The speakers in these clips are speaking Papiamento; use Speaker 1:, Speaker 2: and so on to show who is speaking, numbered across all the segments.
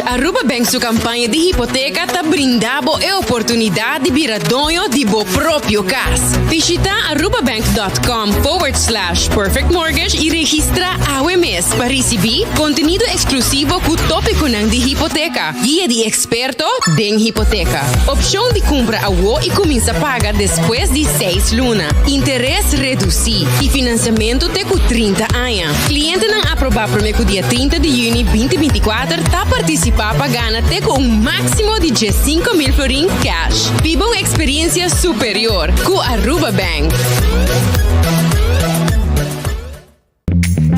Speaker 1: Aruba Bank su campaña di hipoteca ta brinda bo e oportunidad di bira doño di bo propio cas. Bishita arubabank.com forward slash perfectmortgage y registra awe mes pa ricibi contenido exclusivo cu topiconan di hipoteca, guia di experto den hipoteca, opcion di cumpra awo y cuminsa paga despues di seis luna, interes reduci y financiamento te cu 30 aña. Clientenan aproba prome cu dia 30 di juni 2024 ta participa pa gana te cu un maximo di 15,000 florin cash. Biba un experiencia superior cu Aruba Bank.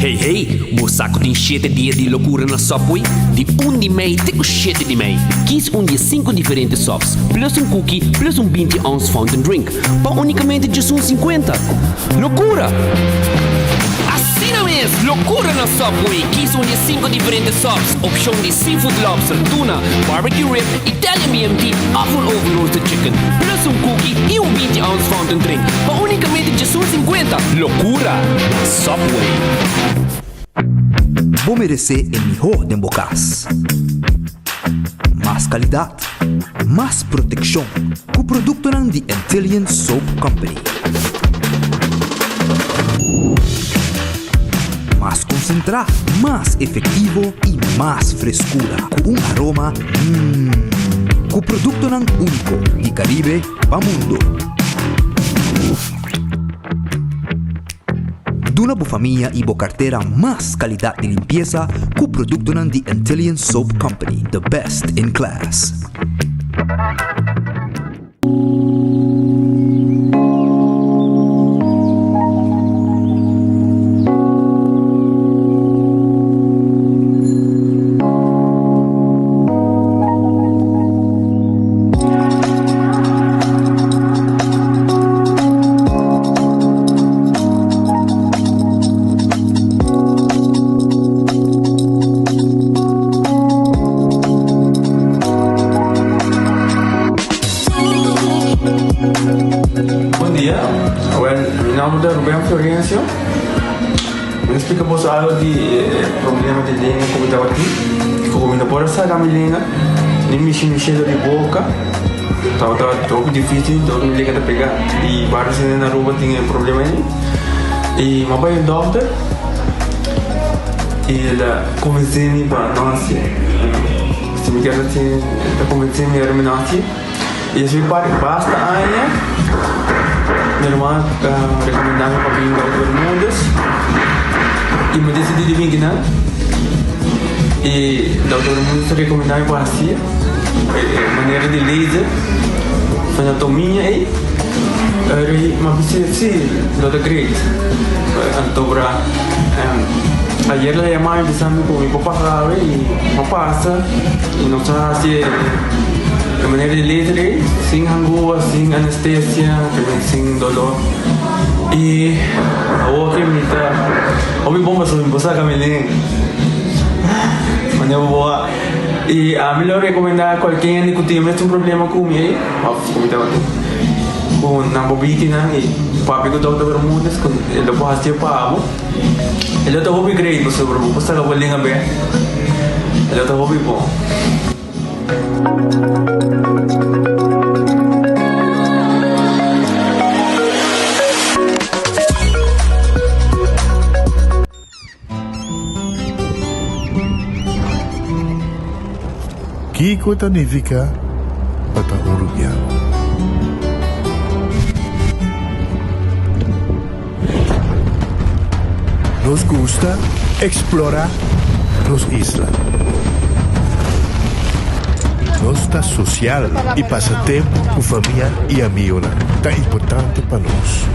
Speaker 2: Hey hey, bo sa ku tin shete dia di lokura na Subway? Di un di mei te ku shete di mei. Kies un di e sinku diferente subs, plus un cookie, plus un binti ounce fountain drink, pa unicamente djesun sinkuenta. Lokura! Asina mes! Lokura na Subway! Kies un di e sinku diferente subs, opshon di seafood lobster, tuna, barbecue rib, Italian BMT òf un oven roasted chicken, plus un cookie i un binti ounce fountain drink, pa unicamente djesun sinkuenta. Lokura na Subway!
Speaker 3: Bo meresé e mihó den bo kas. Mas kalidat, mas protekshon ku produktonan di Antillian Soap Company. Mas konsentrá, mas efektivo i mas freskura ku un aroma mmm. Ku produktonan úniko di Karibe pa mundu. Duna bo famia i bo kartera mas kalidat di limpiesa ku produktonan di Antillian Soap Company, the best in class.
Speaker 4: Bon dia, awel mi nomber ta Ruben Florencio. Mi ta splika boso algo di e problema di lenga ku mi tabatin. Ku mi no por a saka mi lenga, ni mishi mishi dor di boka. Tabata hopi dificil, dor mi lenga ta pega. Y varios hende na Aruba tin e problema ei. Y mi a bai un dokter y el a convence mi pa no haci. Si mi kier haci, el a convence mi ora mi no haci. Y así pa basta aña mi hermano a recomenda mi pa bin Doctor Bermudez y mi decidi di bin kinan. Y Doctor Bermudez a recomenda mi pa haci e manera di laser anatomia ey. Pero mi a bisa si lo ta great. Anto bra ayer el a yama mi bisa mi cu mi por pasa awe y mi a pasa y nos a haci. E manera di laser ei, sin hangua, sin anestesia, sin dolor. I awor ke mi ta hopi bon pasobra mi por saka mi lenga. Manera bo a. I ami lo rekomendá kualke hende ku tin e mesun problema ku mi ei, òf ku mi tabatin, ku nan por bini kinan i papia ku Dòkter Bermudez ku e lo por hasié pa bo. E lo ta hopi great pasobra bo por saka bo lenga bèk. E lo ta hopi bon.
Speaker 5: Kiko ta nifiká pa ta un rubiano? Nos gusta explora nos isla. Nos ta social y pasa tempo cu famia y amigonan ta importante pa nos.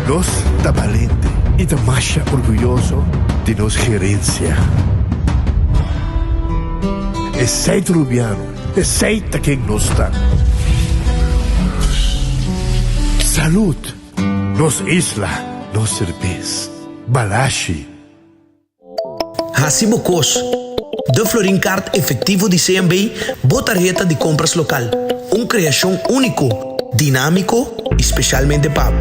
Speaker 5: Nos ta balente y ta masha orguyoso di nos gerencia. Esey ta Rubiano. Esey ta ken nos ta. Salud! Nos isla, nos serbes. Balashi.
Speaker 6: Hasi bo kos. De Florin Card Efectivo di CMB, bo tarheta di compras local. Un creacion unico, dinamico y specialmente pa bo.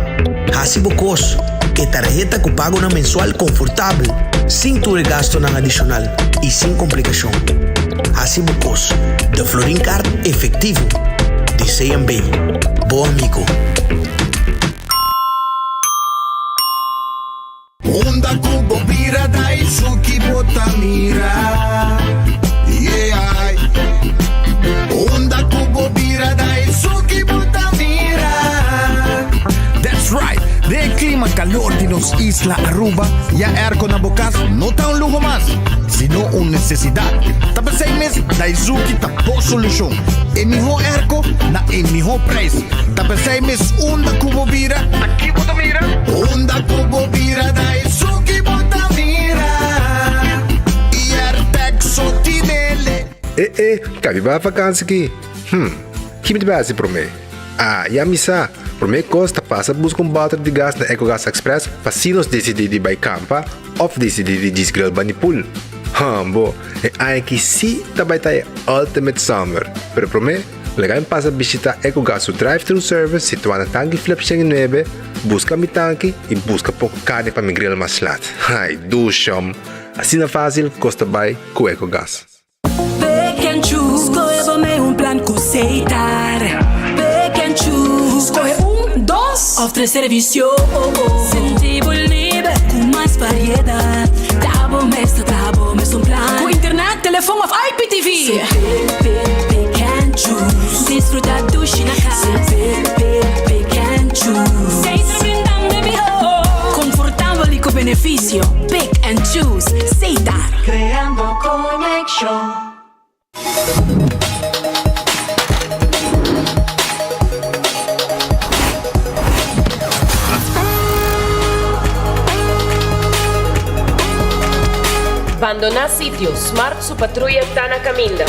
Speaker 6: Hasi bo kos. E tarheta ku pagonan mensual konfortabel, sin tur e gastunan adishonal i sin komplikashon. Hasi bo kos. De Florin Card efektivo di CMB. Bo amigo.
Speaker 7: Unda ku bo bira Daisu ki bo ta mira Yeah Unda ku bo bira Daisu ki bo ta mira
Speaker 8: That's right! Den e klima kalor di nos isla Aruba, ya airco na bo kas no ta un luho mas, sino un nesesidat. Ta p'esei mes Daizuki ta bo solushon, e mihó airco na e mihó preis. Ta p'esei mes unda ku bo bira,
Speaker 7: ta ki bo ta mira? Unda ku bo bira ta esun ki bo ta mira I Airtag so tinele.
Speaker 9: E e, ka biba vakansi ki? Hm, ki mi ta bai hasi promé? Ah, ya mi sa! Promé kos ta pasa buska un bòter di gas na Ecogas Express pa si nos disidí di bai kampa òf disidí di djis grill bani pool. Hambo, e aña aki sí ta bai ta e ultimate summer! Pero promé, Laga mi pasa bishita Ecogas su drive-thru service situá na Tanki Flip 109, buska mi tanki i buska poko karni pa mi grill mas lat. Ai dushom! Asina fásil kos ta bai ku Ecogas.
Speaker 10: Pick and choose, skohe bo mei un plan ku Setar. Pick and choose, skohe un, dos òf tres servisio. Sinti bo liber ku mas variedat. Ta bo mes ta traha bo mes un plan. Ku internet, telefon òf IPTV. Pick, pick, pick and choose. Disfruta dushi na cas. Pick, pick, pick and choose. Seita brindando e miho. Confortabel y cu beneficio. Pick and choose. Seitar.
Speaker 11: Creando conexion.
Speaker 1: Bandoná sitio, Smart su patruya ta na kaminda.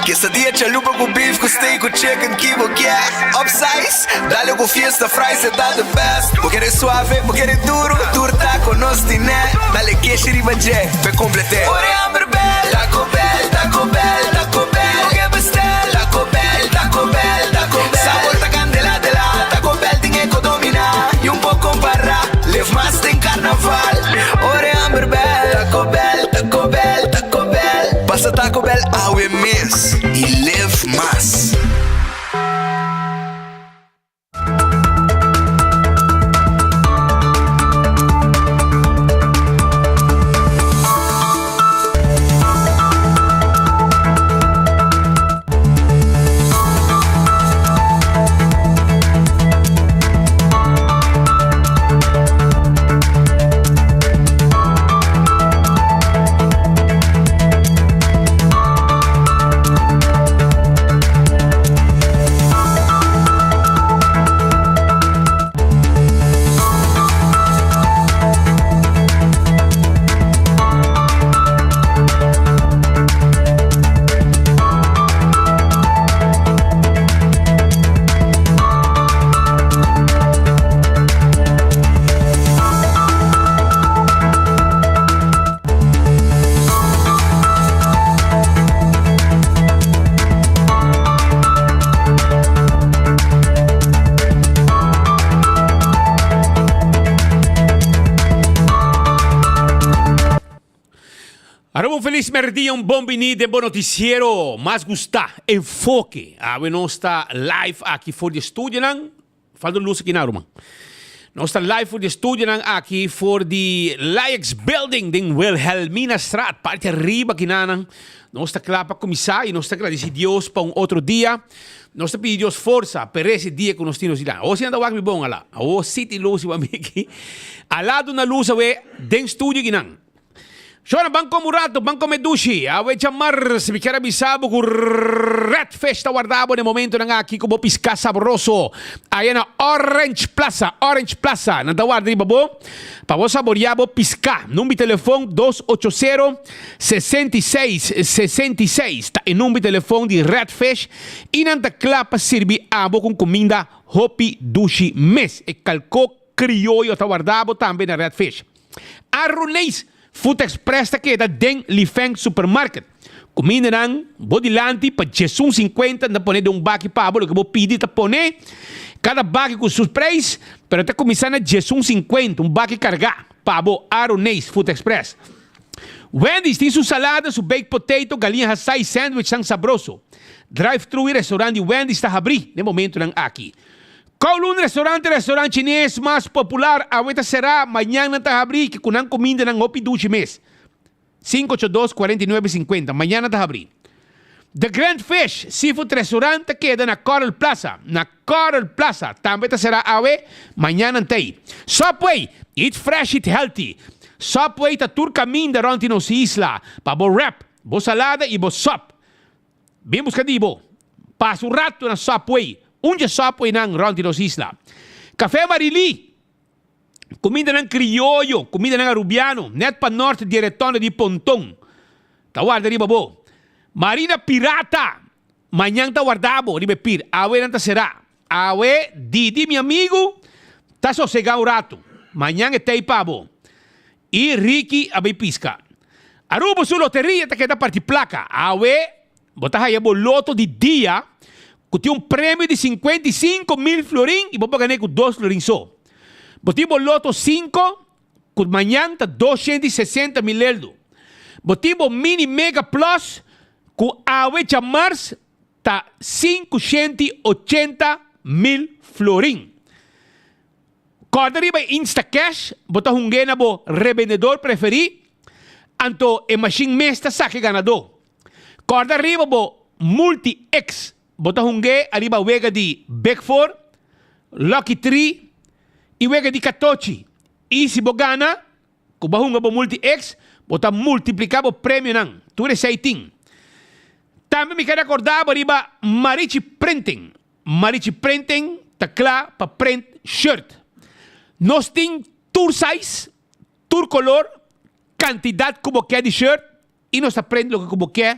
Speaker 7: Quesadilla chalupa cu beef cu steak cu chicken ki bo kier Upsize, dale cu fiesta fries e ta the best Bo kere suave, bo kere duro, tur taco nos tine Dale keshi riba dje, p'e complete Ora e hamber bel, Taco Bell, Taco Bell, Taco Bell Bo ke bestel, Taco Bell, Taco Bell, Taco Bell Sabor ta candela de la, Taco Bell tin e co domina Y un por compara, live mas den carnaval Ora e hamber bel, Taco Bell, Taco Bell, Taco Bell Pasa Taco Bell awe mes y live mas.
Speaker 2: Aruba un feliz merdia, un bon bini den bo noticiero mas gusta, Enfoke. Awe nos ta live aki for di estudionan. Falta un luz aki na ruman. Nos ta live for di estudionan aki for di Laex Building den Wilhelminastraat, parti ariba kinanan. Nos ta kla pa kuminsá i nos ta gradisí Dios pa un otro dia. Nos ta pidi Dios forsa per'e ese dia ku nos tin nos dilanti. Awor si nan ta wak mi bon ala. Awor si tin lus riba mi aki. Ala duna lus awe den studio kinan. Shona, ban come un rato, ban come dushi. Awe djamars, mi kier a bisa bo cu Red Fish ta warda bo na e momentonan aki cu bo pisca sabroso aya na Orange Plaza, Orange Plaza. Nan ta warda riba bo pa bo saboria bo pisca. Number di telefon dos ocho sero, 66, 66 ta e number di telefon di Red Fish y nan ta cla pa sirbi abo cu cuminda hopi dushi mes. E calco crioyo ta warda bo tambe na Red Fish. Arroneis.
Speaker 12: Food Express ta keda den Lifeng Supermarket. Kumindanan bo dilanti pa djesun sinkuenta nan ta pone den un baki pa bo, loke bo pidi ta pone kada baki ku su preis, pero ta kuminsá na djesun sinkuenta un baki kargá pa bo. Aroneis Food Express. Wendy's tin su salada, su baked potato, galiña hasá i sandwichnan sabroso. Drive-thru i restaurant di Wendy's ta habrí den momentunan aki. Kowloon Restaurant e restaurant chines mas popular awe ta será, mañan nan ta habrí ku nan kumindanan hopi dushi mes. 582 49 50 Mañan nan ta habrí. The Grand Fish Seafood Restaurant ta keda na Coral Plaza, na Coral Plaza tambe ta será awe, mañan nan ta ei. Subway, eat fresh eat healthy. Subway ta tur kaminda rònt di nos isla pa bo wrap, bo salada i bo sòp. Bin buska di bo. Pasa un ratu na Subway, un dje Subwaynan rònt di nos isla. Café Marilí, kumindanan krioyo, kumindanan arubiano, nèt pa nòrt di e retònde di Ponton, ta warda riba bo. Marina Pirata, mañan ta warda bo riba e pir, awe nan ta será. Awe Didi mi amigu ta sosegá un ratu, mañan e tei pa bo. I Ricky a bai pisca. Aruba su loteria ta keda parti placa. Awe bo ta haya bo loto di dia cu tin un premio di 55 mil florin y bo por gane cu dos florin so. Bo tin bo loto 5 cu mañan ta 260 mil eldo. Bo tin bo mini mega plus cu awe djamars ta 580 mil florin. Kòrda riba e Instacash, bo ta hung'é na bo rebendedor preferí, anto e mashin mes ta saka e ganadó. Kòrda riba bo Multi-X, bo ta hung'é ariba wega di Big Four, Lucky Three i wega di katochi. I si bo gana, ku bo a hunga bo Multi-X, bo ta multipliká bo premionan. Tur esei tin. Tambe mi kere akordá bo riba Marichi Printing. Marichi Printing ta kla pa print shirt. Nos tin tur size, tur color, cantidad cu bo ke di shirt y nos ta print loke cu bo ke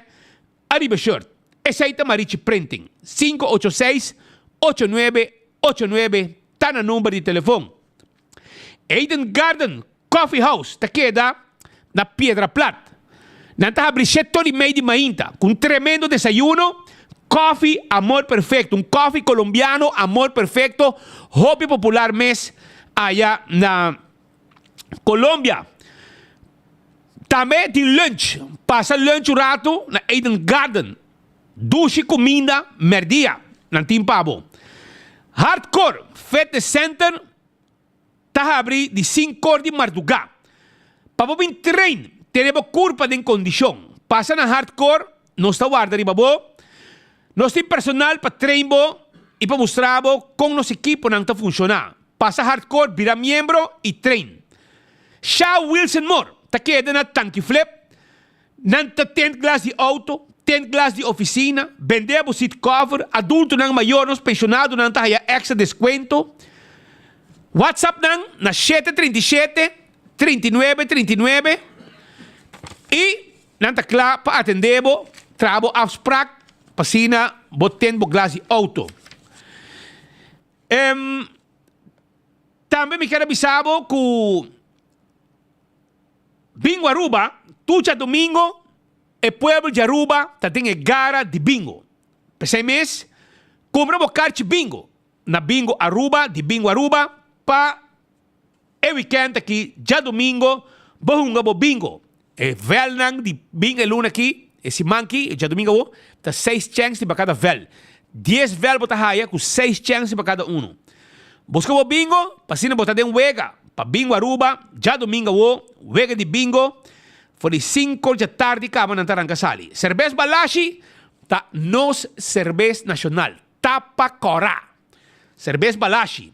Speaker 12: ariba shirt. Esey ta Marichi Printing. 586 8989 ta na number di telefon. Eden Garden Coffee House ta keda na Piedra Plat. Nan ta habri shete ora i mei di mainta ku un tremendo desayuno, Coffee Amor Perfecto, un coffee colombiano Amor Perfecto hopi popular mes aya na Colombia. Tambe tin lunch, pasa lunch un ratu na Eden Garden. Dushi kuminda merdia nan tin pa bo. Hardcore Fitness Center ta habri di sinkor di mardugá. Pa bo bin train, tene bo kurpa den kondishon. Pasa na Hardcore, nos ta warda riba bo. Nos tin personal pa train bo i pa mustra bo kon nos ekiponan ta funshoná. Pasa Hardcore, bira miembro i train. Sha Wilson Moore ta keda na Tanki Flip. Nan ta tent glas di auto, tent glas di oficina, bende bo seat cover, adultonan mayor nos pensionadonan ta haya extra descuento. WhatsApp nan na shete 37 39 39 y nan ta cla pa atende bo, traha bo afspraak pa asina bo tent bo glas di auto. Em, tambe mi kier a bisa bo cu. Bingo Aruba, Tur djadomingo e pueblo di Aruba ta den e gara di bingo. P'esei mes, kumpra bo karchi bingo na Bingo Aruba di Bingo Aruba pa e wikènt aki djadomingo bo hunga bo bingo. E vèlnan di bingo e luna aki, e siman aki, e djadomingo awo, ta seis chèns riba kada vèl. Dies vèl bo ta haya ku seis chèns riba kada unu. Buska bo bingo pa asina bo ta den wega pa Bingo Aruba djadomingo awo, wega di bingo for di sinku dja tardi kaba nan ta ranka sali. Serbes Balashi ta nos serbes nashonal, tapa kòrá. Serbes Balashi.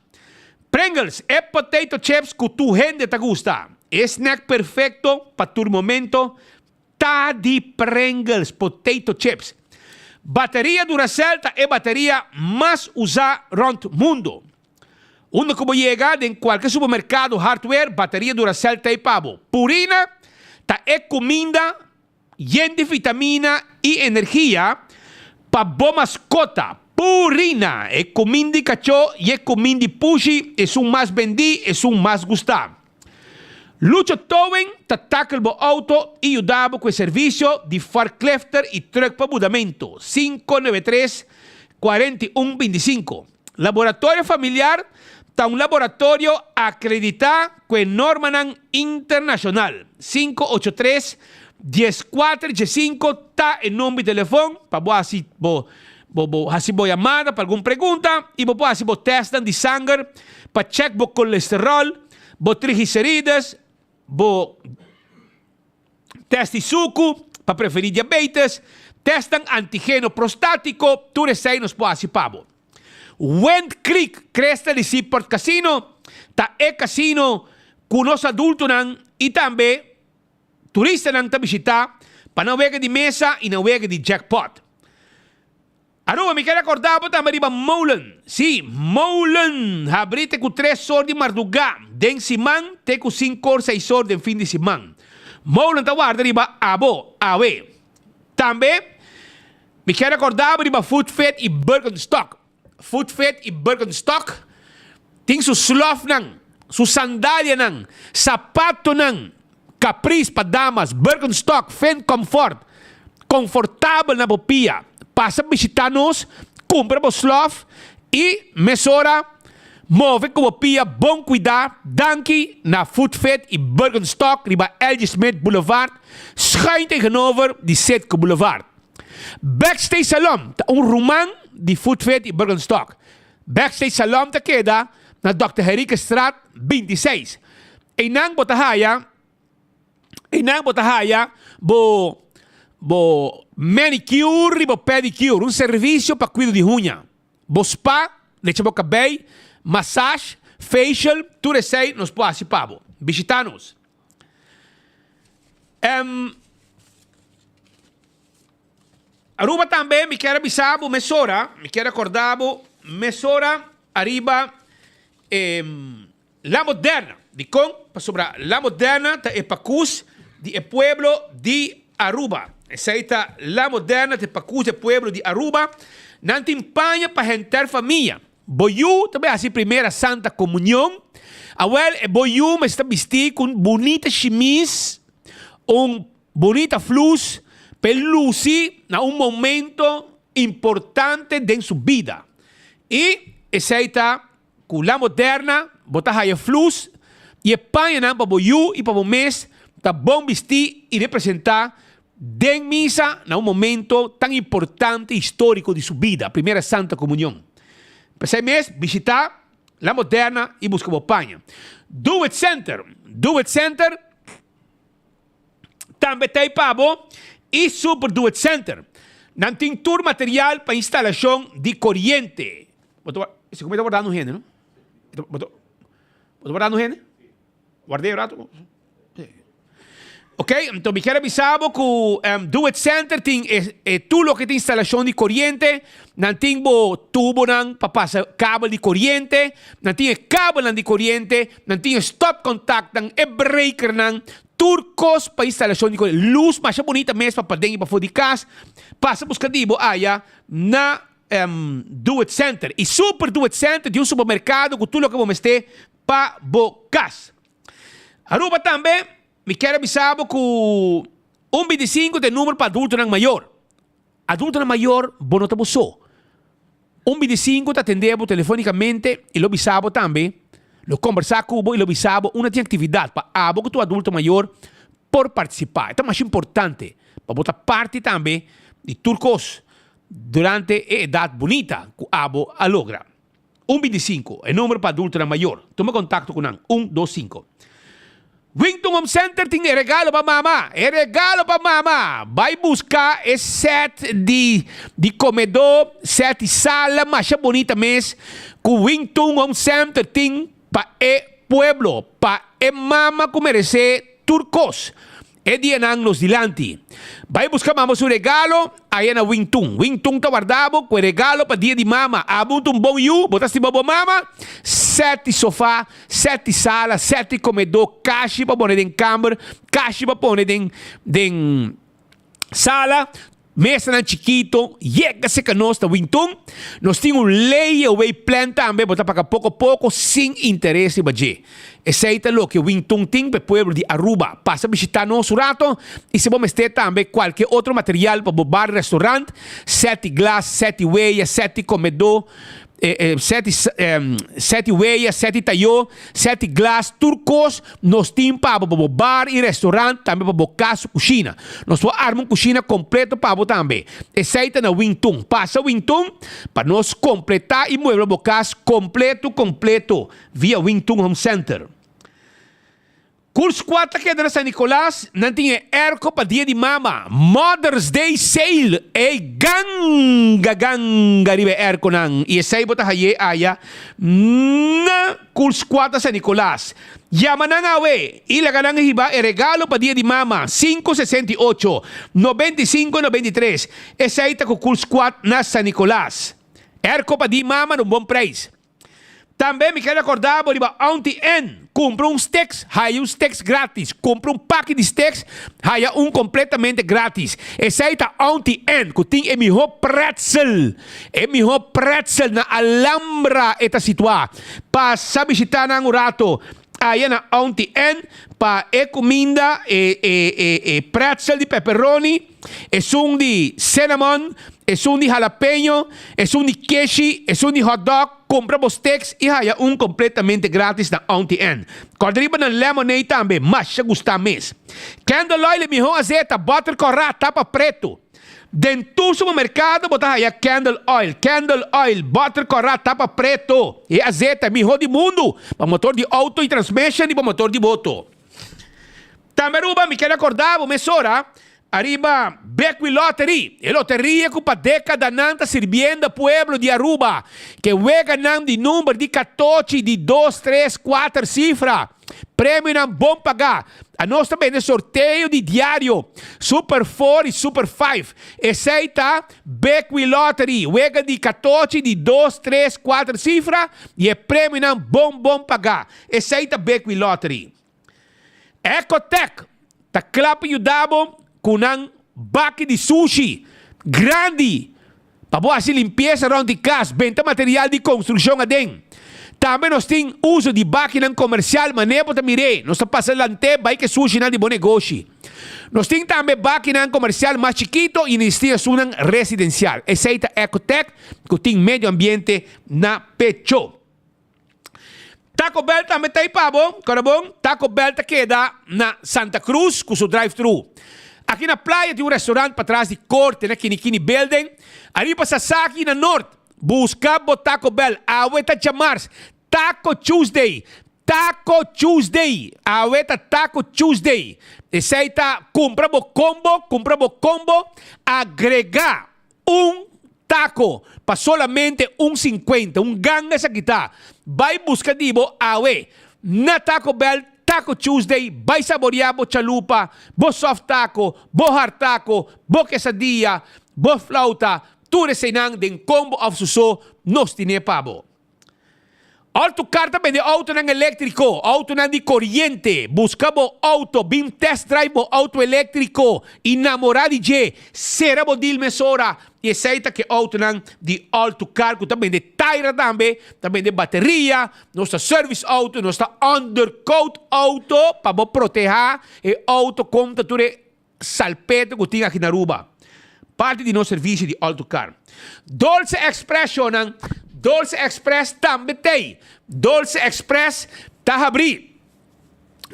Speaker 12: Pringles, e potato chips ku tur hende ta gusta. E snack perfekto pa tur momento Ta di Pringles potato chips. Bateria Duracell ta e bateria mas usá rònt mundu. Unda ku bo yega den kualke supermerkado hardware, bateria Duracell ta ei pa bo. Purina ta e kuminda yen di vitamina i energia pa bo maskota. Purina, e kuminda di kachó i e kuminda di pushi, esun mas bendí, esun mas gustá. Lucho Towing ta tackle bo auto y yuda bo cu e servicio di forklifter y truck pa mudamento. 593 41 25. Laboratorio Familiar ta un laboratorio acredita cu e normanan internacional. 583 14 15 ta e number di telefon pa bo haci bo bo haci bo yamada pa algun pregunta y bo por haci bo testnan di sanger pa check bo colesterol, bo triglicerides, bo test di suku pa prevení diabetes, testnan antigeno prostátiko, tur esei nos por hasi pa bo. Wind Creek Cresta di Seaport Casino ta e casino ku nos adultonan i tambe turistanan ta bishitá pa nan wega di mesa i nan wega di jackpot. Aruba, mi ker acorda bo tambe riba Molen. Sí, Molen! Habri te cu tres or di marduga den siman te cu cinco or, seis or den fin di siman. Molen ta warda riba abo awe. Tambe, mi ker acorda bo riba Food Fit y Birkenstock. Food Fit y Birkenstock tin su slofnan, su sandalianan, sapatonan, Caprice pa damas, Birkenstock, Finn Comfort, confortabel na bo pia. Pasa bishita nos, cumpra bo slof y mesora move cu bo pia bon cuida. Danki na Foodfit y Birkenstock riba LG Smith Boulevard, schuin tegenover di Citgo Boulevard. Backstage Salon ta un ruman di Foodfit y Birkenstock. Backstage Salon ta keda na Dòkter Henriquezstraat 26. Einan bo ta haya, einan bo ta haya bo bo manicure y bo pedicure, un servicio pa cuido di huña. Bo spa, lecha bo cabey, massage, facial, tur esey nos por haci pa bo. Bishita nos. Em. Aruba tambe mi kier a bisa bo mesora, mi kier a corda bo mesora ariba e La Moderna. Dicon? Pasobra La Moderna ta e pacus di e pueblo di Aruba. Esey ta La Moderna ta e pacus di e pueblo di Aruba. Nan tin paña pa henter famia. Bo yu ta bay haci primera Santa Comunion. Awel e bo yu mester ta bisti cu un bunita shimis, un Bunita flus p'e luci na un momento importante den su bida. Y esey ta cu La Moderna bo ta haya flus y e pañanan pa bo yu y pa bo mes ta bon bisti y representa den misa na un momento tan importante y historico di su bida, Primera Santa Comunion. P'esey mes bishita La Moderna y busca bo paña. Do It Center Do It Center. Tambe ta ei pa bo y Super Do It Center. Nan tin tur material pa instalashon di koriente. Bo ta si como e ta wardando un hende no? Bo ta bo ta wardando un hende? Ward'é un rato. Ok, enton mi kier a bisa bo ku Do It Center tin e e tur loke ta instalashon di koriente. Nan tin bo tubonan pa pasa kabel di koriente, nan tin e kabelnan di koriente, nan tin e stopcontactnan, e breakernan, tur kos pa instalashon di koriente. Lus masha bunita mes pa paden i pafó di kas. Pasa buska di bo aya na Do It Center. I Super Do It Center tin un supermerkado ku tur loke bo mester pa bo kas. Aruba tambe mi kier a bisa bo ku un bintisinko ta e numero pa adultonan mayor. Adultonan mayor, bo no ta bo so. Un 25 ta atendé bo telefonicamente i lo bisa bo tambe, lo kombersá ku bo i lo bisa bo unda tin aktividat pa abo ku tur adulto mayor por partisipá. E ta masha importante pa bo ta parti tambe di tur kos durante e edat bunita ku abo a logra. Un 25, e numero pa adultonan mayor. Tuma kontakto ku nan, un, dos, sinku. Wington Home Center tin e regalo pa mama! E regalo pa mama! Bai buska e set di di komedó, set di sala masha bonita mes ku Wington Home Center tin pa e pueblo, pa e mama ku meresé tur kos. E dianan nos dilanti. Bai buska mama su regalo aya na Wing Tun. Wing Tun ta warda bo ku e regalo pa dia di mama. Abo ta un bon yu, bo ta stima bo mama? Sèt di sofá, sèt di sala, sèt di komedó, kashi pa pone den kamber, kashi pa pone den den sala. Mesanan chikito, yega serka nos na Wintun. Nos tin un layaway plan tambe, bo ta paga poko poko sin interes riba dje. Esei ta loke Wintun tin pa e pueblo di Aruba. Pasa bishita nos un rato y si bo mester tambe cualke otro material pa bo bar, restaurant, set di glas, set di weya, set di comedor, set di weya, set di tayo, set di glas, tur cos nos tin pa bo pa bo bar y restaurant, tambe pa bo cas su cushina. Nos por arma un cushina completo pa bo tambe. Esey ta na Wintun. Pasa Wintun pa nos completa y muebla bo cas completo completo via Wintun Home Center. Kurs kua ta keda na San Nicolas, nan tin e airco pa dia di mama, Mother's Day Sale, ey ganga ganga riba e airconan y esey bo ta haye aya na Kurs kua ta San Nicolas. Yama nan awe y laga nan hiba e regalo pa dia di mama, 568, 95 93, esey ta ku Kurs kua na San Nicolas. Airco pa di mama na un bon prijs. Tambe mi ker recorda bo riba Auntie Ann, cumpra un sticks, haya un sticks gratis. Cumpra un paki di sticks, haya un completamente gratis. Esey ta Auntie Ann cu tin e miho pretzel, e miho pretzel na Alhambra e ta situa. Pasa bishita nan un rato aya na Auntie Ann pa e cuminda, e e e e pretzel di pepperoni. Esun di cinnamon, esun di jalapeño, esun di keshi, esun di hot dog, cumpra bo sticks y haya un completamente gratis na Auntie Ann. Corda riba nan lemonade tambe, masha gusta mes. Candle oil e miho azeta, butter corra, tapa preto. Den tur supermercado bo ta haya candle oil, candle oil, butter corra, tapa preto. E azeta e miho di mundo pa motor di auto y transmission y pa motor di boto. Tambe Aruba mi ker acorda bo mesora ariba Bequi Lottery, e loteria cu pa decadanan ta sirbiendo pueblo di Aruba, ke weganan di number di catochi di dos, tres, cuater cifra, premionan bon paga. Anos ta bende sorteo di diario, Super Four y Super Five. Esey ta Bequi Lottery, wega di catochi di dos, tres, cuater cifra y e premionan bon bon paga. Esey ta Bequi Lottery. Ecotec ta kla pa yuda bo ku nan baki di sushi grandi pa bo hasi limpiesa rònt di kas, benta material di konstrukshon aden. Tambe nos tin uso di bakinan komersial manera bo ta mir'é, nos ta pasa lant'é bai ku e sushinan di bo negoshi. Nos tin tambe bakinan komersial mas chikito i nos tin esunnan residensial. Esei ta Ecotec ku tin medio ambiente na pecho. Taco Bell tambe ta ei pa bo, kòrda bon, Taco Bell ta keda na Santa Cruz ku su drive thru. Aki na playa tin un restaurant patras di korte na Kinikini Building, ariba Sasaki na Noord. Buska bo Taco Bell, awe ta djamars, Taco Tuesday, Taco Tuesday, awe ta Taco Tuesday. Esei ta kumpra bo combo, kumpra bo combo, agrega Un taco pa solamente un cincuenta, un ganga esaki ta. Bai busca di bo awe na Taco Bell Taco Tuesday, bai saborea bo chalupa, bo soft taco, bo hard taco, bo quesadilla, bo flauta, tur eseinan den combo of su so nos tine pa bo. Autocar ta bende autonan eléktriko, autonan di koriente. Buska bo auto, bin test drive bo auto eléktriko i namorá di dje. Sera bo deal mesora. I esei ta ke autonan di Autocar ku ta bende taira tambe, ta bende bateria, nos ta service auto, nos ta undercoat auto pa bo protehá e auto kontra tur e Salpeter cu tin aki na Aruba. Parti di nos servicio di Autocar. Dolce Express shownan. Dolce Express tambe t'ey. Dolce Express ta habri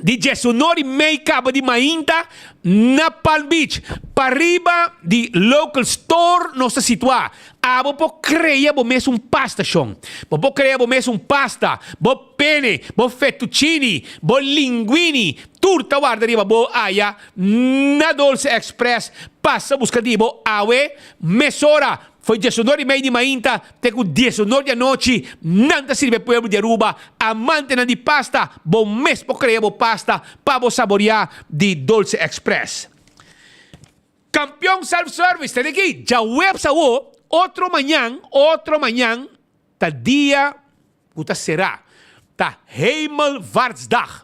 Speaker 12: di diesunor y mei caba di mainta na Palm Beach. Pariba di local store nos ta situa. Abo por crea bo mes un pasta shon. Bo por crea bo mes un pasta, bo pene, bo fettuccini, bo linguini, tur ta warda riba bo aya na Dolce Express. Pasa busca di bo awe mesora. Foi diesunor y mei di mainta te cu diesunor di anochi nan ta sirbi e pueblo di Aruba. Amantenan di pasta, bo mes por crea bo pasta pa bo saborea di Dolce Express. Campeon Self Service tene aki djaweps awo, otro mañan, otro mañan ta dia ku ta será, ta Hemelvaartsdag,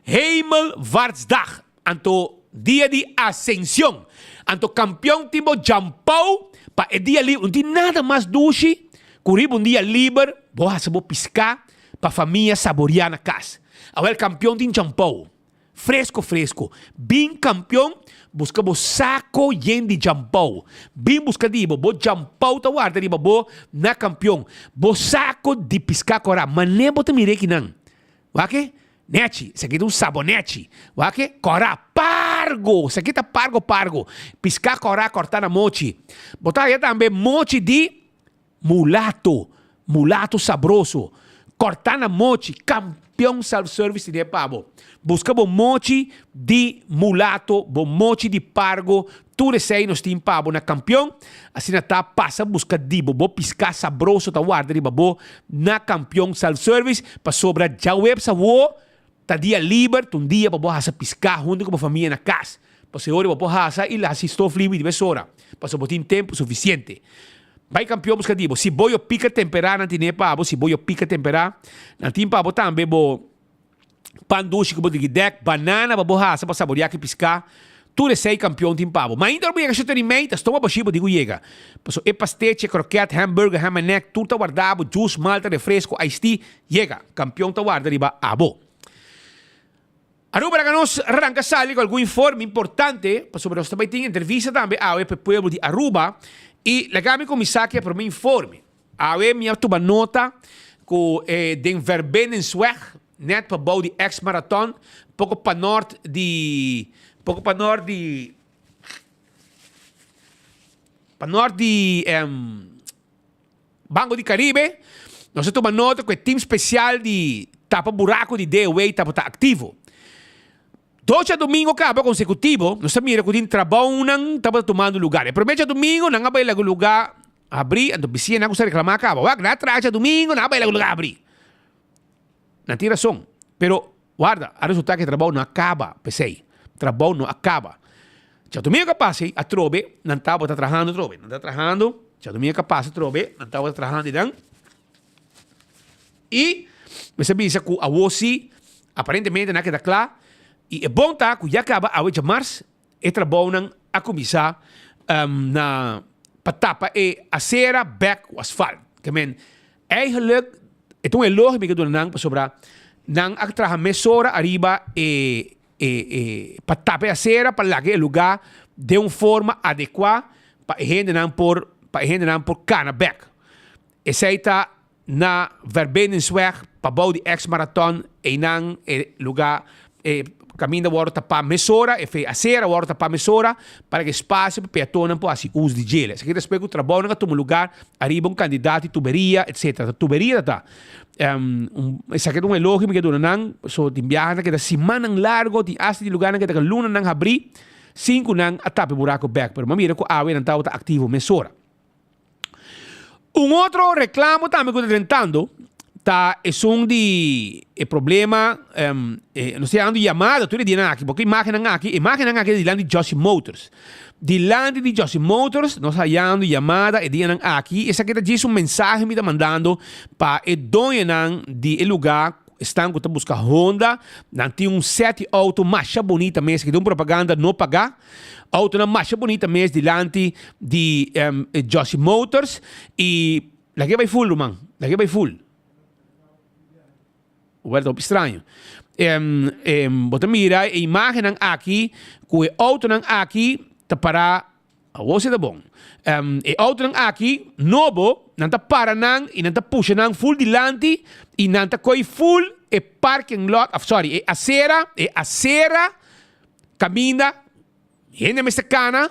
Speaker 12: Hemelvaartsdag, anto. Dia di Ascension. Anto campeon tin bo jampou pa e dia liber. No tin nada mas dushi cu riba un dia liber bo haci bo pisca pa famia saboria na cas. Awel campeon tin jampou. Fresco fresco. Bin campeon busca bo saco yen di jampou. Bin busca di bo. Bo jampou ta warda riba bo na campeon. Bo saco di pisca cora. Mane bo ta mira ekinan. Wak e? Nechi, esaki ta un sabonechi. Wak e? Kòrá, pargo! Esaki ta pargo pargo. Piská kòrá kòrtá na mochi. Bo ta haya tambe mochi di mulato, mulato sabroso. Kòrtá na mochi, Kampion Self Service tene pa bo. Buska bo mochi di mulato, bo mochi di pargo, Tur esei nos tin pa bo na Kampion, asina ta pasa buska di bo. Bo piská sabroso ta warda riba bo na Kampion Self Service, pasobra djaweps awo ta dia liber, ta un dia pa bo hasa piská huntu ku bo famia na kas. Pasobra e ora bo por hasa i hasi stof libi di mesora, pasobra bo tin tempu sufisiente. Bai Kampion buska di bo. Si bo yo pika temperá nan tine pa bo, si bo yo pika temperá nan tin pa bo tambe bo. Pan dushi ku bo digi dèk, banana pa bo hasa pa saboreá ki piská, tur esei kampion tin pa bo. Ma ainda ora bo yega shete di mei, ta stoma bashí bo di ku yega. Pasobra e pastechi, e krokèt, hamburger, ham and egg, tur ta warda bo, juice, malta, refresco, iced tea, yega. Kampion ta warda riba abo. Aruba laga nos ranka sali ku algun informe importante, pasobra nos ta bai tin entrevista tambe awe pa e pueblo di Aruba, i laga mi kuminsá ku e promé informe. Awe mi a tuma nota ku e den Verbindingsweg, net pa bou di ex marathon, poko pa nort di, poko pa nort di, pa nort di Banco di Caribe, nos a tuma nota ku e team spesial di tapa buraku di DOW tabata aktivo. Dos djadumingo kaba konsekutivo, nos ta mira ku tin trabounan tabata tumando lugar. E promé djadumingo nan a bai laga lugar habrí, anto bisiñanan ku sa reklamá kaba, Wak, nan a traha djadumingo, nan a bai laga lugar habrí. Nan tin rason, pero warda, a resultá ku e trabou no a kaba p'esei. Trabou no a kaba. Djadumingo ku a pasa ei, atrobe nan tabata trahando atrobe. Nan ta trahando, djadumingo ku a pasa atrobe, nan tabata trahando einan. I mester bisa ku awor si aparentemente nan a keda kla i e bon ta ku ya kaba awe djamars e trabounan a kuminsá na pa tapa e asera bek ku asfalt. Ke men eigenlijk e ta un elogio mi ke duna nan pasobra nan a traha mesora ariba e e e pa tapa e asera pa laga e lugá den un forma adekuá pa e hendenan por pa e hendenan por kana bek. Esei ta na Verbindingsweg pabou di ex marathon einan e luga e caminda worde tapa mesora e fe acera worde tapa mesora para que espacio pa peatonnan por haci uso di djele. Esaki despues cu trabounan a tuma lugar ariba un cantidad di tuberia etc. Ta tuberia ta ta esaki ta un elogio mi ke duna nan so tin biaha nan keda simannan largo tin hasta tin lugarnan keda lunanan habri sin cu nan a tapa e buraco bek pero mi a mira cu awe nan tabata activo mesora. Un otro reclamo tambe cu ta drentando ta esun di e problema, nos ta yamando yamada tur e dianan aki, porque imagennan aki, imagennan aki ta dilanti di Jossy Motors. Dilanti di Jossy Motors nos ta hayando yamada e dianan aki, esaki ta djis un mensahe mi ta mandando pa e doñonan di e lugar Esnan ku ta buska Honda, nan tin un set di outo masha bunita mes, ki ta un propaganda no pagá. Outonan masha bunita mes dilanti di Jossy Motors i laga e bai full ruman, laga e bai full. Wèl ta hopi straño. Bo ta mira e imágennan aki ku e outonan aki ta pará. Awor si ta bon. E autonan aki, nobo, nan ta para nan i nan ta pusha nan full dilanti i nan ta koy full e parking lot, of sorry, e acera, e acera kaminda hende mester kana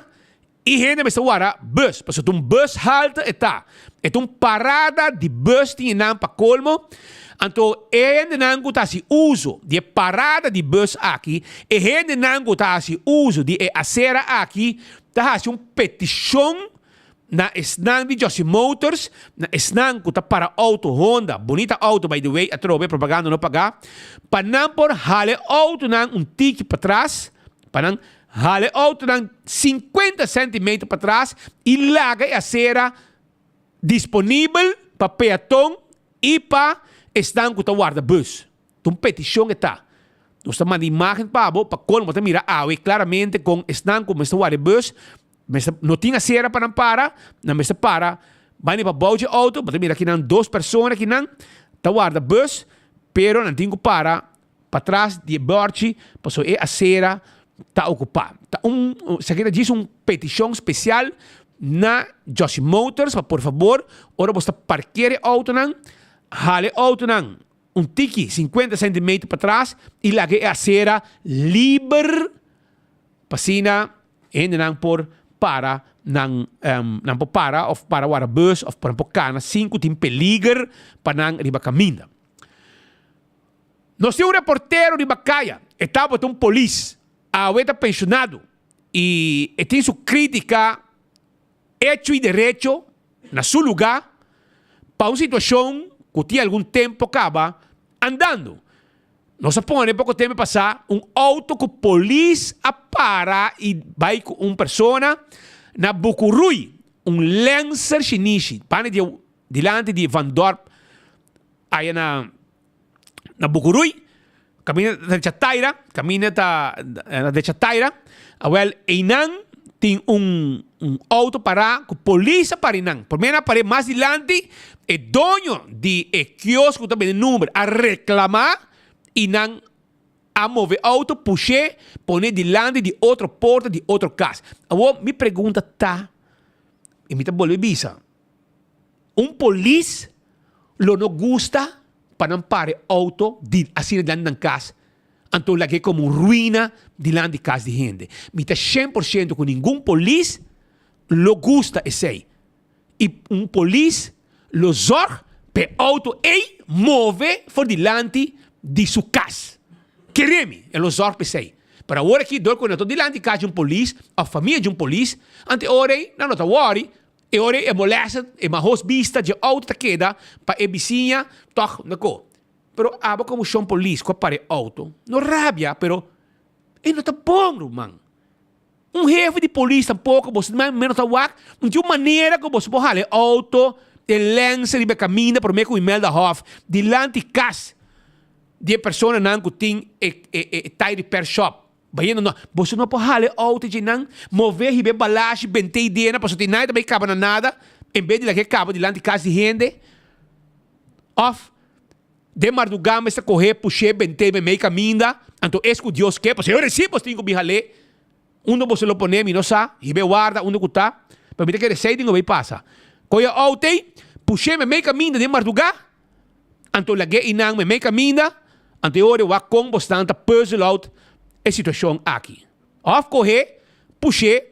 Speaker 12: i hende mester wara bus. Pasobra ta un bushalte e ta. E ta un parada di bus tin einan pa kolmo. Anto e hendenan ku ta hasi uso di e parada di bus aki, e hendenan ku ta hasi uso di e asera aki, ta hasi un petishon na esnan di Jossy Motors, na esnan ku ta para outo Honda, bunita outo by the way, atrobe propaganda no pagá, pa nan por hala e outonan un tiki patras, pa nan hala e outonan sinkuenta sèntimeter patras i laga e asera disponibel pa peaton i pa esnan ku ta warda bus. Ta un petishon e ta. Nos ta manda imagen pa bo pa kon bo ta mira awe claramente kon esnan ku mester wak e bus mester no tin acera pa nan para, nan mester para bani pa bou dje auto. Bo ta mira kinan dos persona kinan ta warda bus pero nan tin ku para patras di e bòrchi pasobra e acera ta ocupa. Ta un esaki ta djis un peticion special na Jossy Motors pa por fabor ora bo sta parkeer e autonan hala e autonan un tiki 50 centimeter patras y laga e acera liber pa asina hendenan por para nan nan por para of para wara bus of nan por cana sin cu tin peliger pa nan riba caminda. Nos tin un reportero riba caya, e tabata un polis, awe ta pensionado y e tin su critica hecho y derecho na su luga pa un situacion cu tin algun tempo caba andando. Nos a pone poco tempo pasa un auto cu polis a para y bay cu un persona na Bucuruy, un Lancer shinishi, banda di dilanti di Van Dorp aya na na Bucuruy, caminda ta drecha Taira, caminda ta na drecha Taira, awel einan tin un un auto para cu polis a para einan. Primer nan a para mas dilanti, e doño di e kiosk cu ta bende number a reclama y nan a move auto pushe pone dilanti di otro porta di otro cas. Awor mi pregunta ta, y mi ta bolbe bisa, Un polis lo no gusta pa nan para e auto di asina dilanti nan cas, anto lag'é como un ruina dilanti cas di hende. Mi ta shen por shento cu ningun polis lo gusta esey. Y un polis lo zorg pa e auto ey move for dilanti di su cas. Kere mi, e lo zorg pa esey. Pero awor aki dor cu nan ta dilanti cas di un polis of famia di un polis, anto e ora ey nan no ta worry. E ora e molester, e mahos bista dje auto ta keda pa e bisiña tog na ko. Pero abo komo shon polis ku a para e auto, no rabia, pero e no ta bon ruman. Un hefe di polis tampoko boso mas o menos ta wak, no tin un manera ku boso por hala e auto e lens riba e kaminda prome ku Imelda Hof dilanti kas di e personanan ku tin e e tire repair shop. Bayendo no, boso no por hala e auto dje nan, move hiba e balashi bente i dena pasobra tin nada ta bay caba na nada, en bes di laga e caba dilanti cas di hende. Of, den marduga mester coge pushe bente memey caminda, anto es cu Dios ke, pasobra e recibo tin cu bin hal'e. Unda boso lo pone mi no sa, hiba e warda unda cu ta, pero mi ta kere esey tin cu bay pasa. Coge e auto ey, pushe memey caminda den marduga, Anto lag'é i nan meimei kaminda, anto e ora e wak kon bosnan ta puzzel out e situashon aki. Òf kohé, push'é,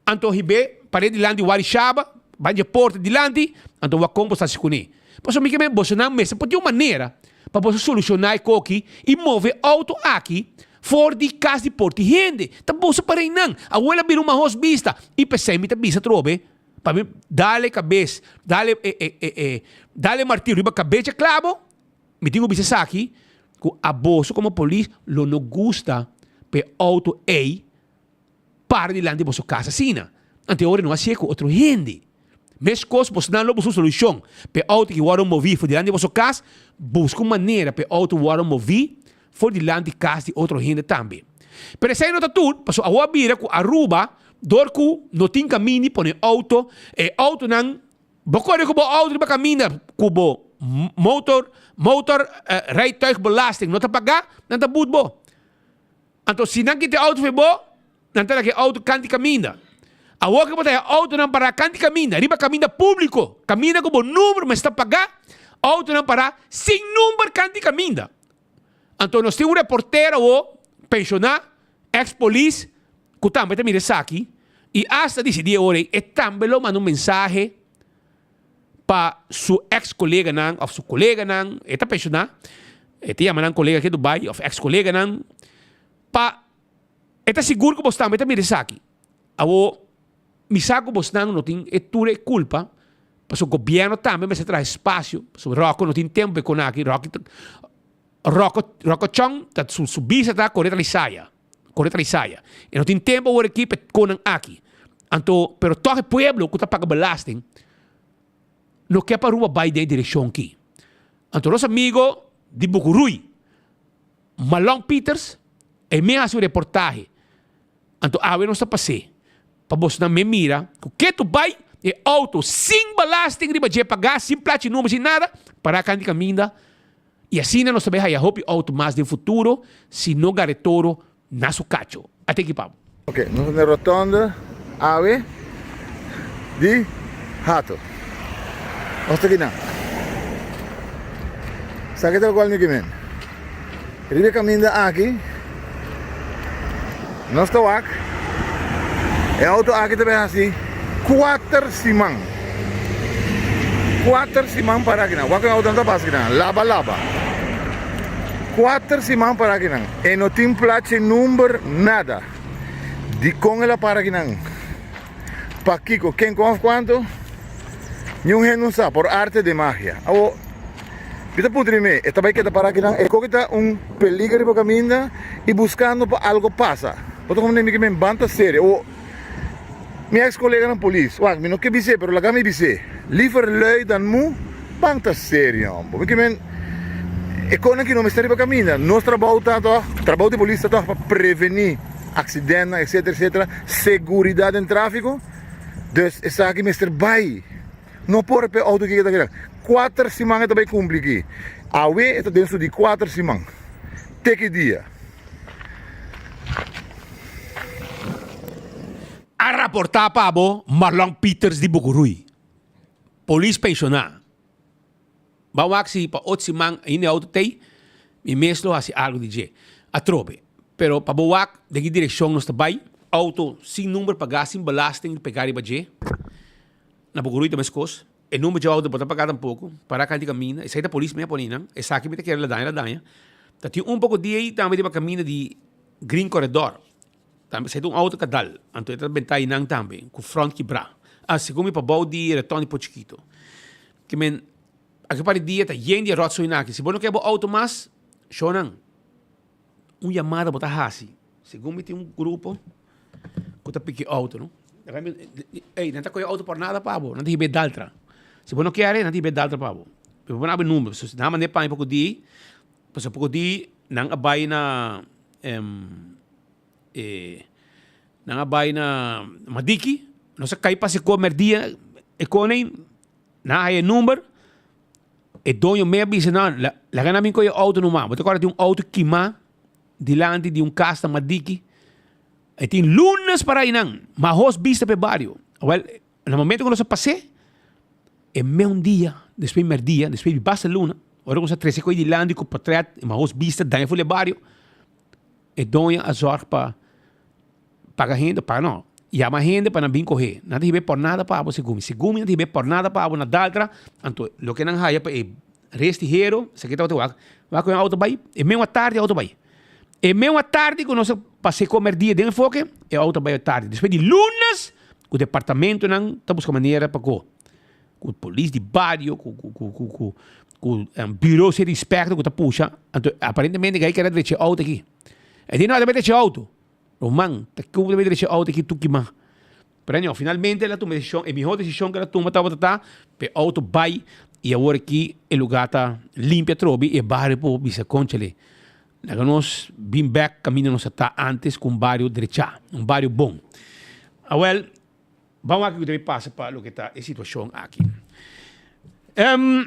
Speaker 12: anto hib'é par'é dilanti wari shaba, ban dje porta dilanti, anto wak kon bo ta hasi kuné. Pasobra mi ke men bosonan mester por tin un manera pa boso solushoná e koki i move e outo aki for di kas di porta di hende. Ta boso par'é nan. Awor el a bira un mahos bista i p'esei mi ta bisa atrobe. Pa mi dale kabes, dale e e e e dale martillo riba kabes dje klabo, mi tin ku bisa esaki, ku aboso komo polis lo no gusta pa e outo ei para dilanti boso kas asina. Anto e ora no hasié ku otro hende. Meskos bosnan lo buska un solushon pa e outo ki wòrdu moví for dilanti boso kas, buska un manera pa e outo wòrdu moví for dilanti kas di otro hende tambe. Pero esei no ta tur, pasobra awor a bira ku Aruba dor ku no tin kaminda di pone outo, e outonan, bo kore ku bo outo riba kaminda ku bo motor, motor rijtuigbelasting no ta paga, nan ta but bo. Anto si nan kita e outo for bo, nan ta laga e outo kanti kaminda. Awor ke bo ta haña outonan pará kanti kaminda, riba kaminda públiko, kaminda ku bo number mester ta paga, outonan pará sin number kanti kaminda. Anto nos tin un reportero awo, penshoná, ex polis, ku tambe ta mira esaki, i asta disidí e ora ei e tambe lo manda un mensahe pa su ex koleganan òf su koleganan, e ta penshoná, e ta yama nan kolega aki Dubai òf ex koleganan, pa e ta sigur ku bos tambe ta mira esaki. Awo mi sa ku bosnan no tin e tur e kulpa, pasobra gobièrnu tambe mester traha espasio, pasobra Ròko no tin tempu e kon aki, Ròki ta Ròko Ròko Chong ta su su bisa ta kore tras Isaya, kore tras Isaya. E no tin tempu awor aki pa e konnan aki. Anto, pero tòg e pueblo ku ta paga belasting no ke pa Aruba bai den e direkshon aki. Anto nos amigo di Bukurui, Malon Peters. E mi a hasi un reportahe. Anto awe nos ta pas'é pa bosonan me mira ku ketu bai e outo sin belasting riba dje pagá, sin plachi number, sin nada, pará kant di kaminda. I asina nos ta bai haya hopi outo mas den futuro si no gara e toro na su kacho. Ate ki pa bo.
Speaker 8: Ok, nos ta na rotonde awe di Hato. Nos ta kinan. Sa ke ta lokual mi kimen? Riba e kaminda aki nos ta wak e outo aki ta bai hasi kuater siman. Kuater siman para akinan. Wak e outonan ta pasa akinan. Laba laba. Kuater siman para akinan. E no tin plachi number nada. Dikon el a para akinan? Pakiko? Ken kon of kuantu? Niun hende no sa, por arte de magia. Awo, mi ta puntra mi me, e ta bai keda para akinan? E koki ta un peliger riba kaminda i buskando pa algo pasa. Bo ta komprende mi ke men ban ta serio. Awo, mi ex koleganan polis, wak, mi no ke bis'é, pero laga mi bis'é, liever lui dan mu, ban ta serio hombo. Mi ke men, e konan ki no mester riba kaminda. Nos trabou ta tòg, trabou di polis ta tòg pa prevení aksidentnan, etcetera, etcetera, seguridat den tráfiko. Dus esaki mester bai. No por p'e auto ki ta keda. Kuater siman e ta bai kumpli aki. Awe e ta den su di kuater siman. Te ki dia.
Speaker 12: A raportá pa bo Marlon Pieters di Bucurui. Polis penshoná. Ban wak si pa ot siman ainda e auto t'ei, mi mes lo hasi algo di dje. Atrobe. Pero pa bo wak den ki direkshon nos ta bai, auto sin number pagá, sin belasting pegá riba dje. Na Bucurui ta meskos. E number dje auto bo ta pagá tampoko. Pará kanti kaminda. Esei ta polis mi a pone nan. Esaki mi ta kere la daña la daña. Ta tin un poko dia ei tambe riba kaminda di Green Corredor. Tambe esei ta un auto kadal. Anto e ta bentá einan tambe ku front kibrá. Ah, segun mi pabou di reton di Pochiquito. Ke men, aki par di dia ta yen di e rotzoinan aki. Si bo no ke bo auto mas, shownan, un yamada bo ta hasi. Segun mi tin un grupo ku ta piki auto, no? Ey, nan ta kohe auto por nada pa bo, nan ta hiba e daltra. Si bo no kere, nan ta hiba e daltra pa bo. Pero bo no abi number. So, nan a manda e paña poko di, pasobra poko di nan a bai na E nan a bai na Madiki, nos a kai pasa e komer dia e kone, nan a haya e number, e doño me a bisa nan, laga nan bin kohe e outo numa, bo ta kòrda tin un outo kimá dilanti di un kas na Madiki, e tin lunes para einan, mahos bista pa e bario, awèl na momento ku nos a pas'é, e meun dia, despues merdia, despues di basta luna, ora ku nos a trese kohe dilanti ku potrèt, mahos bista daña ful e bario. E doño a zorg pa paga hende, paga no, yama hende pa nan bin kohe. Nan ta hib'é por nada pa abo segun mi. Segun mi nan ta hib'é por nada pa abo na daltra, anto loke nan haya pa e resti hero, esaki tabata wak, wak ku e auto bai, e meun atardi e auto bai. E meun atardi ku nos a pas'é komer dia den e foke, e auto a bai atardi. Despues di lunes ku departamentonan ta buska manera pa ko. Ku polis di bario, ku ku ku ku ku ku bureau si inspector ku ta pusha, anto aparentemente gai kere drecha e auto aki. E di no, ta bai drecha e auto. Ruman, ta kico ta bai drecha e auto aki tuki man. Pero anyhow, finalmente el a tuma e decision, e miho decision ku el a tuma tabata ta pa e auto bai i awor aki e lugar ta limpia atrobe i e bario por bisa conchale, laga nos bin bek kaminda nos a ta antes ku un bario drechá, un bario bon. Awel. Ban wak kiko ta bay pasa pa loke ta e situacion aki. Um,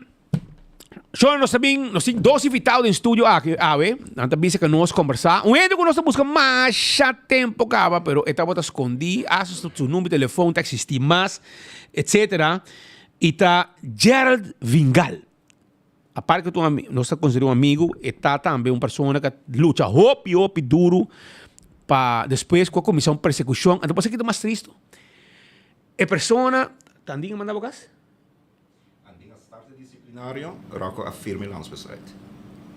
Speaker 12: so nos ta bin, nos tin dos invitado den studio aki awe. Nan ta bisa ku nos conversa. Un hende ku nos ta busca masha tempo kaba, pero e tabata scondi, hasta su, su number di telefon ta existi mas, etcetera. I ta Gerald Vingal. Aparte ku ta un nos ta konsider'é un amigu, e ta tambe un persona ku a lucha hopi hopi duru pa despues ku a kuminsá un persekushon. Anto por esaki ta mas tristu. E persona, ta Andin a manda bo kas?
Speaker 13: Andin a start e disiplinario, Rocco a firma e landsbesluit.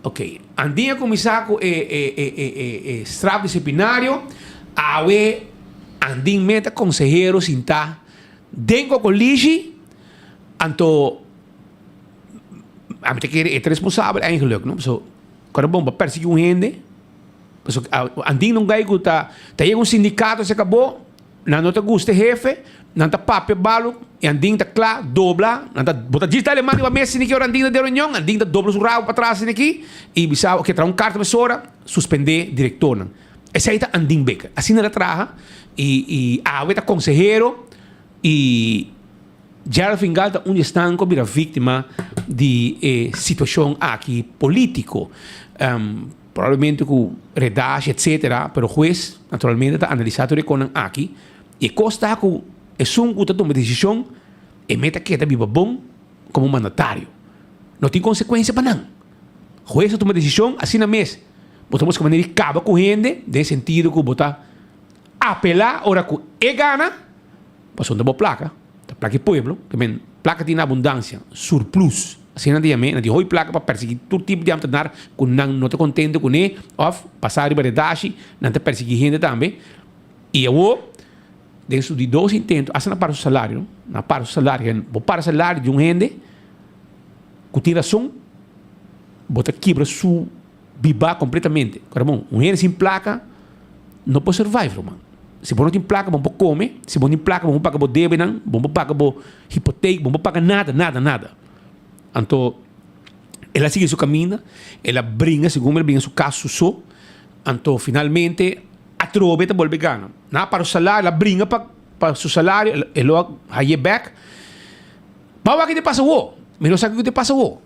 Speaker 12: Ok, Andin a kuminsá ku e e e e e e straf disiplinario, awe Andin mes ta konsehero sintá den Kokolishi, anto Ami ta kere e ta responsabel eigenlijk, no? Paso, kòrda bon, bo persiguí un hende, paso andin un gai ku ta ta yega un sindikato se akabó, nan no ta gusta e hefe, nan ta papia balo, i andin ta kla, dobla, nan ta bo ta djis dal e man riba mesa esaki ora andin ta den reunion, andin ta dobla su rabo patras esaki i bisa, oke, traha un karta mesora, suspendé direktornan. Esei ta Andin Bikker. Asina el a traha y y awe ta consehero y Gerald Fingal ta un di esnan cu a bira victima di e situacion aki politico. Probablemente cu redashi etcetera, pero hues naturalmente ta analisa tur e conan aki y e cos ta cu esun cu ta tuma decision e meta keda biba bon como mandatario. No tin consecuencia pa nan. Hues a tuma decision asina mes. Bo ta busca manera di caba cu hende den sentido cu bo ta apela ora cu e gana, pasobra ta bo placa, ta placa e pueblo, ke men placa tin na abundancia, surplus, asina nan ta yam'e, nan tin hopi placa pa persegui tur tipo di ambtenaar cu nan no ta contento cune of pasa riba redashi, nan ta persegui hende tambe. Y awor den su di dos intento, hasta nan para su salario, nan para su salario, bo para salario di un hende cu tin rason, bo ta kibra su bibá completamente. Ora bon, un hende sin placa no por survive, ruman. Si bo no tin placa, bo no por come. Si bo no tin placa, bo no por paga bo debenan, bo no por paga bo hipoteek, bo no por paga nada, nada, nada. Anto, el a sigui su caminda, el a bringa, segun el a bringa su cas su so. Anto, finalmente, atrobe ta bolbe gana. Nan a para su salario, el a bringa pa pa su salario, el lo a haye bek. Ba wak ke ta pasa awo. Mi no sa kiko ta pasa awo.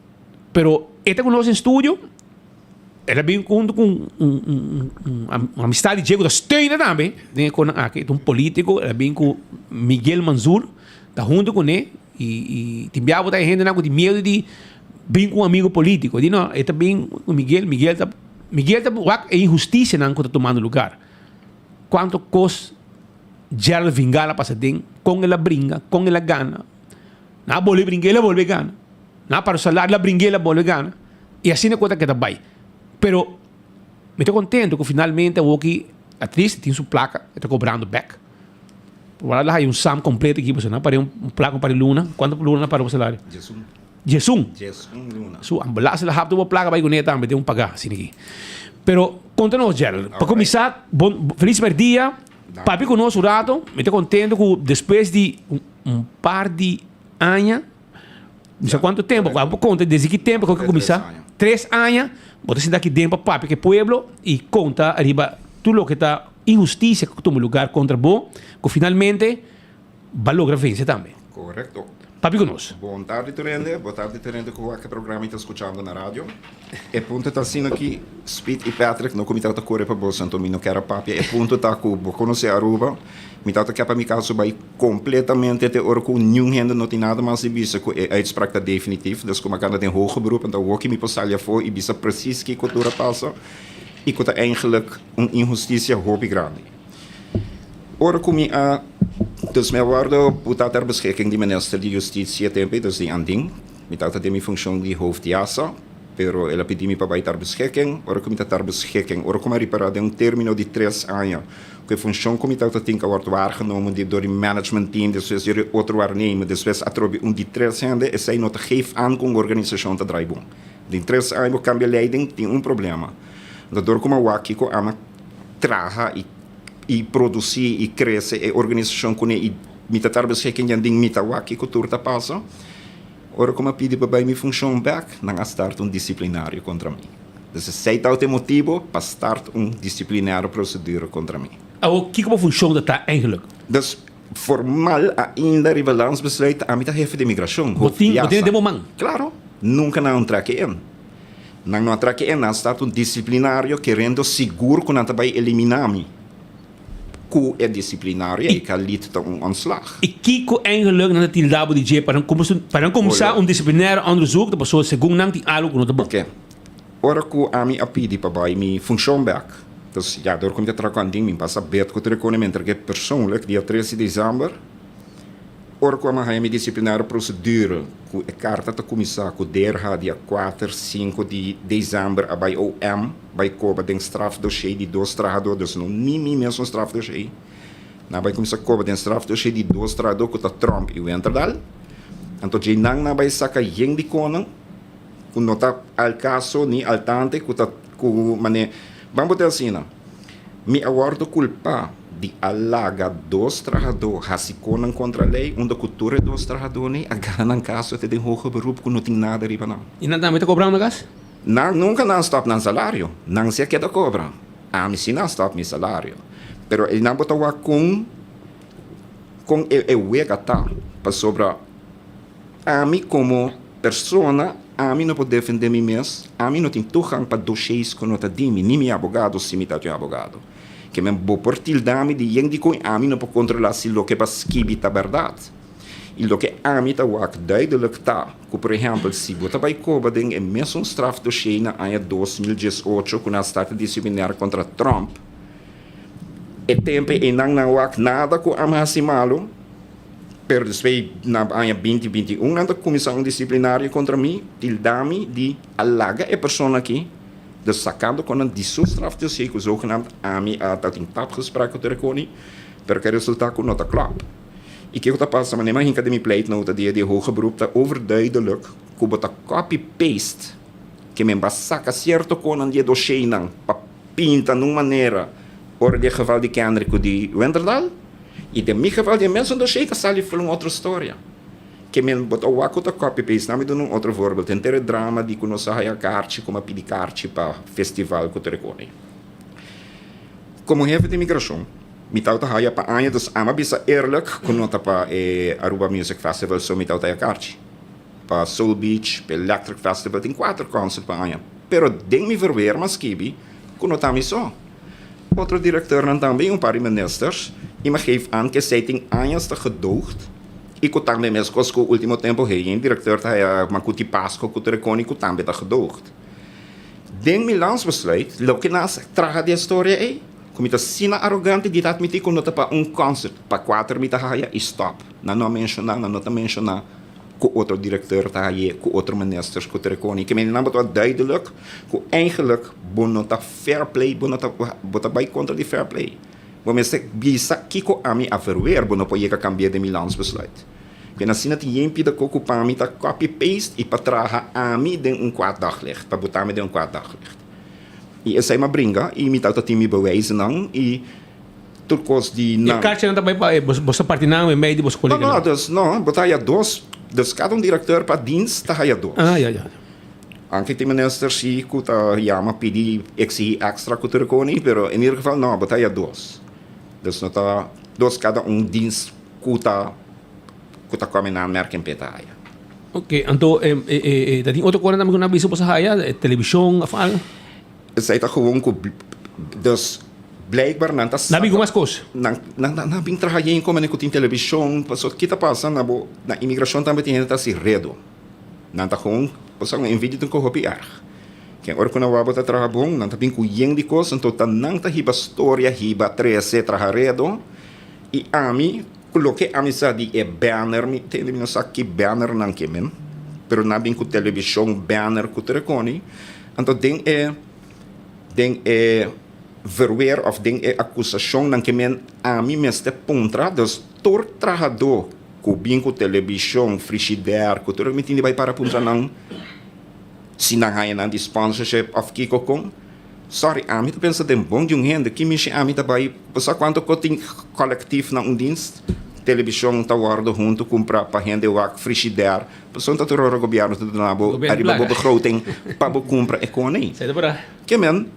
Speaker 12: Pero e ta ku nos den studio, el a bin huntu ku un un un amistad di dje ku ta steuna tambe den e konan aki, e ta un politico, el a bin ku Miguel Manzur, ta huntu kuné i i tin bia bo ta e hendenan ku tin miedu di bin ku un amigo politico, di no, e ta bin ku Miguel, Miguel ta Miguel ta wak e inhustisianan ku ta tumando lugar, kuantu kos Gerald Vingala a pasa den, kon el a bringa, kon el a gana. Nan a bolbe bringa, el a bolbe gana. Nan a para su salario, el a bringa, el a bolbe gana. I asina ku ta keda bai. Pero mi ta kontento ku finalmente awoki Atriz tin su plaka, e ta kobrando bek. Por wak el a haya un sam kompleto aki pasobra nan a par'é un plaka un par di luna. Kuantu luna nan a para bo salario?
Speaker 13: Diesun.
Speaker 12: Diesun?
Speaker 13: Diesun luna.
Speaker 12: Su ambulans el a hapta bo plaka bai kuné tambe den un pagá asina aki. Pero konta nos Gerald, pa kuminsá bon felis merdia. Papia ku nos un rato, mi ta kontento ku despues di un par di aña, no sa kuantu tempu, abo por konta desde ki tempu ku a kuminsá, tres aña, bo ta sinta aki den pa papia ku e pueblo i konta riba tur loke ta inhustisia ku tuma lugar kontra bo, ku finalmente bo a logra vense tambe.
Speaker 13: Korekto.
Speaker 12: Papia ku nos.
Speaker 13: Bon tardi tur hende, bo tardi tur hende ku wak e programa i ta skuchando na radio. E punto ta asina ki Speed i Patrick no ku mi tabata kore pa boso anto mi no kier a papia. E punto ta ku bo konosé Aruba, mi tabata kier pa mi kaso bai kompletamente te ora ku niun hende no tin nada mas di bisa ku e uitspraak ta definitief. Dus ku mi a kanda den hoger beroep anto awoki mi por sali afó i bisa precies kiko tur a pasa i ku ta eigenlijk un inhustisia hopi grandi. Ora ku mi a, dus mi a wòrdu puta ter beschikking di minister di Justitie tempu ei, dus di Andin. Mi tabata den mi funshon di hoofd Jasa, pero el a pidi mi pa bai ter beschikking. Ora ku mi ta ter beschikking, ora ku mi a ripará den un término di tres aña ku e funshon ku mi tabata tin ku a wòrdu waargenomen di dor di management team, despues dor di otro waarnemer, despues atrobe un di tres hende, esei no ta geef aan ku un organisashon ta draai bon. Den tres aña bo kambia leiding, tin un problema. Anto dor ku mi a wak kiko ami a traha i i produsí i krese e organisashon kuné i mi ta tarda beschikking den den mi ta wak kiko tur ta pasa. Ora ku mi a pidi pa bai mi funshon bèk, nan a start un disiplinario kontra mi. Dus esei tabata e motibu pa start un disiplinario prosedura kontra mi.
Speaker 12: Awor, kiko bo funshon ta ta eigenlijk?
Speaker 13: Dus formal ainda riba landsbesluit ami ta hefe di migrashon,
Speaker 12: Bo tin, bo tin den bo man?
Speaker 13: Klaro, nunka nan a un trake in. Nan no a trake in, nan a start un disiplinario kerendo sigur ku nan ta bai eliminá mi. Ku e disiplinario ei ka lid ta un ontslag.
Speaker 12: I kiko eigenlijk nan ta tilda bo di dje pa nan kumsa pa nan kumsa un disiplinario onderzoek ta pasobra segun nan tin algu ku no ta bon.
Speaker 13: Oke. Ora ku ami a pidi pa bai mi funshon bek, dus ya dor ku mi ta traha ku Andin mi pasa bet ku tur e kone mi entrege persoonlijk dia tres di desember. Ora ku ami a haña mi disiplinario prosedure ku e karta ta kuminsá ku DRH dia kuater, sinku di desember a bai OM bai koba den strafdossier di dos trahadó, dus no ni mi mes un strafdossier. Nan a bai kuminsá koba den strafdossier di dos trahadó ku ta Tromp i Winterdal. Anto djei nan nan a bai saka yen di konan ku no ta al kaso ni al tante ku ta ku manera ban bo ta asina. Mi a wòrdu kulpá di a laga dos trahadó hasi konan kontra lei, unda ku tur e dos trahadónan a gana nan kaso te den hoger beroep ku no tin nada riba nan.
Speaker 12: I nan tambe ta kobrando gas?
Speaker 13: Nan nunka nan a stòp nan salario, nan si a keda kobra. Ami si nan stop mi salario. Pero einan bo ta wak kon kon e e wega ta. Pasobra ami komo persona ami no por defende mi mes, ami no tin toegang pa dossiers ku no ta di mi, ni mi abogado si mi ta tin un abogado. Ke men bo por tilda mi di yen dikon ami no por kontrola si loke bo a skibi ta bèrdat. I loke ami ta wak duidelijk ta ku por ehèmpel si bo ta bai koba den e mesun strafdossier na aña 2018 ku nan a starta disiplinar kontra Trump, e tempu einan nan wak nada ku ami hasi malu, pero despues na aña 2021 nan ta kuminsá un disiplinario kontra mi, tilda mi di a laga e persona aki, dus sakando kon nan di su strafdossier ku zogenaamd ami a tabatin tapgesprek ku Terconi, pero ku a resultá ku no ta klòp. I kiko ta pasa? Manera mi a hinka den mi pleitnota dia di e hoger beroep ta overduidelijk ku bo ta copy paste ke men ba saka sierto konan di e dosheinan pa pinta nun manera ora di e geval di Kendrick ku di Winterdal i den mi geval di e mesun doshei ta sali ful un otro storia ke men bo ta wak ku ta copy paste. Nan mi duna un otro voorbeeld henter e drama di ku nos a haya karchi ku mi a pidi karchi pa festival ku ta rekone. Komo hefe di migrashon, mi tabata haya pa aña, dus ami a bisa eerlijk ku no ta pa e Aruba Music Festival so mi tabata haya karchi. Pa Soul Beach, pa Electric Festival, tin kuater concert pa aña. Pero den mi verweer mi a skibi ku no ta mi so. Otro direkteurnan tambe i un par di ministers i mi a geef aan ku esei tin añas ta gedoogd i ku tambe meskos ku ultimo tempo hei direkteur ta haya makuti Pasco ku ta rekoni ku tambe ta gedoogd. Den mi landsbesluit, loke nan a traha di e storia ei, ku mi ta asina arogante di ta atmití ku no ta pa un concert, pa kuater mi ta haya i stop. Nan no a menshoná, nan no ta menshoná ku otro direkteur ta hay'é, ku otro ministers ku ta rekoni. Ke mende nan bo ta duidelijk ku eigenlijk bo no ta fair play, bo no ta, bo ta bai kontra di fair play. Bo mester bisa kiko ami a verweer, bo no por yega kambi'é den mi landsbesluit. Ken asina tin yen pida koku pa mi ta copy paste y pa traha ami den un kwaad daglicht, pa buta mi den un kwaad daglicht. Y esey m'a bringa y mi tabata tin mi bewijzennan y tur cos di
Speaker 12: E
Speaker 13: nan.
Speaker 12: karchinan ta bai pa bo sa parti nan mei di boso
Speaker 13: No, no,
Speaker 12: koleganan?
Speaker 13: dus no, bo ta haya dos, dus kada un directeur pa dienst ta haya dos.
Speaker 12: Ah, ya, ya.
Speaker 13: Anke tin minister si ku ta yama pidi exigi extra ku tur koni, pero in ieder geval no, bo ta haya dos. Dus no ta dos kada un dienst ku ta ku ta kome na merken p'e ta haya.
Speaker 12: Ok, anto e ta tin otro kos tambe ku nan bisa boso haya, televishon of algo?
Speaker 13: Esei ta gewoon ku dus blijkbaar nan ta
Speaker 12: Nan bin ku mas kos?
Speaker 13: Nan nan nan bin traha yen komo ku tin televishon, pasobra ki ta pasa na bo na imigrashon tambe tin hende ta hasi redo. Nan ta gewoon pasobra un envidia tin ku hopi erg. Ken ora ku nan wak bo ta traha bon nan ta bin ku yen di kos anto ta nan ta hiba storia hiba trese traha redo i ami Ku loke ami sa di e banner, mi tende mi no sa ki banner nan ke men, pero nan bin ku televishon, banner ku tur e koni. Anto den e den e verweer of den e akusashon nan ke men ami mester puntra, dus tur trahadó ku bin ku televishon, frishider, ku tur mi tin di bai para puntra nan si nan haña nan di sponsorship of kiko kon. Sorry, ami ta pensa den bon di un hende, ki mishi ami ta bai, bo sa cuanto cu tin collectief na un dienst? Television ta wordo hunto cumpra pa hende wak frigidaire, pasobra ta tur ora gobierno ta duna bo ariba bo begroting pa bo cumpra e cone. Ke men,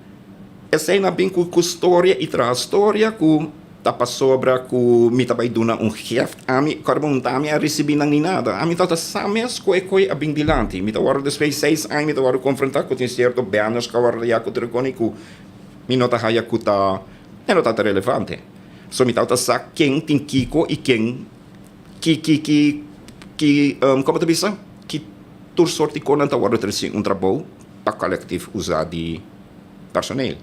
Speaker 13: esey na bin cu storia y traha storia cu ta pasobra cu mi ta bai duna un gift, ami, corda bo no ta ami a ricibi nan ni nada, ami tabata sa mes cu e coy a bin dilanti, mi ta wordo despues di seis aña mi ta wordo confronta cu tin cierto banners cu a wordo ya cu tur e coni cu mi no ta haya cu ta, e no tabata relevante, so mi tabata sa ken tin kico y ken ki ki ki ki como ta bisa ki tur soort di conan ta wordo treci un trabou pa collectief usa di personeel.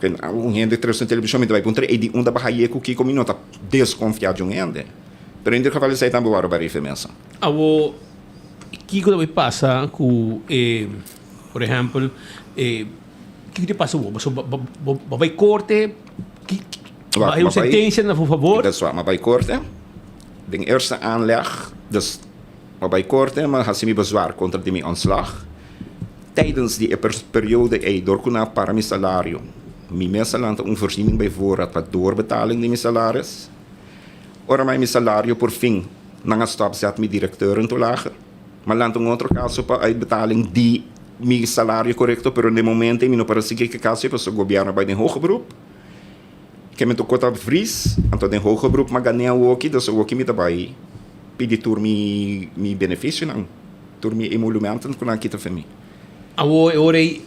Speaker 13: Ken un hende tres na televishon mi ta bai puntra ey di unda baha ye ku kiko mi no ta deskonfia di un hende. Pero in ieder geval esey tambe wòrdu barifa e mesa.
Speaker 12: Awo kiko ta bai pasa ku e por ehempel e kiko ta pasa awor pasobra bo bo bai korte ki bai un sentensia na bo fabor?
Speaker 13: Dat is waar, mi a bai korte den eerste aanleg dus mi a bai korte mi a hasi mi bezwaar kontra di mi ontslag. Tijdens di e periode ei, dor ku nan a para mi salario, mi mes a lanta un voorziening bij voorraad pa doorbetaling di mi salaris. Ora mai mi salario por fin nan a stop zet mi directeurentoelage, m'a lanta un otro kaso pa uitbetaling di. mi salario korekto, pero na e momento ei mi no por a sigui ku e kaso ei pasobra gobièrnu a bai den hoger beroep. Ke mi tokó ta vries, anto den hoger beroep mi a gané awoki, dus awoki mi ta bai pidi tur mi mi benefisionan, tur mi emolumenten ku nan a kita for mi.
Speaker 12: Awo e ora ei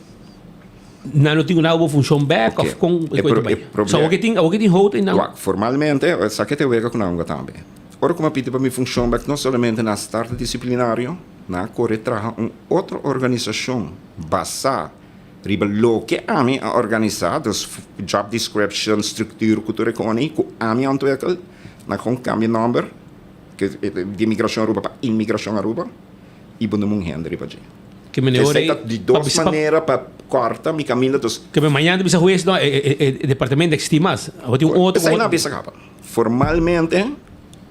Speaker 12: nan no tin ku daba bo funshon bèk òf kon e kos ta bai? So awoki tin awoki tin hout einan?
Speaker 13: Wak, formalmente esaki ta e wega ku nan hunga tambe. Ora ku mi a pidi pa mi funshon bèk no solamente nan a starta disiplinario, nan a kore traha un otro organisashon basá riba loke ami a organisá, dus job description, structuur ku tur e koni ku ami a ontwikkel, nan kon kambia nòmber di Migrashon Aruba pa Inmigrashon Aruba i bo nomu un hende riba dje.
Speaker 12: Ke mene ora
Speaker 13: Esei ta di dos manera pa kòrta mi kaminda, dus.
Speaker 12: Ke men mañana ta bisa hues no e departamento eksistí mas, awor tin un otro.
Speaker 13: Esei nan a bisa kaba. Formalmente,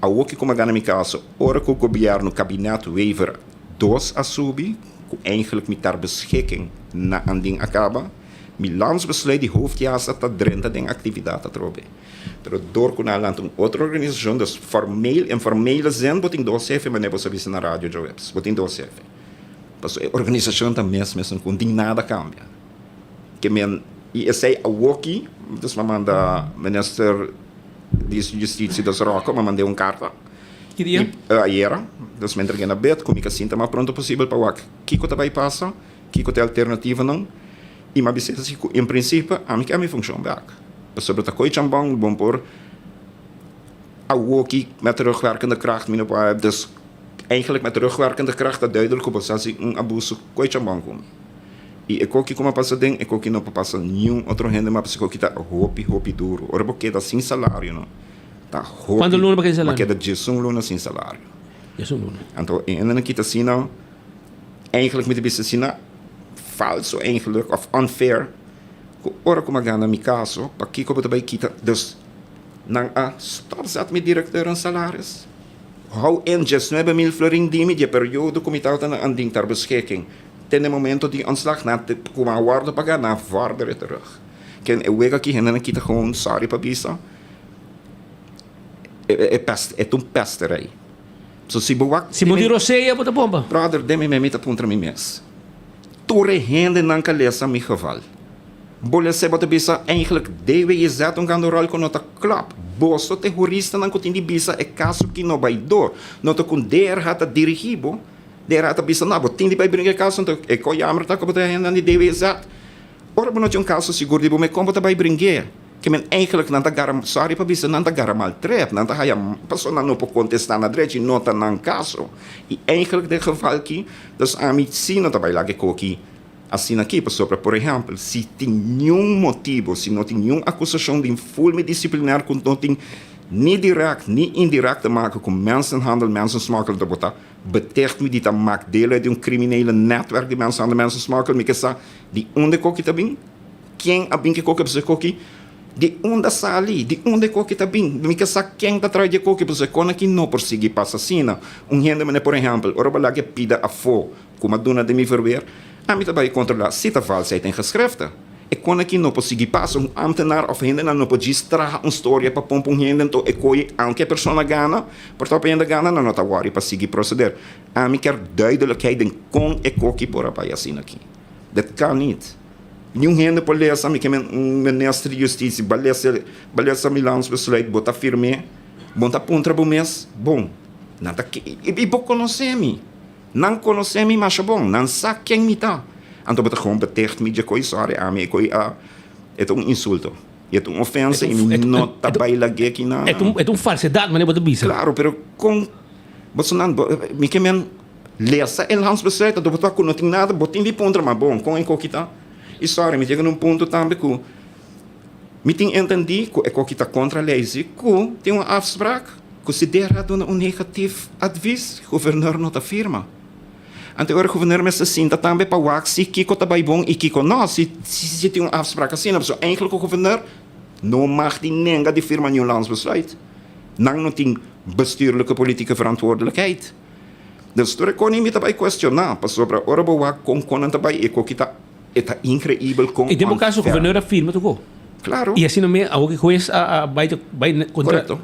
Speaker 13: awor ki ku mi a gana mi kaso, ora ku gobièrnu kabinet Wever dos a subi, ku eigenlijk mi ter beschikking na andin a kaba, mi landsbesluit di hoofdjasa ta drenta den aktividat atrobe. Pero dor ku nan a lanta un otro organisashon, dus formeel, in formele zin bo tin dos hefe, manera bo sa bisa na radio djaweps, bo tin dos hefe. Pasobra e organisashon ta mes mesun ku, no tin nada kambia. Ke men, i esei awoki, dus mi a manda minister di Justitie, dus Rocco, mi a mand'é un karta.
Speaker 12: Ki dia?
Speaker 13: Ayera. Dus mi a entreg'é na bed ku mi ka sinta mas pronto posibel pa wak kiko ta bai pasa, kiko ta e alternativanan. I mi a bisa si ku en prinsipio ami ke mi funshon bek. Pasobra ta koi chambon bon por awoki met terugwerkende kracht mi no por a dus eigenlijk met terugwerkende kracht ta duidelijk ku bo sa si un abuso koi chambon ku mi. I e koki ku mi a pasa den e koki no por pasa niun otro hende mas pasobra e koki ta hopi hopi duru. Ora bo keda sin salario no ta hopi.
Speaker 12: Kuantu luna bo keda sin salario?
Speaker 13: Mi a keda diesun luna sin salario.
Speaker 12: Diesun luna.
Speaker 13: Anto e hendenan kita asina. Eigenlijk mi ta bisa asina falso eigenlijk of unfair ku ora ku mi a gana mi kaso pakiko bo ta bai kita dus nan a stopzet mi directeur en salaris hou in diesnuebe mil florin di mi di e periodo ku mi tabata na andin ter beschikking te na e momento di ontslag nan ku mi a wordo paga nan a vorder e terug ken e wega aki hendenan kita gewoon sorry pa bisa e pest e ta un pesterij. So si bo wak.
Speaker 12: Si bo tin rosea bo ta bomba.
Speaker 13: Brother den mi mi ta puntra mi mes. Tur e hendenan ka lesa mi geval. Bo lesa bo ta bisa eigenlijk DWIZ un gando rol ku no ta klop. Boso ta e huristanan ku tin di bisa e kaso ki no bai door. No ta ku DRH ta dirigi bo. DRH ta bisa no bo tin di bai bringa e kaso anto e ko yamer ta ku bo ta e hendenan di DWIZ. Ora bo no tin un kaso sigur di bo me kon bo ta bai bring'é. Ke men eigenlijk nan ta gara, sorry pa bisa, nan ta gara maltrèt, nan ta haya pasobra nan no por kontestá na drechi, no ta nan kaso. I eigenlijk den geval ki, dus ami si no ta bai laga e koki asina aki, pasobra por ehèmpel si tin niun motibu, si no tin niun akusashon di fulmi disiplinar ku no tin ni dirèkt ni indirèkt te maken ku mensenhandel, mensensmokkel, anto bo ta beticht mi di ta mak deel uit di un kriminele nètwèrk di mensenhandel, mensensmokkel, mi ke sa di unda e koki ta bin. Ken a bin ku e koki? Pasobra e koki di unda sali? Di unda e koki ta bin? Mi ke sa ken ta traha di e koki, pasobra e kon aki no por sigui pasa asina. Un hende manera por ehèmpel, ora bo laga e pida afó ku mi a duna den mi verweer, ami ta bai kontrolá si ta valsheid en geschriften. E kon aki no por sigui pasa. Un ámtenar òf hendenan no por djis traha un storia pa pompa un hende, anto e koyi aunke e persona gana, por ta hopi hende gana, nan no ta wòri pa sigui proseder. Ami kier duidelijkheid den kon e koki por a bai asina aki. Dat kan niet. Niun hende por lesa mi ke men un minister di justisia ba lesa ba lesa mi landsbesluit bo ta firm'é bo ta puntra bo mes bon nan ta i bo konosé mi nan konosé mi masha bon nan sa ken mi ta anto bo ta gewoon beticht mi dje koi sorry ami e koi a e ta un insulto i e ta un ofensa i mi no ta bai lag'é kina
Speaker 12: E ta un falsedad manera bo ta bisa.
Speaker 13: Claro pero kon bo sa nan mi ke men. Lesa e landsbesluit anto bo ta ku no tin nada, bo tin di puntra ma bon kon e koki ta. I sorry mi yega na un punto tambe ku mi tin entendí ku e koki ta kontra lei si ku tin un afspraak ku si dera a duna un negatief advies guvernor no ta firma. Anto e ora guvernor mester sinta tambe pa wak si kiko ta bai bon i kiko no si si tin un afspraak asina pasobra eindelijk ku guvernor no mag di nenga di firma niun landsbesluit. Nan no tin bestuurlijke politieke verantwoordelijkheid. Dus tur e koning mi ta bai cuestiona, pasobra ora bo wak con con nan ta bai e koki ta e ta increibel con
Speaker 12: I den bo caso
Speaker 13: unfair.
Speaker 12: gobernador a firma tur ko.
Speaker 13: Claro.
Speaker 12: I asina me awor ki hues a a bai bai contra.
Speaker 13: Correcto.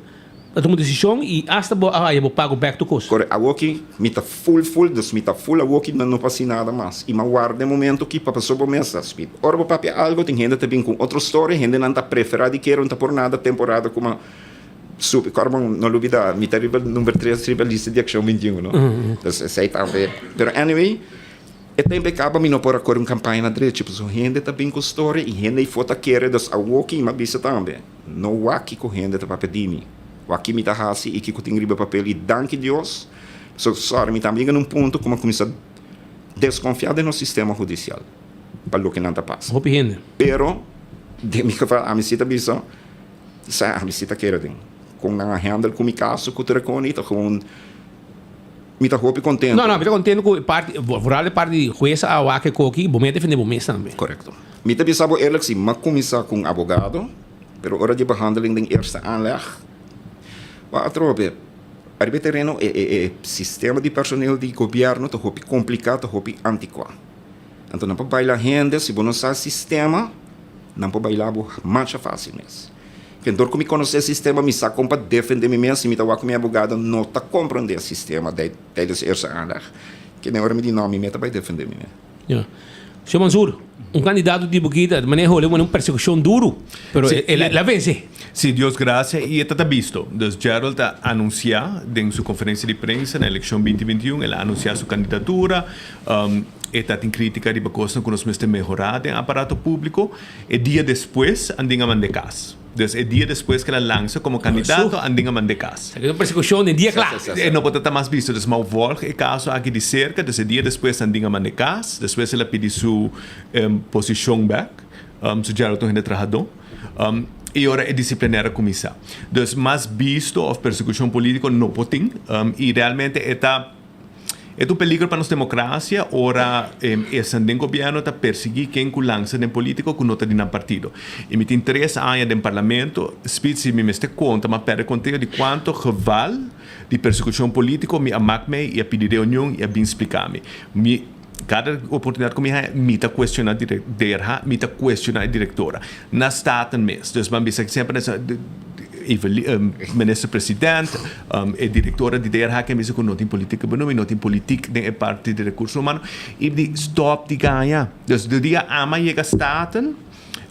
Speaker 12: a tuma un desishon i asta bo a haya bo pago bek tur kos.
Speaker 13: Kore, awoki mi ta full full, dus mi ta full awoki no no pasi nada mas. I mi a warda e momento ki pa paso bo mes ta speed. Ora bo papia algo tin hende ta bin ku un otro story, hendenan ta prefera di kere un ta por nada temporada ku mi a supi. Kòrda bo no lubida mi ta riba number tres riba lista di Akshon 21 no. Dus esei tambe. Pero anyway. E tempo e caba mi no por a core un campaña na drechi pasobra hende ta bin cu storia y hende eyfo ta kere dus awo ki mi a bisa tambe no wak kico hende ta papia di mi wak ki mi ta haci y kico tin riba papel y danki Dios pasobra sorry mi tambe yega na un punto cu mi a cuminsa desconfia den nos sistema hudicial pa loke nan ta pasa
Speaker 12: Hopi hende.
Speaker 13: pero den mi geval ami si ta bisa sa ami si ta kere den con nan a handle cu mi caso cu tur e con y ta gewoon. Mi ta hopi contento.
Speaker 12: No, no, mi ta contento cu e parti, vooral e parti di hues a wak e koki, bo mester defende bo mes tambe.
Speaker 13: Correcto. Mi ta bisa bo eerlijk, si m'a cuminsa cu un abogado, pero ora di behandeling den eerste aanleg, wak atrobe, ariba e tereno e e e sistema di personeel di gobierno ta hopi complica, ta hopi anticua. Anto nan por baila hende, si bo no sa e sistema, nan por baila bo masha facil mes. Ken dor ku mi konosé e sistema, mi sa kon pa defendé mi mes i mi ta wak ku mi abogado no ta komprondé e sistema tijdens eerste aanleg. Ken e ora mi di no, mi meta bai defendé mi mes.
Speaker 12: Ya. Señor Mansur, un kandidato di bukita, maneho hole un persekushon duru, pero el a vense.
Speaker 14: Si, Dios gracia i e ta ta bisto. Dus Gerald a anunsiá den su konferensia di prensa na elekshon binti 21, el a anunsiá su kandidatura, e ta tin krítika riba kosnan ku nos mester mehorá den aparato públiko. E dia despues Andin a mand'é kas. Dus e dia despues ku el a lansa komo kandidato, Andin a mand'é kas.
Speaker 12: Esaki ta un persekushon den dia kla.
Speaker 14: E no por ta ta mas bisto. Dus m'a volg e kaso aki di serka. Dus e dia despues Andin a mand'é kas. Despues el a pidi su posishon bèk. Su Gerald ta un hende trahadó. I ora e disiplinair a kuminsá. Dus mas bisto òf persekushon polítiko no por tin. I realmente e ta. E ta un peligro pa nos democracia ora esnan den gobierno ta persigui ken cu lansa den politico cu no ta di nan partido. Y mi tin tres aña den parlamento, Speed si mi mester conta m'a perde conteo di cuanto geval di persecucion politico mi a mak mey y a pidi reunion y a bin splica mi. Mi cada oportunidad cu mi haya mi ta cuestiona DRH, mi ta cuestiona e directora. Na Staten mes. Dus ban bisa semper Minister President, e directora di DRH ke bisa ku no tin politica benoemd, no tin politiek den e parti di recurso humano y di stop di gaña. Dus de dia ama yega Staten,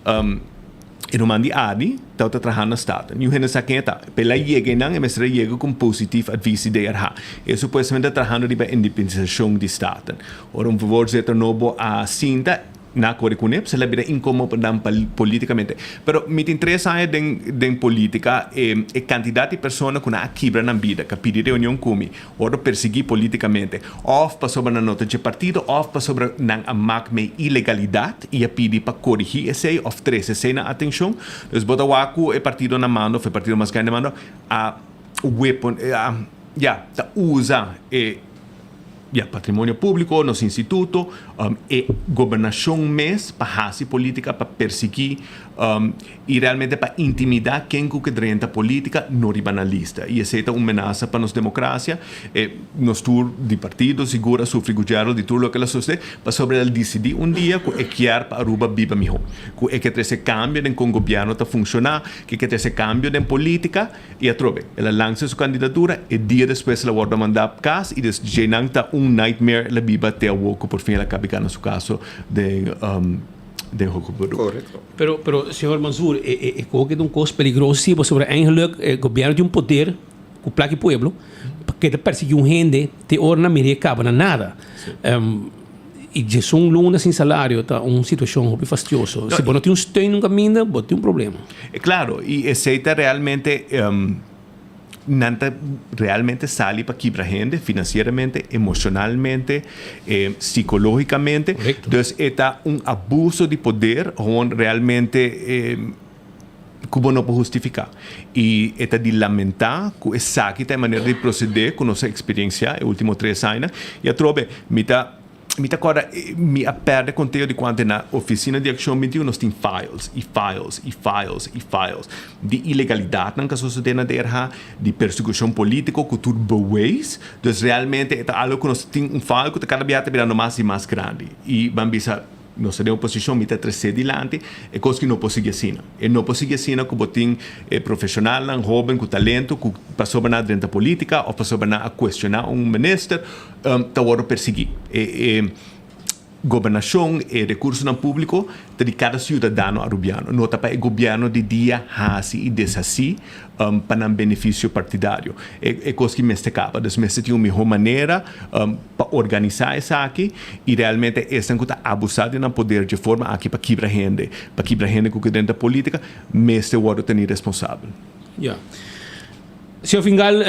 Speaker 14: e ruman di Adi tabata traha na Staten. Niun hende sa ken e ta. P'e la yega einan e mester a yega ku un positief advies di DRH. E supuestamente ta trahando riba independisacion di Staten. Ora un voorzitter nobo a sinta, Na kore kuné, se la bira inkomodo pa nan politikamente. Pero mi tin tres aña den den politika, e e kantidat di persona ku nan a kibra nan bida, ku a pidi reunion ku mi, wòrdu persiguí politikamente, òf pasobra nan no ta dje partido, òf pasobra nan a mak mei ilegalidat i a pidi pa korigí esei òf trese esei na atenshon. Dus bo ta wak ku e partido na mando òf e partido mas grandi na mando a weapon, a ya, ta usa e. Ya, patrimonio públiko, nos instituto, e gobernashon mes pa hasi polítika, pa persiguí i realmente pa intimidá ken ku ke drenta polítika no riba nan lista. I esei ta un menasa pa nos demokrasia. E nos tur di partido sigur a sufri ku Gerald di tur loke el a sosodé pasobra el a disidí un dia ku e kier pa Aruba biba mihó, ku e ke trese kambio den kon gobièrnu ta funshoná, ku e ke trese kambio den polítika. I atrobe, el a lansa su kandidatura, e dia despues el a wòrdu mandá kas i des djenan ta un nightmare el a biba te awor ku por fin el a kabi gana su kaso den den hoge beroep.
Speaker 13: Korekto.
Speaker 12: Pero, pero señor Mansur, e e e koke ta un kos peligroso si pasobra eigenlijk e gobièrnu tin un poder ku plak e pueblo pa keda persiguí un hende te ora nan mira e kaba na nada. I djesun luna sin salario ta un situacion hopi fastioso. Si bo no tin un steun un caminda, bo tin un problema.
Speaker 14: Claro, i esei ta realmente, nan ta realmente sali pa kibra hende financieramente, emocionalmente, psicologicamente. Dus e ta un abuso di poder, gewoon realmente ku bo no por hustifiká. I e ta di lamentá ku esaki ta e manera di prosedé ku nos a eksperensiá e último tres añanan. I atrobe, mi ta mi ta kòrda mi a pèrdè konteo di kuantu na ofisina di Akshon 21 nos tin files i files i files i files di ilegalidatnan ku a sosodé na DRH, di persekushon polítiko ku tur beweis. Dus realmente e ta algu ku nos tin un file ku ta kada biaha ta birando mas i mas grandi. I ban bisa. Nos ta den oposishon, mi ta tresé dilanti e kos ki no por sigui asina. E no por sigui asina ku bo tin e profeshonalnan hóben ku talento ku pasobra nan a drenta polítika òf pasobra nan a kuestioná un minister ta wòrdu persiguí. E e gobernashon, e rekursonan públiko ta di kada siudadano arubiano, no ta pa e gobièrnu di dia hasi i deshasí pa nan benefisio partidario. E kos ki mester kaba. Dus mester tin un mihó manera pa organisá esaki i realmente esnan ku ta abusá di nan poder dje forma aki pa kibra hende, pa kibra hende ku ke drenta polítika, mester wòrdu tení responsabel.
Speaker 12: Ya. Señor Fingal,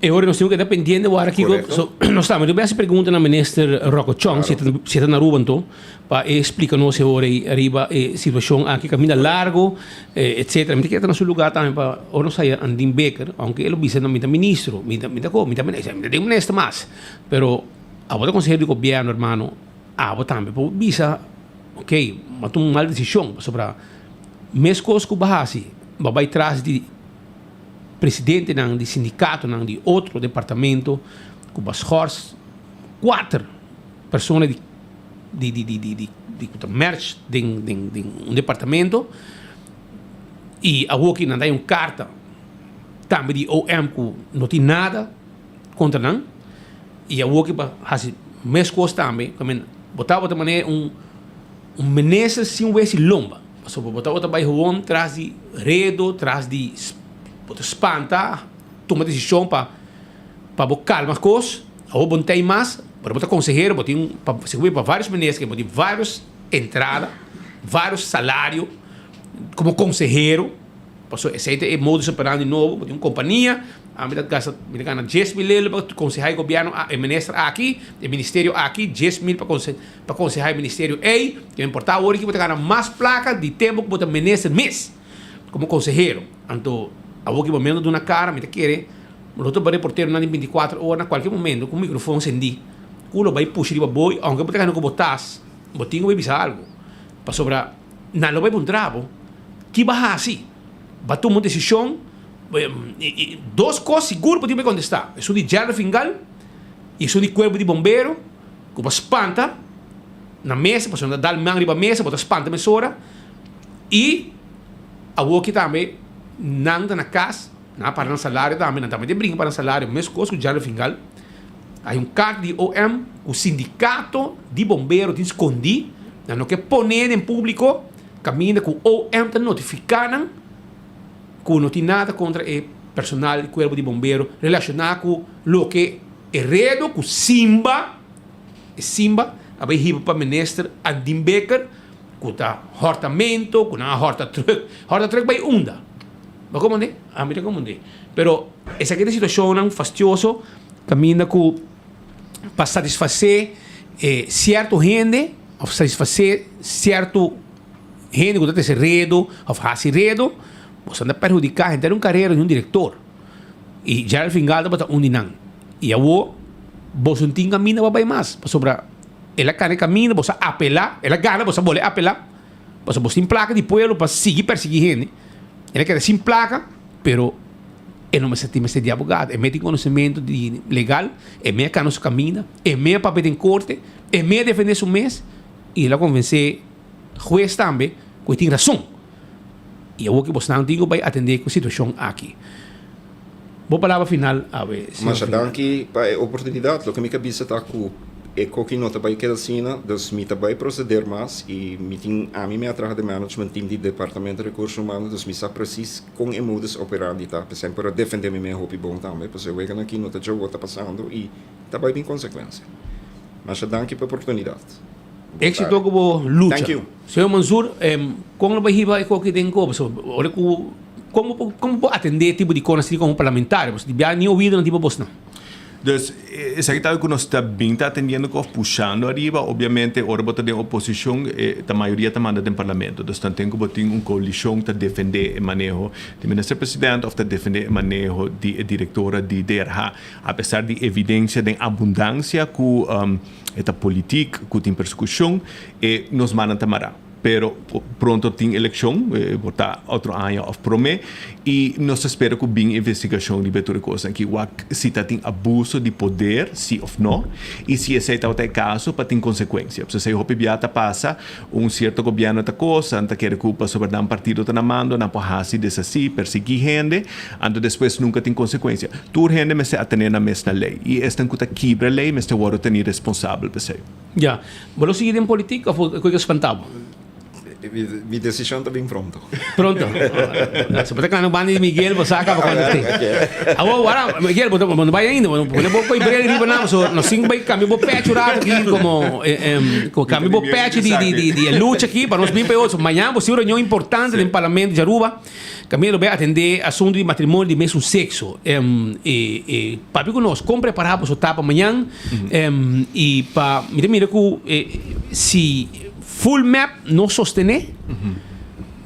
Speaker 12: e ora nos tin ku keda pendiente wara kiko so nos ta. Mi ta hasi pregunta na Minister Rocco Chong si si e ta na Aruba anto pa e splika nos e ora ei ariba e situashon aki kaminda largo etcetera. Mi ta kere ta na su lugar tambe pa ora nos haya Andin Bikker aunke e lo bisa mi ta ministro mi ta mi ta ko mi ta minister mi ta den minister mas pero abo ta konsehero di gobièrnu hermano abo tambe por bisa ok bo a tuma un mal desishon pasobra meskos ku bo a hasi bo a bai tras di presidentenan di sindikatonan di otro departamento ku bo a schors kuater persona di di di di di di di ku ta merch den den den un departamento i awoki nan ta hay un karta tambe di OM ku no tin nada kontra nan i awoki pa hasi meskos tambe bo tabata manera un un minister sin wesi lomba. Pasobra bo tabata bai gewoon tras di redo, tras di bo ta spanta, tuma desishon pa pa bo kalma kos. Awor bo no ta ei mas, pero bo ta konsehero, bo tin pa segun mi pa vários minister bo tin vários entrada, vários salario komo konsehero. Pasobra esei ta e modus operandi nobo, bo tin un kompania, ami ta gasta, mi ta gana 10.000 lelo pa konsehá e gobièrnu, e minister aki, e ministerio aki, 10.000 pa konse. Pa konsehá e ministerio ei, no importá ora ki bo ta gana mas plaka di tempu ku bo ta minister mes komo konsehero. Anto awor ki bo mendo duna kara, mi ta kere lo ta reporteronan di bintikuater ora na kualke momento ku mikrofon sendí ku lo bai pusha riba bo i ounke bo ta gana ku bo tas, bo tin ku bai bisa algu. Pasobra nan lo bai puntra bo ki bo a hasi, bo a tuma un desishon, dos kos sigur bo tin ku bai kontestá, esun di Gerald Fingal i esun di kuerpo di bombero. Ku bo spanta na mesa, pasobra nan ta dal man riba mesa, bo ta spanta mesora. I awoki tambe nan ta na kas, nan a para nan salario tambe, nan tambe ta bringa pa nan salario, meskos ku Djalo Fingal. Hay un karta di OM ku sindikato di bombero tin skondí, nan no ke pone den públiko, kaminda ku OM ta notifiká nan ku no tin nada kontra e personal di kuerpo di bombero relashoná ku loke E redo ku Simba, e Simba a bai hiba pa minister Andin Bikker ku ta hòrtamento, ku nan a hòrta trùk. Hòrta trùk bai unda? Bo komprendé? Ami ta komprendé. Pero esaki ta situashonnan fastioso kaminda ku pa satisfasé e sierto hende òf satisfasé sierto hende ku ta trese redo òf hasi redo, bo sa ta perhudiká henter un karera di un direktor. I Gerald Fingal tabata un di nan. I awor boso no tin kaminda pa bai mas, pasobra el a kana e kaminda, boso a apelá, el a gana, boso a bolbe apelá, pasobra boso tin plaka di pueblo pa sigui persiguí hende. El a keda sin plaka, pero e no mester tin mester di abogado, e mei tin konosementu di legal, e mei a kana su kaminda, e mei a papia den korte, e mei a defendé su mes, i el a konvensé hues tambe ku e tin rason. I awor ki bosnan tin ku bai atendé ku situashon aki. Bo palabra final awe, señor
Speaker 13: Masha
Speaker 12: Fingal.
Speaker 13: danki pa e oportunidat. Loke mi ka bisa ta ku e koki no ta bai keda asina, dus mi ta bai proseder mas i mi tin ami mi a traha den management team di departamento Rekurso Humano, dus mi sa presis kon e modus operandi ta. P'esei mi por a defende mi mes hopi bon tambe, pasobra e weganan aki no ta djawo ta pasando i ta bai bin konsekuensia. Masha danki pa e oportunidat.
Speaker 12: Éxito ku bo lucha. Señor Mansur, kon lo bai hiba e koki den koba? So, ora ku kon bo kon bo por atendé tipo di kos asina komo parlamentario? Pasobra di bia ni oido nan tipo bosnan.
Speaker 14: Dus, esaki ta algo ku nos ta bin ta atendiendo ku òf pushando ariba. Obviamente, ora bo ta den oposishon, e ta mayoria ta manda den parlamento. Dus tanten ku bo tin un koalishon ta defendé e maneho di minister president òf ta defendé e maneho di e direktora di DRH. Apesar di evidensia den abundansia ku E ta politik ku tin persekushon, e nos mannan ta mará. Pero pronto tin eleccion, por ta otro aña of prome, y nos ta spera cu bin investigacion riba e tur e cosnan aki, wak si ta tin abuso di poder, si of no, y si esey tabata e caso, pa tin consecuencia. Pasobra esey hopi bia ta pasa, un cierto gobierno ta cosa, nan ta kere cu pasobra nan partido ta na mando, nan por haci deshaci, persigui hende, anto despues nunca tin consecuencia. Tur hende mester atene nan mes na ley, y esnan cu ta kibra ley mester wordo teni responsabel p'esey.
Speaker 12: Ya. Bo lo sigui den politik of bo koe ke spanta bo?
Speaker 13: Mi desishon ta bin pronto.
Speaker 12: Pronto. Si bo ta kla na banda di Miguel bo sa kaba kuantu tin. Awor wara Miguel bo bo no bai ainda bo pone bo koi bril riba nan so nos tin bai kambia bo pecho rato aki komo kambia bo pecho di di di e lucha aki pa nos bin pa e otro. Mañana bo tin un reunion importante den parlamento di Aruba. Kaminda lo bai atendé asuntu di matrimonio di mesun sekso. E papia ku nos, kon prepará boso ta pa mañan? I pa mi ta mira ku si full mep no sostené,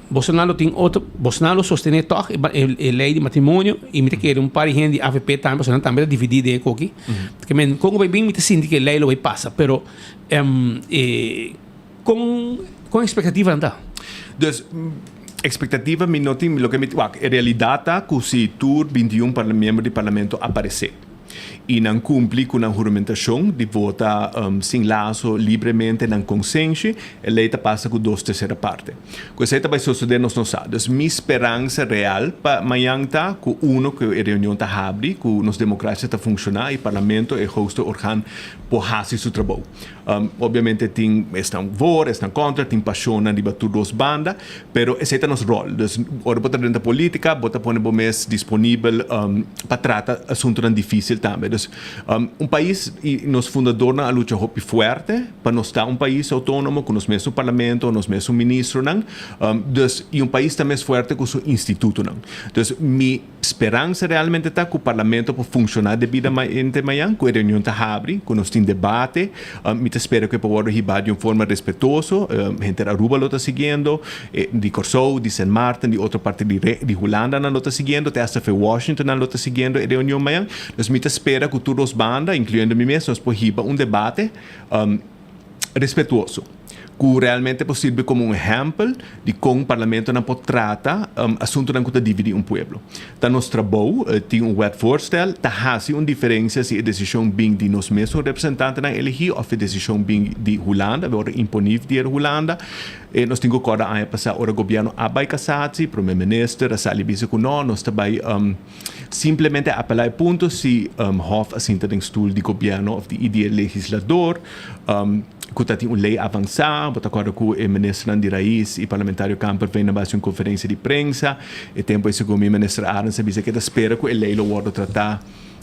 Speaker 12: bosonan lo tin otro, bosonan lo sostené tòg e lei di matrimonio i mi ta kere un par di hende di avp tambe, pasobra nan tambe ta dividí den e koki. Ke men kon ku bai bin mi ta sinti ku e lei lo bai pasa, pero Kon kon expectativanan ta?
Speaker 14: Dus, expectativa mi no tin, loke mi, wak, e realidad ta ku si tur 21 miembro di parlamento aparece i nan cumpli cu nan huramentacion di vota sin lazo, libremente, nan consenshi, e ley ta pasa cu dos tercera parte. Cu esey ta bay sosode nos no sa. Dus mi speransa real pa mañan ta cu uno cu e reunion ta habri, cu nos democracia ta funciona y parlamento, e hoogste orgaan, por haci su trabou. Obviamente tin esnan voor, esnan kontra, tin pasionnan riba tur dos banda, pero esei ta nos rol. Dus ora bo ta drenta politica, bo ta pone bo mes disponibel pa trata asuntonan dificil tambe. Dus un pais, y nos fundadornan a lucha hopi fuerte pa nos ta un pais autonomo cu nos mesun parlamento, nos mesun ministronan. Dus, y un pais ta mes fuerte cu su institutonan. Dus mi. Speransa realmente ta ku Parlamento por funshoná debidamente mañan, ku e reunion ta habri, ku nos tin debate. Mi ta spera ku e por wòrdu hibá di un forma respetuoso. Henter Aruba lo ta siguiendo, di Kòrsou, di Sint Maarten, di otro parti di di Hulanda nan lo ta siguiendo, te hasta fe Washington nan lo ta siguiendo e reunion mañan. Dus mi ta spera ku tur dos banda, inkluyendo mi mes, nos por hiba un debate respetuoso, ku realmente por sirbi komo un ehèmpel di kon parlamentonan por trata asuntunan ku ta dividí un pueblo. Ta nos trabou, tin un wetvoortstel, ta hasi un diferensia si e desishon bin di nos mesun representantenan elegí òf e desishon bin di Hulanda, wòrdu imponí dier Hulanda. Nos tin ku kòrda aña pasá ora gobièrnu a bai kasatsi, prome minister a sali bisa ku no, nos ta bai simplemente apelá e punto si Hof a sinta den stul di gobièrnu òf di di e legislador. Ku ta tin un lei avansá. Bo ta kòrda ku e ministernan di Rais i parlamentario Kamperveen a basi un konferensia di prensa. E tempu ei segun mi minister Arends a bisa ku e ta spera ku e lei lo wòrdu tratá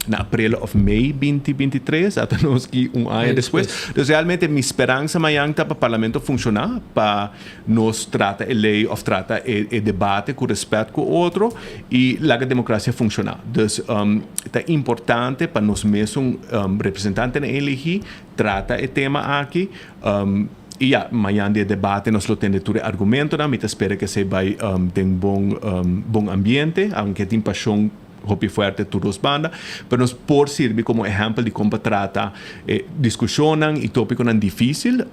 Speaker 14: na aprel òf mei binti 23, ata nos ki un aña despues. Dus realmente mi speransa mañan ta pa parlamento funshoná, pa nos trata e lei òf trata e debate ku rèspèt ku otro i laga demokrasia funshoná. Dus ta importante pa nos mesun representantenan eligí Trata e tema aki. Y ya, mañan di e debate nos lo tende tur e argumentonan. Mi ta spera cu esey bay den bon bon ambiente, aunke tin pasion hopi fuerte tur dos banda. Pero nos por sirbi como ehempel di con pa trata e discusionnan y topiconan dificil.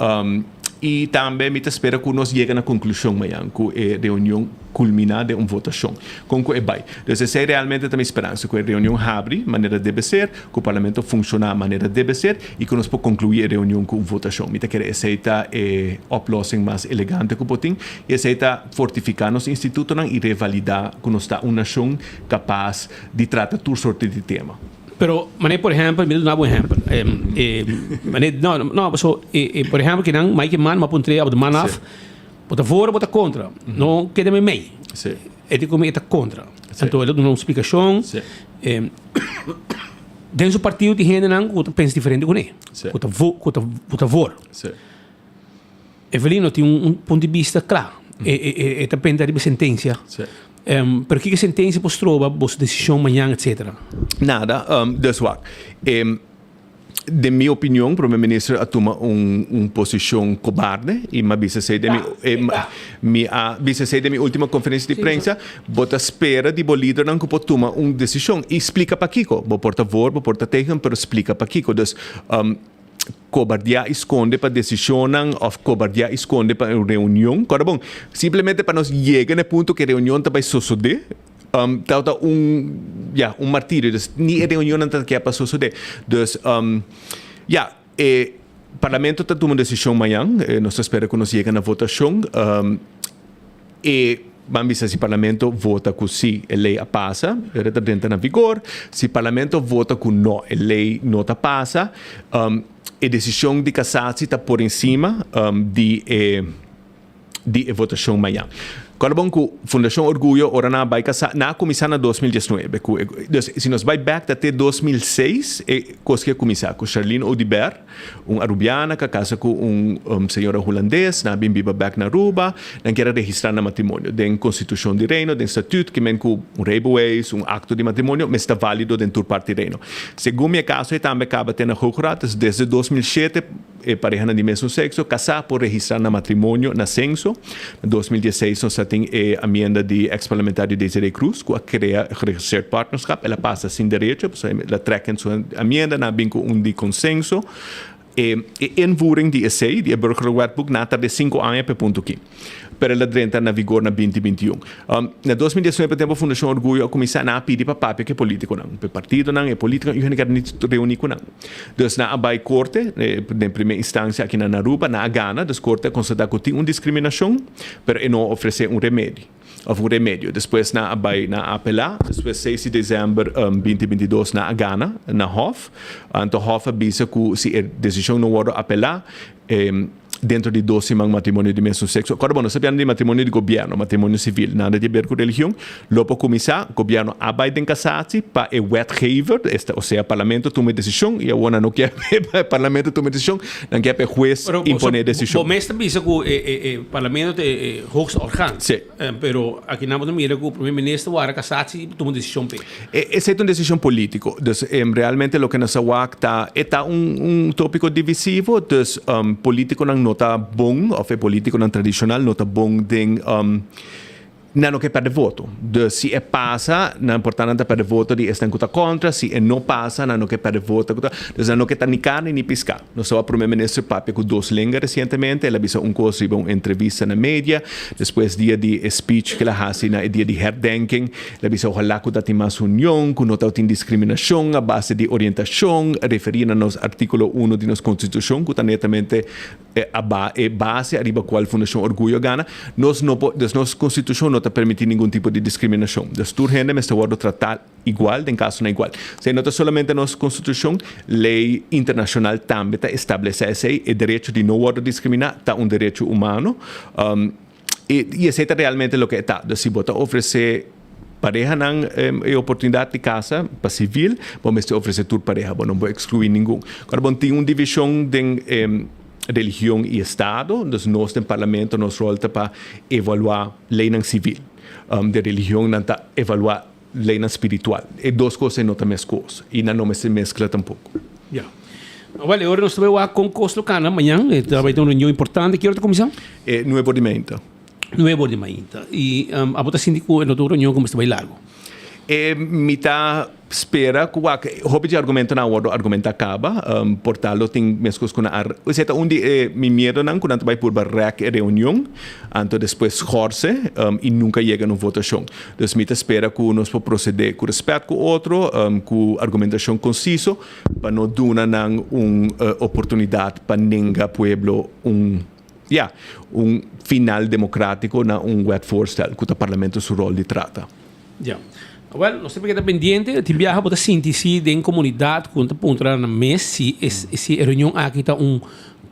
Speaker 14: Y tambe mi ta spera cu nos yega na conclusion mañan cu e reunion culmina den un votacion. Con cu e bay. Dus esey realmente ta mi speransa, cu e reunion habri manera debe ser, cu Parlamento funciona manera debe ser y cu nos por conclui e reunion cu un votacion. Mi ta kere esey ta e oplossing mas elegante cu por tin y esey ta fortifica nos institutonan y revalida cu nos ta un nacion capaz di trata tur sorte di tema.
Speaker 12: Pero manera por ehempel, mi ta duna bo un ehempel. Manera, no, no, paso por ehempel kinan Mike Eman a puntra op de man af, bo ta voor of bo ta kontra? No keda meimei. E di ku mi e ta kontra. Anto el a duna un splikashon. Den su partido tin hendenan ku ta pensa diferente kuné, ku ta ku ta ku ta voor. Evelino tin un punto di bista kla. E ta penta riba sentensia. Pero kiko sentensia por stroba boso desishon mañan etcetera?
Speaker 14: Nada. Dus wak. Den mi opinion Prome Minister a tuma un un posishon kobarde i mi a bisa esei den mi mi a bisa esei den mi ultimo konferensia di prensa. Bo ta spera di bo lidernan ku por tuma un desishon i splika pakiko. Bo por ta voor, bo por ta tegen, pero splika pakiko. Dus. Kobardiá i skonde pa desishonnan òf kobardiá i skonde pa un reunion. Kòrda bon, simplemente pa nos yega na e punto ku e reunion ta bai sosodé, tabata un, ya, un martirio. Dus ni e reunionnan ta kier pa sosodé. Dus, ya, e parlamento ta tuma un desishon mañan. Nos ta spera ku nos yega na votashon. E ban bisa si parlamento vota cu si, e ley a pasa, e ta drenta na vigor. Si parlamento vota cu no, e ley no ta pasa. E decision di casatie ta por encima di e di e votacion mañan. Kòrda bon cu Fundacion Orguyo ora nan a bay casa, nan a cuminsa na 2019 cu e, dus si nos bay bek ta te 2006 e cos ke a cuminsa cu Charlene Oduber. Un Arubiana ka kasa ku un señora Hulandes, nan a bin biba bek na Aruba, nan kier a registrá nan matrimonio den Konstitushon di Reino, den Statuut, ke men ku un rijbewijs, un akto di matrimonio mester ta válido den tur parti di Reino. Segun mi e kaso ei tambe kaba te na Hoogeraad, dus desde 2007 e parehanan di mesun sekso kasá por registrá nan matrimonio na senso. Na 2016 nos a tin e amienda di eks parlamentario Desiree Croes ku a krea geregistreerd partnerschap. El a pasa sin derecho, pasobra el a trek en su amienda, nan a bin ku un di konsenso. E e invoering di esei, di e Burgerlijk Wetboek, nan a tarde sinku aña pa e punto aki. Pero el a drenta na vigor na binti 21. Na 2019 tempu Fundashon Orguyo a kuminsá, nan a pidi pa papia ku e politikonan, ku e partidonan, e politikonan, i hende keda ni reuní ku nan. Dus nan a bai korte, den prome instansia aki na Aruba, nan a gana, dus korte a konstatá ku tin un diskriminashon, pero e no a ofresé un remedi, òf un remedio. Despues nan a bai, nan a apelá, despues seis di desèmber 2022 nan a gana na hòf, anto hòf a bisa ku si e desishon no wòrdu apelá, Dentro di dos siman matrimonio di mesun sexo, acorda bo, nos ta piando di matrimonio di gobierno, matrimonio civil, nada di haber cu religion, lo por cuminsa, gobierno a bay den casatie pa e wetgever, esta osea parlamento tuma e decision y awor nan no kier pa e parlamento tuma e decision, nan kier pa e huez impone e decision.
Speaker 12: Bo mes ta bisa cu e parlamento ta e hoogste orgaan,
Speaker 14: Si.
Speaker 12: pero aki nan bo ta mira cu primer minister wara casatie y tuma un decision p'e.
Speaker 14: Esei ta un desishon polítiko. Dus realmente loke nos a wak ta e ta un un tópiko divisivo. Dus polítikonan no ta bon òf e polítikonan tradishonal no ta bon den nan no ke pèrdè voto. Dus si e pasa nan por ta nan ta pèrdè voto di esnan ku ta kontra, si e no pasa nan no ke pèrdè voto ku ta. Dus nan no ke ta ni karni ni piská. Nos tabatin prome minister papia ku dos lenga resientemente. El a bisa un kos riba un entrevista na media. Despues dia di e speech ku el a hasi na e dia di herdenking, el a bisa ojalá ku ta tin mas union, ku no ta tin diskriminashon a base di orientashon, referí na nos artíkulo uno di nos konstitushon ku ta netamente e base ariba kual Fundashon Orguyo a gana. Nos no por, dus nos konstitushon no ta permití ningun tipo di diskriminashon. Dus tur hende mester wòrdu tratá igual den kasonan igual. Esei no ta solamente nos konstitushon, lei internashonal tambe ta establesé esei, e derecho di no wòrdu diskriminá ta un derecho humano i esei ta realmente loke e ta. Dus si bo ta ofresé parehanan e oportunidat di kasa pa sivil, bo mester ofresé tur pareha, bo no por ekskluí ningun. Ora bo tin un divishon den religion i estado, dus nos den parlamento nos ròl ta pa evaluá leinan sivil. Den religion nan ta evaluá Leynan spiritual. E dos cos ei no ta mescos y nan no mester mezcla tampoco.
Speaker 12: Ya. Wel, e ora nos ta bay wak con cos lo cana mañan. E ta bay ta un reunion importante. Ki ora ta cuminsa?
Speaker 14: E nuebe or di mainta.
Speaker 12: Nuebe or di mainta. Y abo ta sinti cu e no ta un reunion cu mester bay largo?
Speaker 14: E mi ta Spera cu wak hopi dje argumentonan a wordo argumenta caba, por ta lo tin mescos cu nan a, esey ta un di e mi miedonan cu nan ta bay purba rek e reunion, anto despues schorse y nunca yega na un votacion. Dus mi ta spera cu nos por procede cu respet cu otro, cu argumentacion conciso pa no duna nan un oportunidad pa nenga pueblo un, ya, un final democratico na un wetvoorstel cu ta parlamento su rol di trata.
Speaker 12: Ya. Wel, nos ta keda pendiente. Tin biaha bo ta sinti si den komunidat ku nan ta puntra nan mes si e si e reunion aki ta un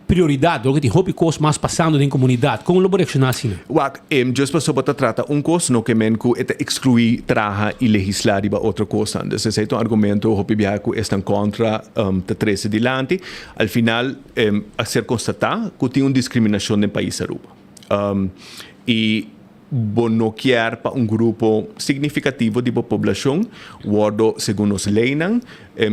Speaker 12: prioridat dor ku tin hopi kos mas pasando den komunidat. Kon lo bo reakshoná asina?
Speaker 14: Wak, djis pasobra bo ta trata un kos no ke men ku e ta ekskluí traha i legislá riba otro kosnan. Dus esei ta un argumento hopi biaha ku esnan kontra ta trese dilanti. Al final a ser konstatá ku tin un diskriminashon den pais Aruba. I Bo no kier pa un grupo significativo di bo poblacion wordo, segun nos leynan,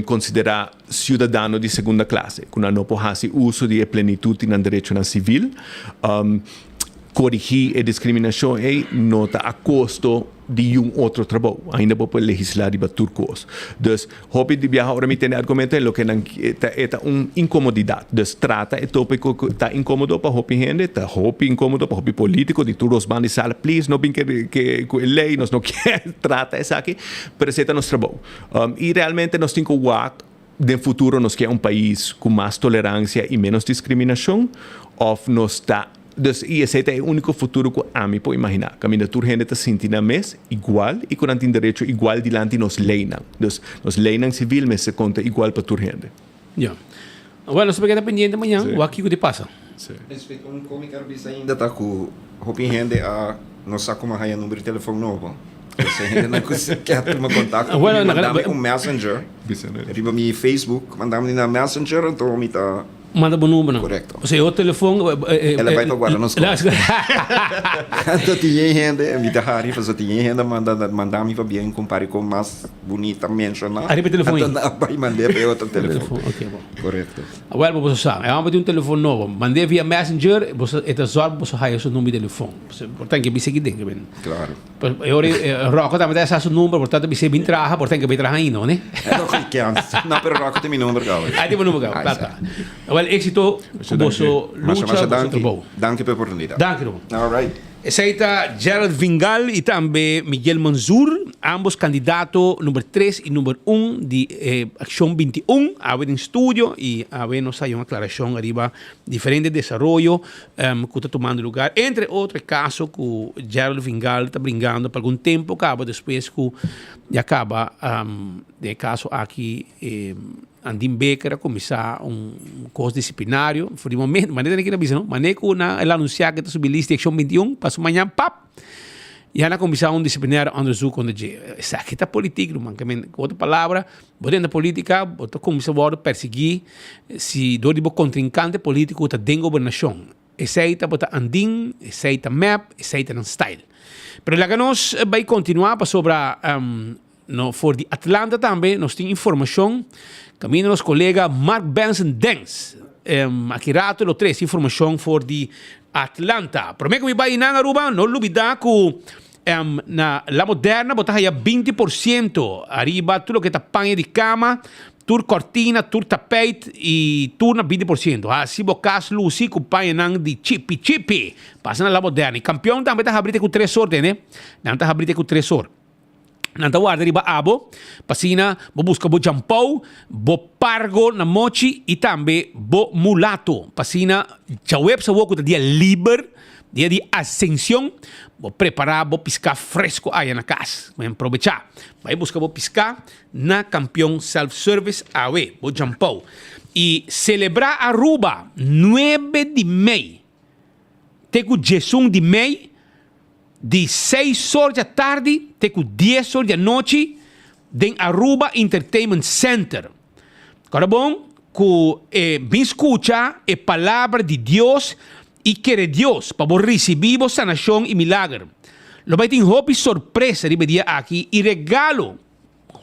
Speaker 14: considera ciudadano di segunda clase, cu nan no por haci uso di e plenitud di nan derechonan civil. Corigi e discriminacion ey no ta a costo. di un otro trabou. Ainda bo por legislá riba tur kos. Dus, hopi di biaha ora mi tende argumento e loke nan ta e ta un inkomodidat. Dus trata e topiko ku ta inkomodo pa hopi hende, ta hopi inkomodo pa hopi politiko di tur dos banda di sala. Please no bin ke ke ku e lei, nos no kier trata esaki, pero esei ta nos trabou. I realmente nos tin ku wak den futuro nos kier un pais ku mas toleransia i ménos diskriminashon òf nos ta Dus i esei ta e úniko futuro ku ami por imaginá, kaminda tur hende ta sinti nan mes igual i ku nan tin derecho igual dilanti nos leinan. Dus, nos leinan sivil mester konta igual pa tur hende.
Speaker 12: Ya. Bueno, nos ta keda pendiente mañan, wak kiko di pasa.
Speaker 14: Sí.
Speaker 13: Espe un kon mi ker bisa ainda ta ku hopi hende a no sa kuma haña number di telefon nobo. Pues e hendenan ku kier tuma kontakto ku mi, manda mi un messenger riba mi Facebook, manda mi na messenger anto mi ta.
Speaker 12: Manda bo numbernan.
Speaker 13: Correcto.
Speaker 12: Osea e otro telefon.
Speaker 13: El a bai pa guarda nos cos. Anto tin yen hende, mi ta hari pasobra tin yen hende manda manda mi pabia un compare con mas bunita menciona.
Speaker 12: Ariba e telefon
Speaker 13: ei. Anto nan a bai mand'é pa e otro telefon.
Speaker 12: Ok bon.
Speaker 13: Correcto.
Speaker 12: Awel bo boso sa, e homber tin un telefon nobo, mand'é via messenger, boso e ta zorg boso haya su number di telefon. Por ten ke bisa aki den.
Speaker 13: Claro.
Speaker 12: E ora Rocco tambe ta sa su number, por tanto bis'é bin traha, por ten ke bai traha ainda, ne?
Speaker 13: Rocco di kens. No, pero Rocco tin mi number kaba.
Speaker 12: Ah, tin bo number kaba. Ta, ta. Wel, éxito ku boso lucha, boso trabou.
Speaker 13: Danki pa e oportunidat.
Speaker 12: Danki, Rocco.
Speaker 13: All right.
Speaker 12: Esei ta Gerald Vingal i tambe Miguel Manzur, ambos kandidato number tres i number un di e Akshon 21, awe den studio i awe nos haya un aklarashon ariba diferente desaroyo ku ta tumando lugar, entre otro e kaso ku Gerald Vingal ta bringando pa algun tempu kaba despues ku ya kaba den e kaso aki Andin Bikker a kuminsá un kos disiplinario for di momento, manera nan keda bisa no, manera ku nan el anunsiá ku e ta subi lista di Akshon 21 paso mañan pap ya nan a kuminsá un disiplinario onderzoek kontra dje. Esaki ta politik ruman, ku otro palabra Bo den politica, bo ta cuminsa wordo persigui si door di bo contrincante politico ta den gobernacion. Esey ta bo ta andin, esey ta mep, esey ta nan style. Pero laga nos bay continua pasobra no for di Atlanta tambe nos tin informacion caminda nos colega Mark Benson Dens aki rato lo trece informacion for di Atlanta. Prome cu mi bay nan Aruba no lubida cu Na La Moderna bo ta haya 20% ariba tur loke ta paña di kama, tur kortina, tur tapijt i tur na 20%. Hasi bo kas lusi ku pañanan di chipi chipi. Pasa na La Moderna. I Kampion tambe ta habri te ku tres or tene. Nan ta habri te ku tres or. Nan ta warda riba abo pa asina bo buska bo jampou, bo pargo na mochi i tambe bo mulato. Pa asina djaweps awor ku ta dia liber, dia di Asension, bo prepará bo piská fresko aya na kas. Men probechá. Bai buska bo piská na Kampion Self Service awe, bo jampou. I selebrá Aruba nuebe di mei te ku diesun di mei. Di seis or dja tardi te ku dies or di anochi den Aruba Entertainment Center. Kòrda bon ku e bin skucha e palabra di Dios i kere Dios pa bo risibí bo sanashon i milager. Lo bai tin hopi sorpresa riba e dia aki i regalo,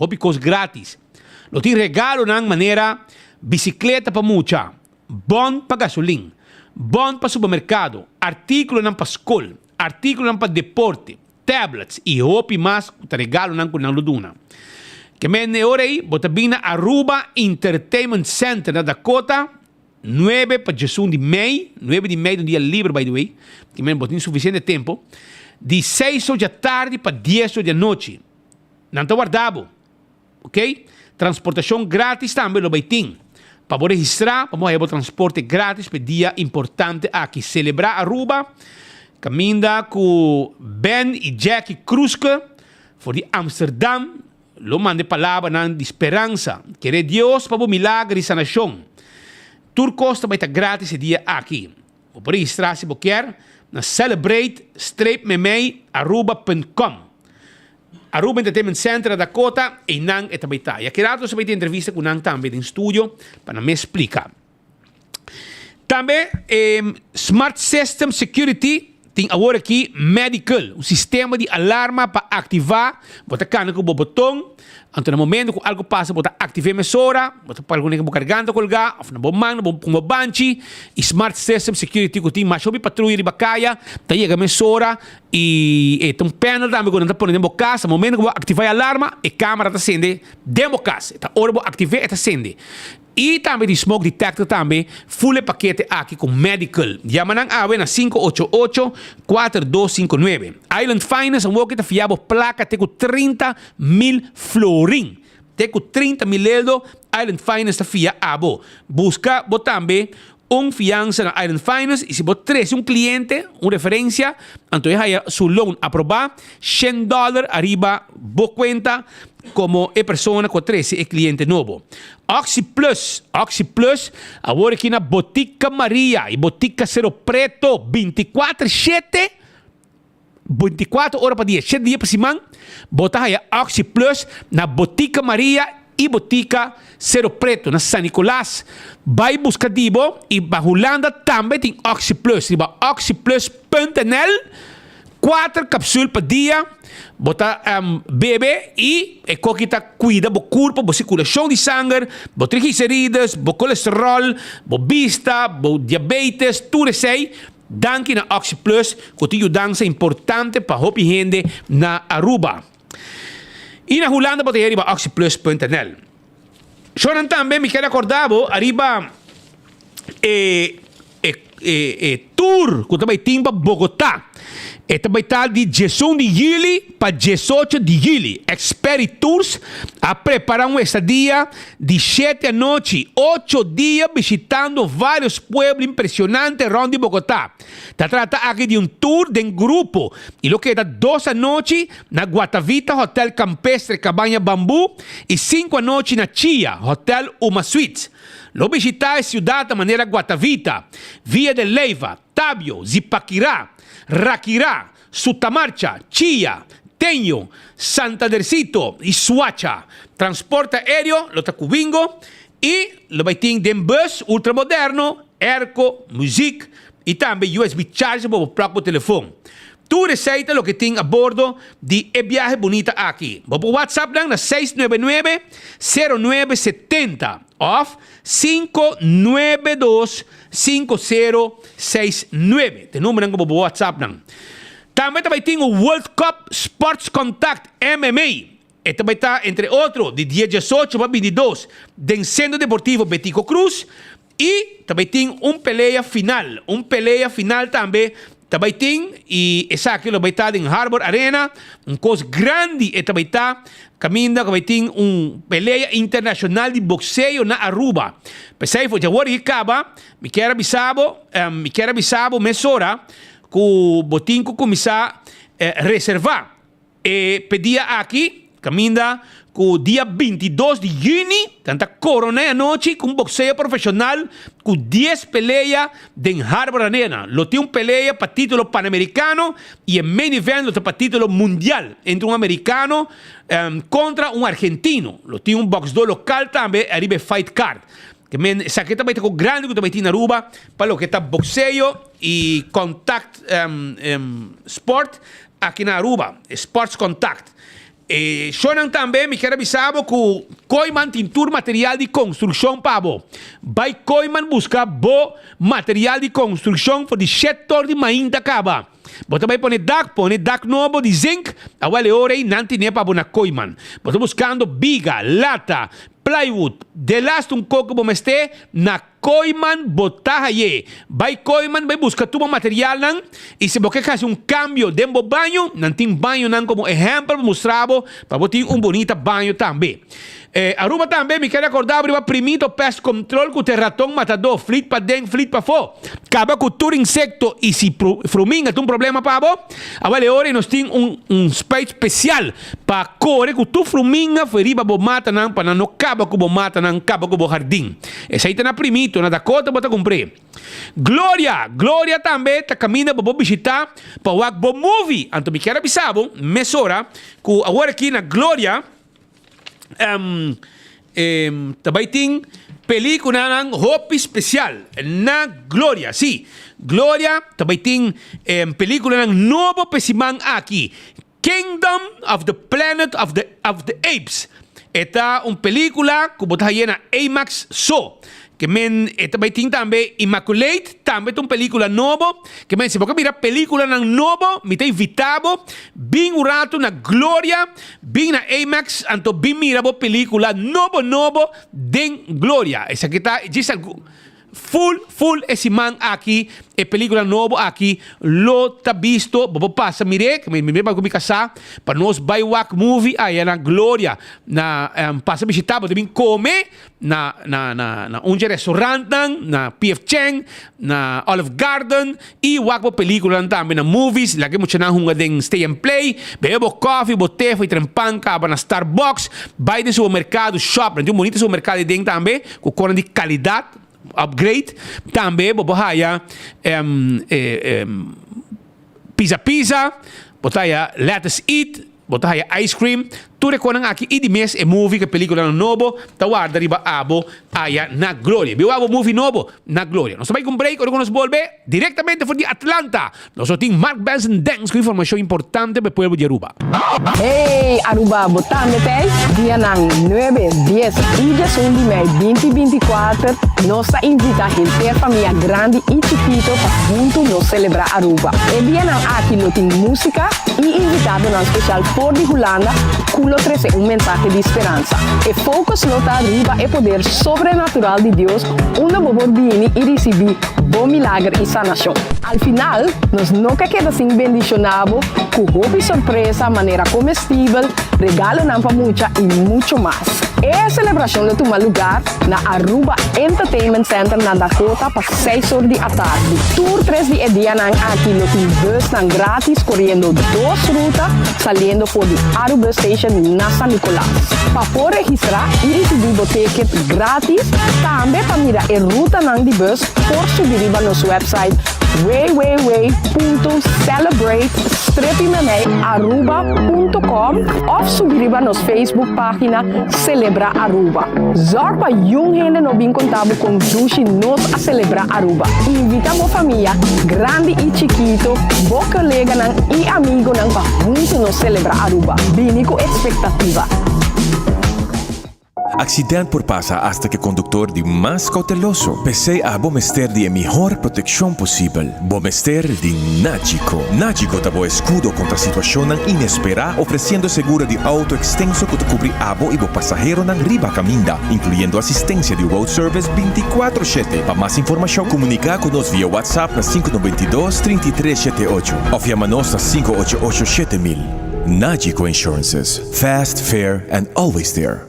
Speaker 12: hopi kos gratis. Lo tin regalonan manera bisikleta pa mucha, Bon pa gasolin, bon pa supermerkado, artíkulonan pa skol, artíkulonan pa deporte, tablets i hopi mas ku ta regalonan ku nan lo duna. Ke men e ora ei bo ta bin na Aruba Entertainment Center na Dakota, nuebe pa djesun di mei, nuebe di mei ta un dia liber by the way, ke men bo tin sufisiente tempo, di seis or djatardi pa dies or di anochi. Nan ta warda bo. Ok, transportacion gratis tambe lo bay tin. Pa bo registra pa bo haya bo transporte gratis p'e dia importante aki. Celebra Aruba caminda cu Ben y Jackie Kroeske for di Amsterdam lo manda e palabranan di speransa. Kere Dios pa bo milager y sanacion. Tur cos ta bay ta gratis e dia aki. Bo por registra si bo kier na celebrate streep memey aruba punt com. Aruba Entertainment Center na Dakota, einan e ta bay ta. Y aki rato nos ta bay tin entrevista cu nan tambe den studio pa nan mes splica. Tambe e Smart System Security tin awor aki Medical, un sistema di alarma pa activa, bo ta cana cu bo boton. Anto na momento ku algu pasa bo ta aktiv'é mesora, bo ta pone algun bo karganta kolgá òf na bo man, na bo ku bo banchi i smart system security ku tin masha hopi patruya riba kaya ta yega mesora i e ta un panel tambe ku nan ta pone den bo kas, na momento ku bo aktivá e alarma e kamera ta sende den bo kas, e ta ora bo aktiv'é e ta sende. I tambe di smoke detector tambe full e pakete aki ku medical. Yama nan awe na 588 4259. Island Finance a woki ta fia bo plaka te ku 30 mil florin. Te ku 30 mil eldo Island Finance ta fia abo. Buska bo tambe un fiansa na Island Finance i si bo trese un kliente, un referensia, anto e haya su loan aprobá, shen dòler ariba bo kuenta komo e persona ku a trese e kliente nobo. Oxi Plus, Oxi Plus, awor aki na Botica Maria i Botica Cero Preto bintikuater shete, bintikuater ora pa dia, shete dia pa siman, bo ta haya Oxi Plus na Botica Maria i Botica Cero Preto na San Nicolas. Bai buska di bo i pa Hulanda tambe tin Oxi Plus riba oxiplus punt nl. Kuater kapsul pa dia bo ta bebe i e koki ta kuida bo kurpo, bo sirkulashon di sanger, bo triglicerides, bo kolesterol, bo bista, bo diabetes, tur esei. Danki na OxyPlus ku tin yudansa importante pa hopi hende na Aruba. I na Hulanda bo ta hei riba oxyplus punt nl. Shornan tambe mi ker akorda bo ariba e E e tour ku ta bai tin pa Bogotá. E ta bai ta di diesun di yüli pa diesocho di yüli. Experi Tours a prepará un estadia di shete anochi, ocho dia bishitando vários pueblo impresionante rònt di Bogotá. Ta trata aki di un tour den grupo i lo keda dos anochi na Guatavita Hotel Campestre Cabaña Bambú i sinku anochi na Chía Hotel Uma Suites. Lo bishitá e siudatnan manera Guatavita, Villa de Leyva, Tabio, Zipaquirá, Raquirá, Sutamarcha, Chía, Teño, Santadercito i Suacha. Transporte aéreo lo ta ku Wingo i lo bai tin den bus ultramoderno, airco, muziek i tambe USB charger pa bo plug bo telefon. Tur esei ta loke tin a bordo di e biahe bunita aki. Bo por WhatsApp nan na seis nuebe nuebe, sero nuebe setenta òf sinku nuebe dos, sinku sero seis nuebe. Ta e numbernan ku bo por WhatsApp nan. Tambe ta bai tin un World Cup Sports Contact MMA. E ta bai ta entre otro di dia diesocho pa bintidos den Centro Deportivo Betico Croes y ta bai tin un pelea final, un pelea final tambe ta bai tin y esaki lo bai ta den Harbor Arena, un cos grandi e ta bai ta caminda cu bai tin un pelea internacional di boxeo na Aruba. P'esey for djawor y caba mi kier a bisa bo, mi kier a bisa bo mesora cu bo tin cu cuminsa reserva. E p'e dia aki, kaminda ku dia 22 di yüni, nan ta koroná e anochi ku un bokseo profeshonal ku dies pelea den Harbor Arena. Lo tin un pelea pa título panamerikano i e main event lo ta pa título mundial entre un amerikano kontra un argentino. Lo tin un bòksdó lokal tambe ariba e fight card. Ke men esaki ta bai ta ku grandi ku ta bai tin na Aruba pa loke ta bokseo i contact sport. Aki na Aruba, e Sports Contact. E shownan tambe mi kier a bisa bo ku Kooyman tin tur material di konstrukshon pa bo. Bai Kooyman buska bo material di konstrukshon for di shet tor di mainta kaba. Bo ta bai pone dak, pone dak nobo di zink, awel e ora ei nan tine pa bo na Kooyman. Bo ta buskando biga, lata, plywood, delaste un koko bo mester na Kooyman bo ta haye. Bai Kooyman bai buska tur bo materialnan y si bo ke hasi un cambio den bo baño, nan tin bañonan como ehempel pa mustra bo pa bo tin un bunita baño tambe. Aruba tambe mi ke recorda bo riba Primito Pest Control cu ta e raton matador, flit paden flit pafo, caba cu tur insecto y si fruminga ta un problema pa bo, awel e ora y nos tin un un spuit special pa core cu tur fruminga for riba bo matanan pa nan no caba cu bo matanan, caba cu bo hardin. Esei ta na Primito, na Dakota bo ta kumpr'é. Gloria! Gloria tambe ta kaminda bo por bishitá pa wak bo movie. Anto mi kier a bisa bo mesora ku awor aki na Gloria ta bai tin pelíkulanan hopi spesial na Gloria. Sí, Gloria ta bai tin pelíkulanan nobo p'e siman aki. Kingdom of the Planet of the of the Apes. E ta un pelicula cu bo ta haye na IMAX so. Ke men e ta bay tin tambe Immaculate, tambe ta un pelicula nobo. Ke men si bo ke mira peliculanan nobo, mi ta invita bo bin un rato na Gloria, bin na IMAX, anto bin mira bo pelicula nobo nobo den Gloria. Esaki ta djis algun. Full full e siman aki e pelicula nobo aki lo ta bisto bo por pasa mir'e mi mi bai ku mi kasá pa nos bai wak movie aya na Gloria na pasa bishita bo ta bin kome na na na na un dje restaurantnan na PF Chang na Olive Garden i wak bo peliculanan tambe na movies laga e muchanan hunga den stay and play bebe bo kofi bo te for tren pan kaba na Starbucks bai den supermerkado shop nan tin un bonito supermerkado ei den tambe. Ku konan di kalidat, upgrade, tambe bo por haya pizza pizza, bo ta haya lettuce eat, bo ta haya ice cream, tur e konan aki i di mes e movie ku e pelikulanan nobo ta warda riba abo aya na Gloria. Biu abo movie nobo na Gloria. Nos ta bai ku un break ora ku nos bolbe direktamente for di Atlanta. Nos lo tin Mark Benson Dens ku informashon importante pa e pueblo di Aruba.
Speaker 15: Hey Aruba bo tambe t'ei? Dianan nuebe, dies i diesun di mei binti 24 nos ta invita henter famia grandi i chikito pa huntu nos celebra Aruba. E dianan aki lo tin musica i invitadonan special for di Hulanda cu lo trece un mensahe di speransa. E focus lo ta riba e poder sobrenatural di Dios unda bo por bini i ricibi bo milager i sanashon. Al final, nos no ke keda sin bendishoná bo ku hopi sorpresa manera komestibel, regalonan pa mucha i mucho mas. E selebrashon lo tuma lugar na Aruba Entertainment Center na Dakota pa seis or di atardi. Tur tres di e dianan aki lo tin busnan gratis koriendo dos ruta saliendo for di Arubus Station na San Nicolas. Pa por registrá i risibí bo ticket gratis, tambe pa mira e rutanan di bus por subi riba nos website www.celebrate-aruba.com òf subi riba nos Facebook página Celebra Aruba. Zòrg pa yun hende no bin konta bo kon dushi nos a selebrá Aruba. Invitá bo famia, grandi i chikito, bo koleganan i amigonan pa huntu nos selebrá Aruba. Bini ku ekspektativa!
Speaker 16: Accident por pasa hasta cu e conductor di mas cauteloso. P'esey abo mester di e mihor proteccion posibel. Bo mester di Nagico. Nagico ta bo escudo contra situacionnan inespera, ofreciendo seguro di auto extenso cu ta cubri abo y bo pasaheronan riba caminda, incluyendo asistencia di road service binticuatro shete. Pa mas informacion, comunica cu nos via WhatsApp na sinku 92 33 shete ocho of yama nos na 588 7000. Nagico Insurances. Fast, fair and always there.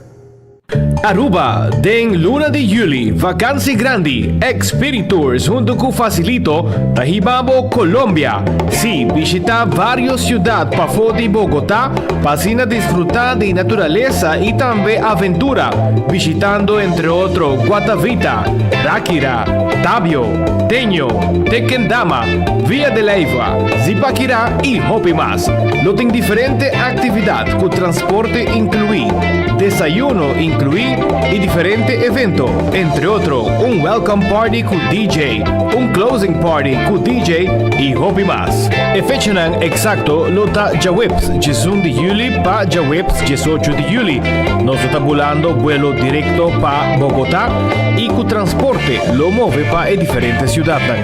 Speaker 17: Aruba, Den luna di juli, vakansi grandi, Expiritours hunto cu Facilito ta hiba bo Colombia. Si, bishita varios ciudad pafo di Bogota pa asina disfruta di naturalesa y tambe aventura, bishitando entre otro Guatavita, Ráquira, Tabio, Teño, Tequendama, Villa de Leyva, Zipaquirá y hopi mas. Lo tin diferente actividad cu transporte inclui, desayuno inclui y diferente evento, entre otro un welcome party cu DJ, un closing party cu DJ y hopi mas. E fechanan exacto lo ta djaweps 11 di juli pa djaweps 18 di juli. Nos lo ta bulando buelo directo pa Bogota y cu transporte lo move pa e diferente ciudadnan.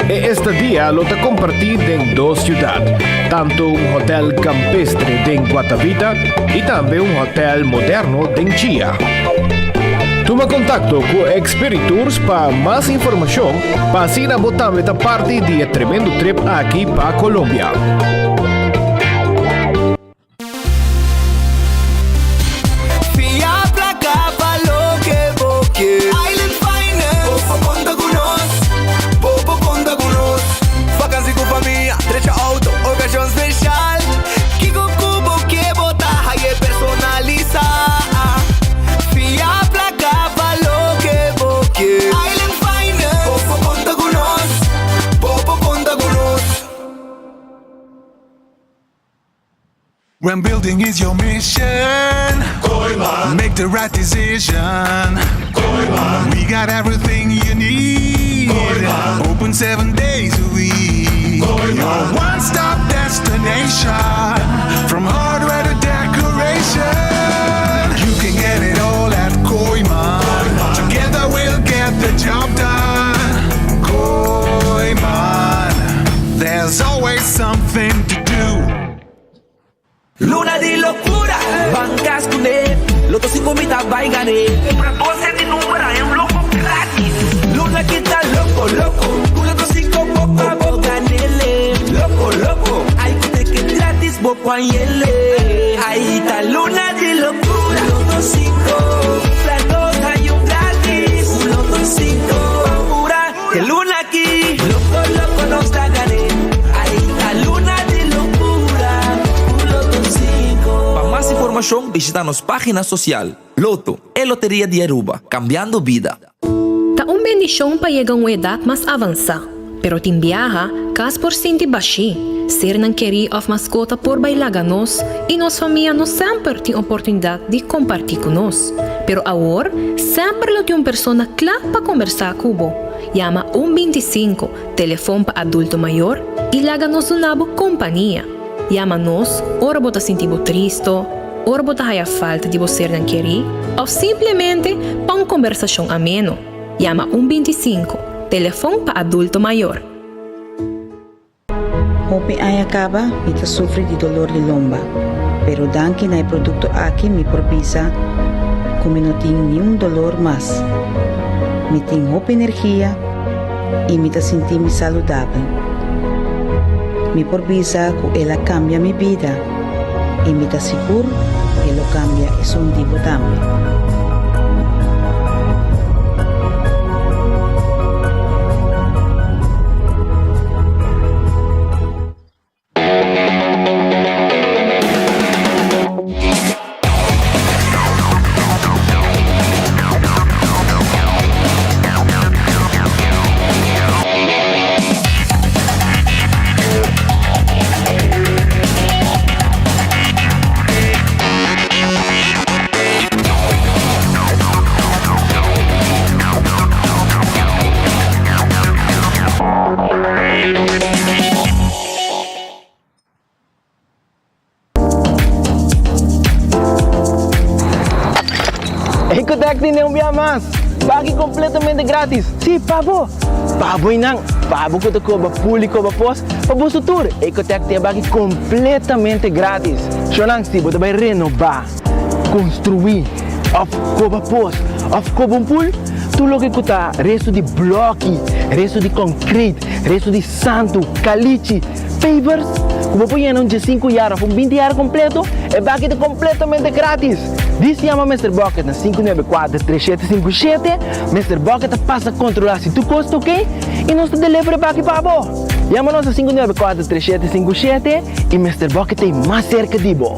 Speaker 17: E estadia lo ta comparti den dos ciudad, tanto un hotel campestre den Guatavita y tambe un hotel moderno den Chia. Tuma contacto cu Expiritours pa mas informacion pa asina bo tambe ta parti di e tremendo trip aki pa Colombia.
Speaker 7: Fia placa pa loke bo ke. Island Finance. Bo por conta cu nos. Bo por conta cu nos. Vakantie cu famia, drecha auto, ocasion special. Kico cu bo ke bo ta haye personalisa. Fia placa pa loke bo ke. Island Finance. Bo por conta cu nos. Bo por conta cu nos.
Speaker 5: When building is your mission, Kooyman. Make the right decision. Kooyman. We got everything you need. Kooyman. Open seven days a week. Kooyman. Your one-stop destination. From hardware to decoration.
Speaker 18: Luna di locura, ban cas cu ne, Lotto cinco mi ta bay gane. Cumpra dos set di number haña un loco gratis. Luna ki ta loco loco, cu Lotto cinco bo pa bo ganele. Loco loco, ay cu ticket gratis bo por hañele. Ay ta luna di locura, Lotto cinco, cumpra dos haña un gratis. Cu Lotto cinco, ban pura, e luna aki, loco loco nos ta gane. Ay ta luna di locura, cu Lotto cinco.
Speaker 19: Pa mas informacion bishita nos pagina social. Lotto, e loteria di Aruba, cambiando bida.
Speaker 20: Ta un bendishon pa yega un edat mas avansá, pero tin biaha, kas por sinti bashí, sernan kerí òf maskota por bai laga nos i nos famia no semper tin oportunidat di kompartí ku nos. Pero awor, semper lo tin un persona kla pa kombersá ku bo. Yama un 25, telefon pa adulto mayor, i laga nos duna bo kompania. Yama nos ora bo ta sinti bo tristo, ora bo ta haya falta di bo sernan kerí òf simplemente pa un kombersashon ameno. Yama un 25, telefon pa adulto mayor.
Speaker 21: Hopi aña kaba mi ta sufri di dolor di lomba, pero danki na e produkto aki mi por bisa ku mi no tin niun dolor mas. Mi tin hopi energia i mi ta sinti mi saludabel. Mi por bisa ku el a kambia mi bida i mi ta sigur e lo kambia esun di bo tambe.
Speaker 22: Ecotec tin un bia mas! Pagi completamente gratis! Si, pa bo! Pa bo y nan! Pa bo cu ta coba pul y coba pos, pa boso tur! Ecotec tin e baki completamente gratis! Shonan, si bo ta bay renoba, construi, of coba pos, of coba un pul, tur loke cu ta resto di bloki, resto di concrete, resto di santu, kalichi, pavers, ku bo por yena un diesinku yar òf un binti yar kompleto, e baki ta kompletamente gratis! Dis yama Mister Bucket na 594 3757, Mister Bucket ta pasa kontrolá si tur kos ta oke i nos ta deliver e baki pa bo! Yama nos na 594 3757 i Mister Bucket ta ei mas serka di bo!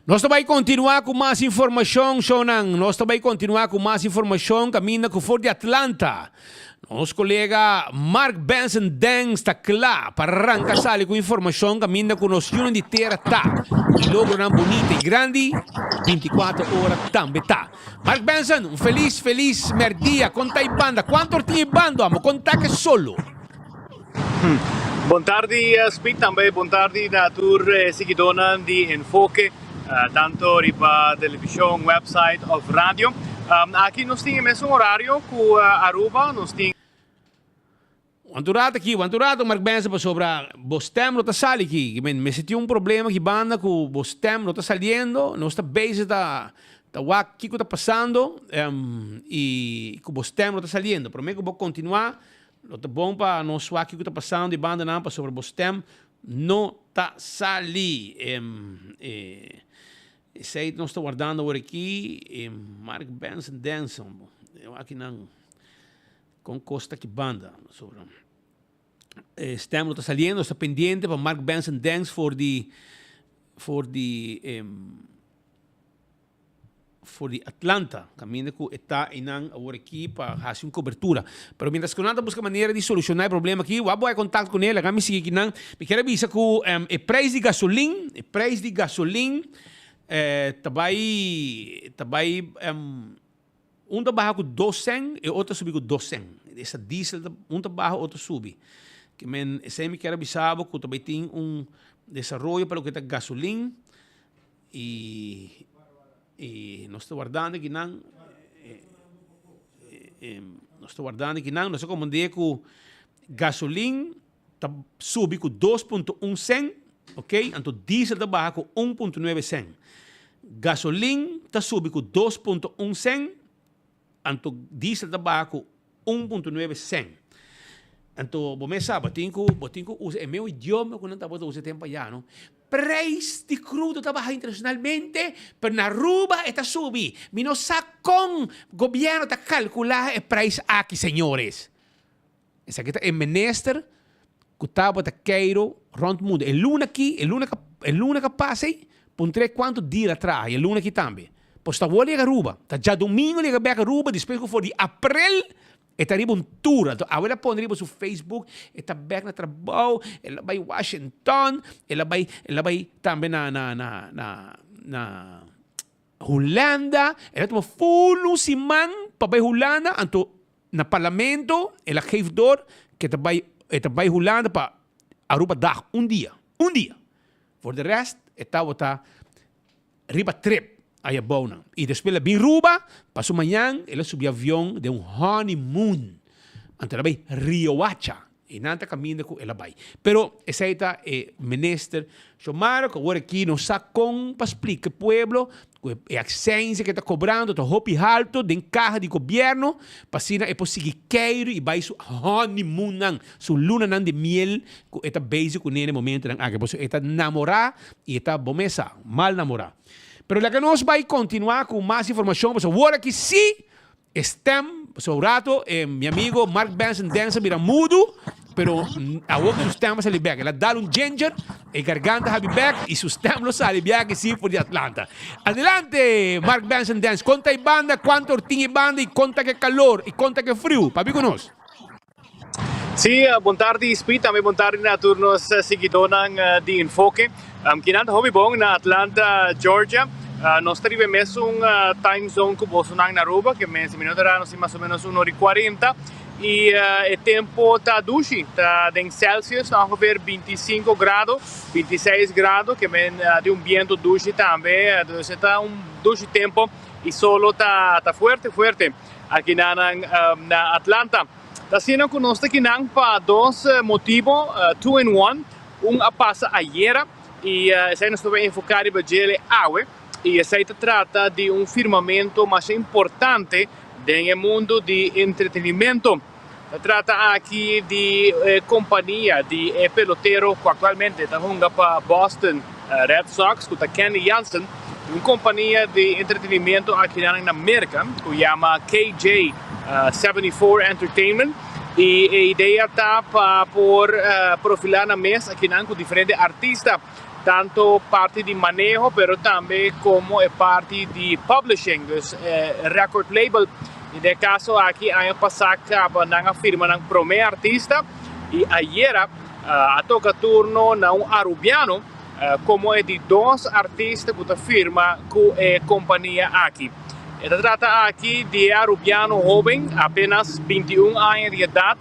Speaker 12: Nos ta bai kontinuá ku mas informashon, shownan. Nos ta bai kontinuá ku mas informashon kaminda ku for di Atlanta. Nos kolega Mark Benson Dens ta kla pa ranka sali ku informashon kaminda ku nos yunan di tera ta. I logronan bunita i grandi, 24 ora tambe ta. Mark Benson, un felis, felis merdia. Kon ta e banda? Kuantu or tin e bando, amo? Kon ta ke solo?
Speaker 23: Bon tardi Speed, tambe bon tardi na tur e siguidónan di Enfoke, tanto riba televishon, website òf radio. Aki nos tin e mesun orario ku Aruba, nos tin.
Speaker 12: Wantu rato aki, wantu rato Mark Benson pasobra bo stem no ta sali aki. Ki men mester tin un problema aki banda ku bo stem no ta saliendo, nos ta bezig ta ta wak kiko ta pasando i ku bo stem no ta saliendo. Prome ku bo kontinua lo ta bon pa nos wak kiko ta pasando di bandanan pasobra bo stem no ta sali. Esei nos ta wardando awor aki Mark Benson Denson akinan. Con cos ta ki banda? Pasobra e stem lo ta saliendo, nos ta pendiente pa Mark Benson Dance for di for di for di Atlanta, caminda cu e ta einan awor aki pa haci un cobertura. Pero mientras cu nan ta busca manera di soluciona e problema aki, wak bo hay contacto cu ne, laga mi sigui kinan. Mi kier a bisa cu e prijs di gasolin, e prijs di gasolin ta bay ta bay Un ta baha ku dos sèn, e otro ta subi ku dos sèn. Esta diesel ta un ta baha otro subi. Ke men esei mi kier a bisa bo ku ta bai tin un desaroyo pa loke ta gasolin i i nos ta wardando kinan. Nos ta wardando kinan, nos a komprendé ku gasolin ta subi ku 2.1 sèn, ok, anto diesel ta baha ku 1.9 sèn. Gasolin ta subi ku 2.1 sèn, anto diesel ta baha ku 1.9 sèn. Anto bo mes sa, bo tin ku bo tin ku usa e meun idioma ku nan tabata usa e tempu ayá, no. Prijs di crudo ta baha internacionalmente, pero na Aruba e ta subi. Mi no sa con gobierno ta calcula e prijs aki, señores. Esaki ta e minister cu tabata keiro rond mundo. E luna aki, e luna e luna cu a pasa ey, puntr'e cuanto dia el a traha, y e luna aki tambe. Pues ta awor yega Aruba. Ta djadomingo el yega bek Aruba despues cu for di april E ta riba un tour, anto awe el a pone riba su Facebook, e ta bek na trabou, el a bai Washington, el a bai, el a bai tambe na, na, na, na, na Hulanda, el a tuma full un siman pa bai Hulanda, anto na parlamento el a geef door ke ta bai, e ta bai Hulanda pa Aruba dag, un dia, un dia. For de rest e tabata riba trip aya bounan y despues el a bin Ruba paso mañan el a subi avion den un honeymoon anto el a bay Riohacha y nan ta caminda cu el a bay pero esey ta e minister Xiomara cu awor aki no sa con pa splica e pueblo cu e accencia cu e ta cobrando ta hopi halto den caha di gobierno pa asina e por sigui keiro y bay su honeymoon nan su lunanan di miel cu e ta bezig cune na e momentonan aki pasobra e ta namora y e ta bo mes sa, mal namora. Pero laga nos bay continua cu mas informacion pasobra awor aki si e stem, pasobra un rato e mi amigo Mark Benson Dance a bira mudo, pero awor cu su stem a sali bek. El a dal un ginger, e garganta habi bek y su stem lo sali biaha si for di Atlanta. Adelante Mark Benson Dance, conta e banda, cuanto or tin e banda y conta ke calor y conta ke friu. Papia cu nos.
Speaker 23: Sí, bon tardi Speed, tambe bon tardi na tur nos siguidónan di Enfoke. Kinan ta hopi bon na Atlanta, Georgia. Nos ta riba e mesun time zone ku bosonan na Aruba, ke mes minuto ra nos tin mas o menos un ora i kuarenta. I e tempo ta dushi, ta den Celsius ta ongeveer 25 grado, 26 grado, ke men tin un biento dushi tambe. Dus e ta un dushi tempo i solo ta fuerte fuerte. Akinanan na Atlanta. Ta asina ku nos ta kinan pa dos motibo, two in one. Un a pasa ayera i esei nos ta bai enfoká riba djele awe i esei ta trata di un firmamentu masha importante den e mundu di entretenimento. Ta trata aki di e kompania di e pelotero ku aktualmente ta hunga pa Boston Red Sox ku ta Kenley Jansen. Un kompania di entretenimento akinan na Merka ku yama KJ 74 Entertainment i e idea ta pa por profilá nan mes akinan ku diferente artista, tanto parti di maneho pero tambe komo e parti di publishing, dus record label. I den e kaso aki aña pasá kaba nan a firma nan promé artista i ayera a toka turno na un arubiano komo e di dos artista ku ta firma ku e kompania aki. E ta trata aki di e arubiano hoben, apenas 21 aña di edat.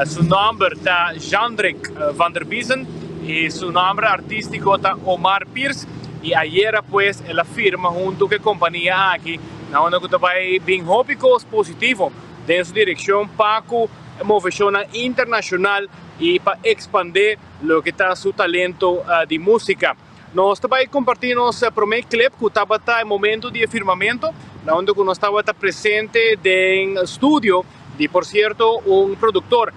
Speaker 23: Su nòmber ta Jeandrick van der Biezen i su nòmber artístiko ta Omar Pierce. I ayera pues el a firma huntu ku e kompania aki na unda ku ta bai bin hopi kos positivo den su direkshon pa ku moveshonnan internashonal i pa ekspandé loke ta su talento di músika. Nos ta bai kompartí nos promé clip ku tabata e momento di e firmamento, na unda ku nos tabata presente den studio di por sierto un produktor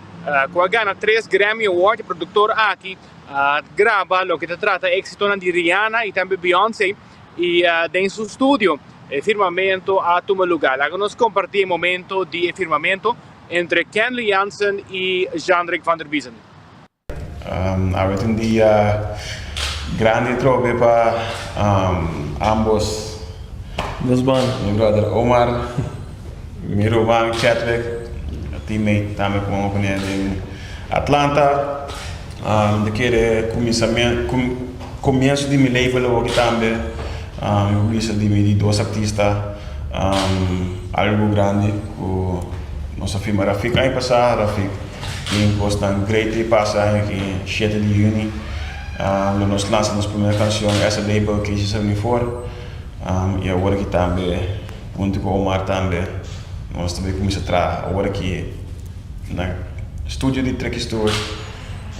Speaker 23: ku a gana tres Grammy Award. E produktor aki a graba loke ta trata éksitonan di Rihanna i tambe Beyoncé i den su studio e firmamento a tuma lugá. Laga nos kompartí e momento di e firmamento entre Kenley Jansen i Jeandrick van der Biezen.
Speaker 3: Awe ta un dia grandi atrobe pa ambos.
Speaker 4: Nos banda.
Speaker 3: Mi brother Omar, mi ruman Chadwick, teammate tambe ku mi pone den Atlanta. Mi ta kere comienso di mi label awoki tambe. Mi por bisa di mi di dos artista algo grandi ku nos a firma Rafik aña pasa, Rafik. Tin kosnan great ei pasa aña aki shete di yüni lo nos lansa nos primer kanshon as a label KC 74 i awor aki tambe huntu ku Omar tambe. Nos ta bay cuminsa traha awor aki na studio di Tricky Stewart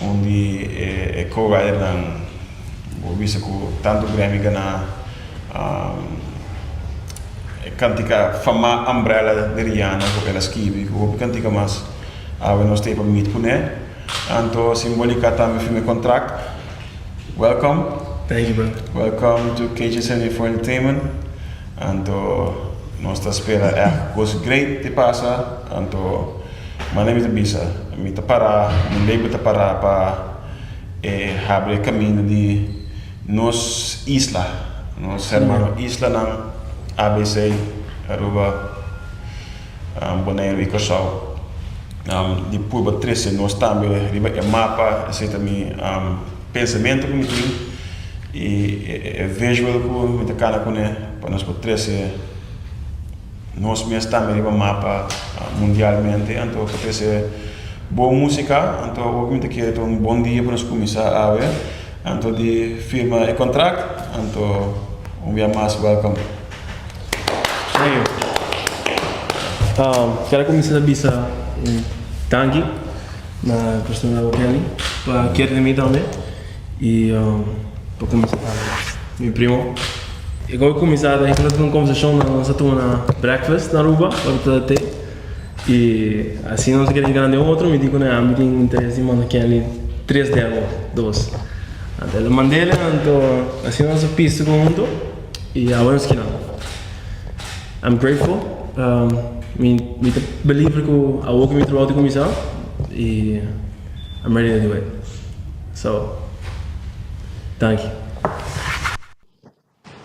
Speaker 3: un di e co-writernan bo bisa cu tanto Grammy gana e cantica fama Umbrella di Rihanna cu el a skibi cu hopi cantica mas awe nos ta e pa meet cune anto simbolica tambe firma e contract. Welcome.
Speaker 4: Thank you brother.
Speaker 3: Welcome to KJ74 Entertainment. Anto nos ta spera ègt kos great di pasa. Anto manera mi ta bisa, mi ta pará, mi label ta pará pa e habri e kaminda di nos isla, nos hermano islanan ABC, Aruba, Boneiru i Kòrsou. Di purba trese nos tambe riba e mapa, esei ta mi pensamentu ku mi tin i e visual ku mi ta kana kuné pa nos por trese nos mes tambe riba mapa mundialmente. Anto pa trese bon músika, anto awor ku mi ta kere ta un bon dia pa nos kuminsá awe, anto di firma e kontrakt, anto un bia mas welcome.
Speaker 4: Thank you. Um, quiero cuminsa bisa un danki na persona Kelly pa kere di mi tambe y um, pa cuminsa mi primo. Ik wou cuminsa ta un conversacion na nos a tuma na breakfast na Aruba, ora ta te. Y asina nos a kere grandi otro, mi di cu ami tin interes di manda Kelly tres demo, dos. Anto el a mand'el, anto asina nos a pista hunto. Y awe nos kinan. I'm grateful. Mi mi ta believer cu awo cu mi trabao ta cuminsa y I'm ready to do it. So, danki.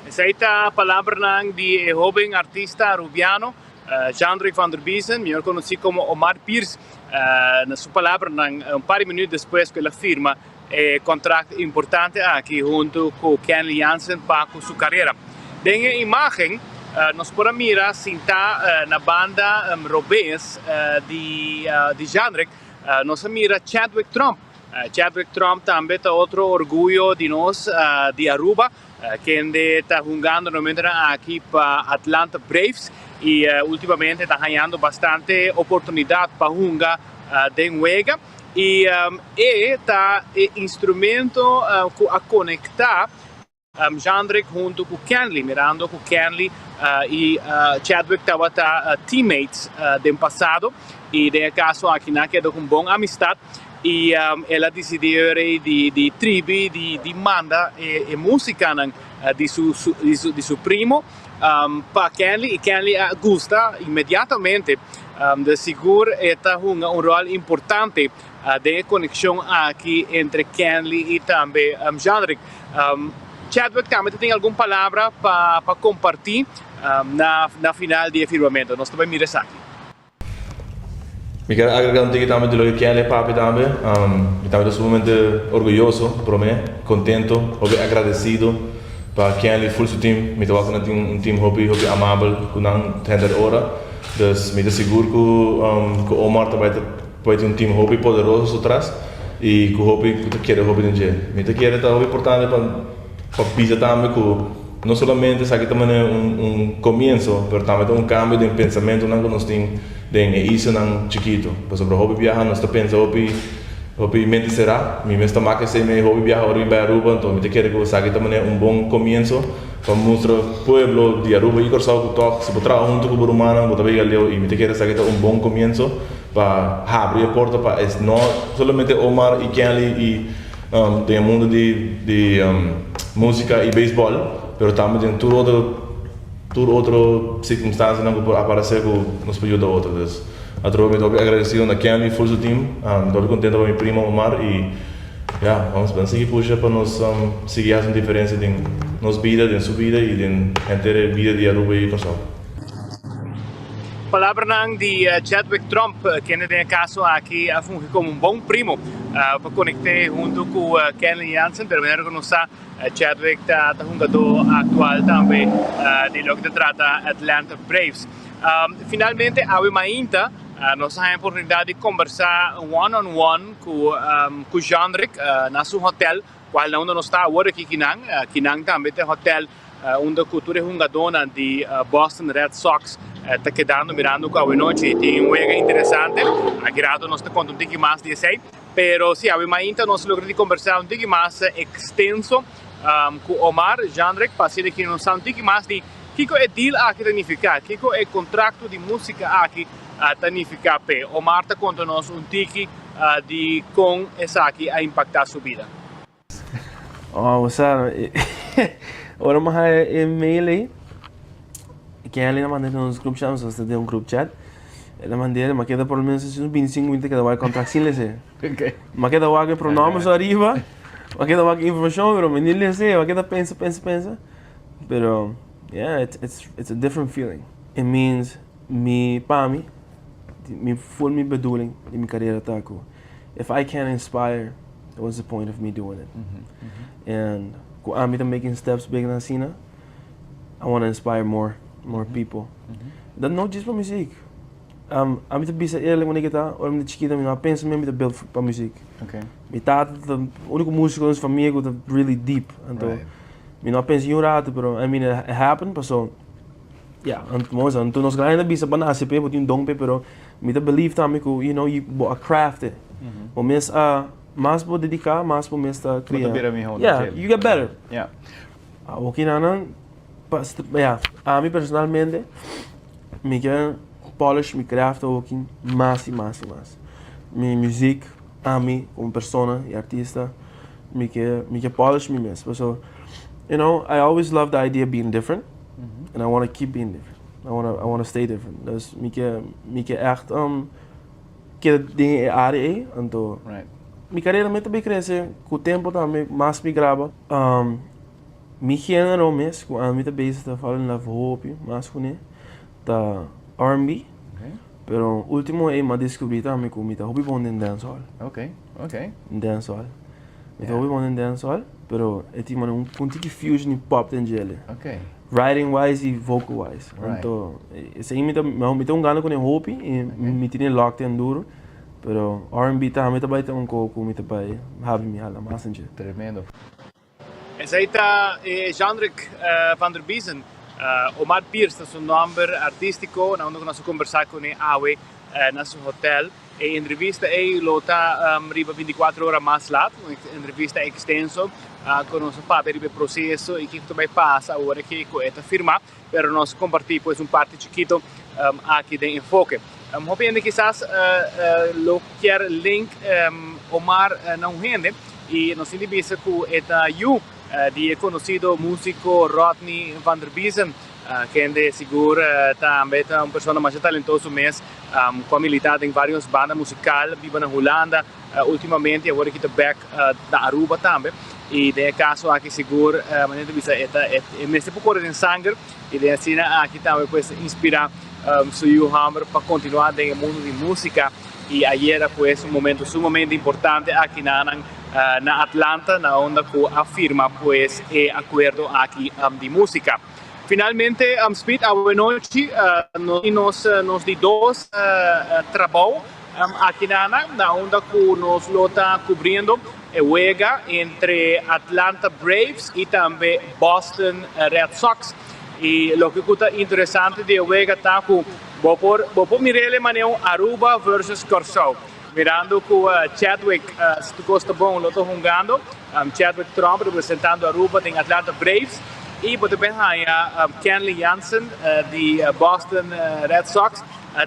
Speaker 23: Esei ta palabranan di e hoben artista Arubiano Jeandrick van der Biesen, mihor konosí komo Omar Pierce. Na su palabranan un par di minuut despues ku el a firma e kontrakt importante aki huntu ku Kenley Jansen pa ku su karera. Den e imágen nos por a mira sintá na banda robes di Jeandrick nos a mira Chadwick Tromp. Chadwick Tromp tambe ta otro orguyo di nos di Aruba kende ta hungando na momentonan aki pa Atlanta Braves y ultimamente ta hañando bastante oportunidad pa hunga den wega y e ta e instrumento cu a conecta Jeandrick hunto cu Kenley mirando cu Kenley y Chadwick tabata teammates den pasado y den e caso aki nan a keda cu un bon amistad y el a dicidi ora di tribi di manda e musicanan di su di su primo pa Kenley y Kenley a gusta inmediatamente de sigur e ta hunga un rol importante den e conexion aki entre Kenley y tambe Jeandrick. Chadwick tambe ta tin algun palabra pa pa comparti na na final di e firmamento. Nos ta bay mira esaki.
Speaker 6: Mi kier agrega un tiki tambe di loke Kenley papia tambe. Mi tambe ta sumamente orguyoso, prome, contento, hopi agradecido pa Kenley full su team. Mi ta wak cu nan tin un team hopi hopi amabel cu nan henter ora. Dus mi ta sigur cu cu Omar ta bay ta bay tin un team hopi poderoso su tras y cu hopi cu ta kere hopi den dje. Mi ta kere ta hopi importante pa pa bisa tambe cu no solamente esaki ta manera un un comienso pero tambe ta un cambio den pensamentonan cu nos tin den e islanan chikito. Pasobra hopi biaha nos ta pensa hopi hopi mente cera. Mi mes ta mak esey mey hopi biaha ora mi bay Aruba enton mi ta kere cu esaki ta manera un bon comienso pa mustra pueblo di Aruba y Corsou cu tog si bo traha hunto cu bo rumannan bo ta bay leu y mi ta kere esaki ta un bon comienso pa habri e porta pa es no solamente Omar y Kenley y den e mundo di di musica y beisbol pero tambe den tur otro tur otro circunstancianan cu por aparece cu nos por yuda otro dus atrobe mi ta hopi agradecido na Kenley full su team mi ta hopi contento pa mi primo Omar y ya vamos ban sigui pusha pa nos sigui haci un diferencia den nos bida den su bida y den henter e bida di Aruba y Corsou.
Speaker 23: Palabranan di Chadwick Tromp, kende den e kaso aki a fungi komo un bon primo pa konekt'é huntu ku Kenley Jansen, pero manera ku nos sa Chadwick ta hungadó aktual tambe di loke ta trata Atlanta Braves. Finalmente awe mainta nos a haña oportunidat di kombersá one on one ku ku Jeandrick na su hotel, kual na unda nos ta awor aki kinan. Kinan tambe ta e hotel. Unda cu tur e hungadónan di Boston Red Sox ta kedando mirando cu awenochi tin un wega interesante. Aki rato nos ta conta un tiki mas di esey. Pero si, awe mainta nos logra di conversa un tiki mas extenso cu Omar Jandrick pa asina ki nos sa un tiki mas di kico e deal aki ta nifica, kico e contracto di musica aki ta nifica p'e. Omar ta conta nos un tiki di con esaki a impacta su bida.
Speaker 4: Oh, bo sa, ora mi haya e mail ei, Kelly a manda den nos group chat, nos ta den un group chat, el a mand'é, mi a keda por lo menos asina un bintisinco minuto keda wak e contract sin les'é. Mi a keda wak e pronombres ariba, mi a keda wak e informacion, pero mi ni les'é, mi a keda pensa, pensa, pensa, pero yeah, it's, it's, it's a different feeling. It means mi, pa mi, mi full mi bedoeling di mi carera ta cu if I can inspire What's the point of me doing it? And ku ami ta making steps big na asina, I wanna inspire more, more people. Dat no djis pa muziek. Um, ami ta bisa eerlijk wanneer ik ta, ora mi ta chikito mi no a pensa mi ta build pa muziek. Mi tata ta unico musico den nos famia ku ta really deep. Anto mi no a pensa niun rato, pero I mean it happened paso ya, anto nos grandi ta bisa bo a nace p'e, bo tin un don p'e, pero Mi ta believe tambe ku you know bo a craft it. Bo mes a mas bo dedica mas bo mes ta cria.
Speaker 9: Bo ta bira miho.
Speaker 4: Yeah, you get better.
Speaker 9: Yeah.
Speaker 4: Awo kinanan pa ya ami personalmente mi ke polish mi craft awoki mas y mas y mas. Mi muziek ami komo persona y artista mi ke mi ke polish mi mes paso you know I always love the idea of being different and I wanna keep being different. I wanna, I wanna stay different. Dus mi ke, mi ke echt um, keda den e área ei. Anto,
Speaker 9: Right.
Speaker 4: mi karera mi ta bay krese ku tempo tambe, mas mi graba. Um, mi género mes ku ami ta bezig ta fall in love hopi mas kuné ta R&B.
Speaker 9: Okay.
Speaker 4: Pero ultimo ei mi a deskubrí tambe ku mi ta hopi bon den dancehall.
Speaker 9: Okay, okay.
Speaker 4: Dancehall. Mi ta hopi bon den dancehall, pero e tin manera un, un tiki fusion di pop den djele.
Speaker 9: Okay.
Speaker 4: Writing wise y vocal wise. Anto esei mi ta mi ta un gana ku e hopi y mi tin e lock ten duro pero R&B tambe ta bai ta un ko ku mi ta bai habi mi hala mas en dje.
Speaker 9: Tremendo.
Speaker 23: Esei ta e Jean-Rick van der Biezen. Omar Pierce ta su nomber artistico na unda ku nos a kombersá kuné awe na su hotel. E entrevista ei lo ta riba 24 ora mas lat, un entrevista extenso cu nos a papia riba e proceso y kico ta bay pasa awor aki cu e ta firma, pero nos a comparti pues un parti chikito aki den Enfoke. Hopi hende kisas lo kier link Omar na un hende y nos tin di bisa cu e ta yu di e conocido musico Rodney van der Biezen, kende sigur tambe ta un persona masha talentoso mes. Cu a milita den varios banda musical, biba na Hulanda ultimamente y awor aki ta bek na Aruba tambe. Y den e caso aki sigur manera ta bisa e ta e mester por core den sanger y den asina aki tambe pues inspira su yu homber pa continua den e mundo di musica. Y ayera pues un momento sumamente importante aki na nan na Atlanta na unda cu a firma pues e acuerdo aki di musica. Finalmente Speed awenochi nos tin nos nos di dos trabou aki na nan na unda cu nos lo ta cubriendo e wega entre Atlanta Braves y tambe Boston Red Sox. Y loke cu ta interesante di e wega ta cu bo por bo por mir'el manera un Aruba versus Corsou. Mirando cu Chadwick si tur cos ta bon lo ta hungando. Chadwick Tromp representando Aruba den Atlanta Braves y bo ta bin haña Kenley Jansen di Boston Red Sox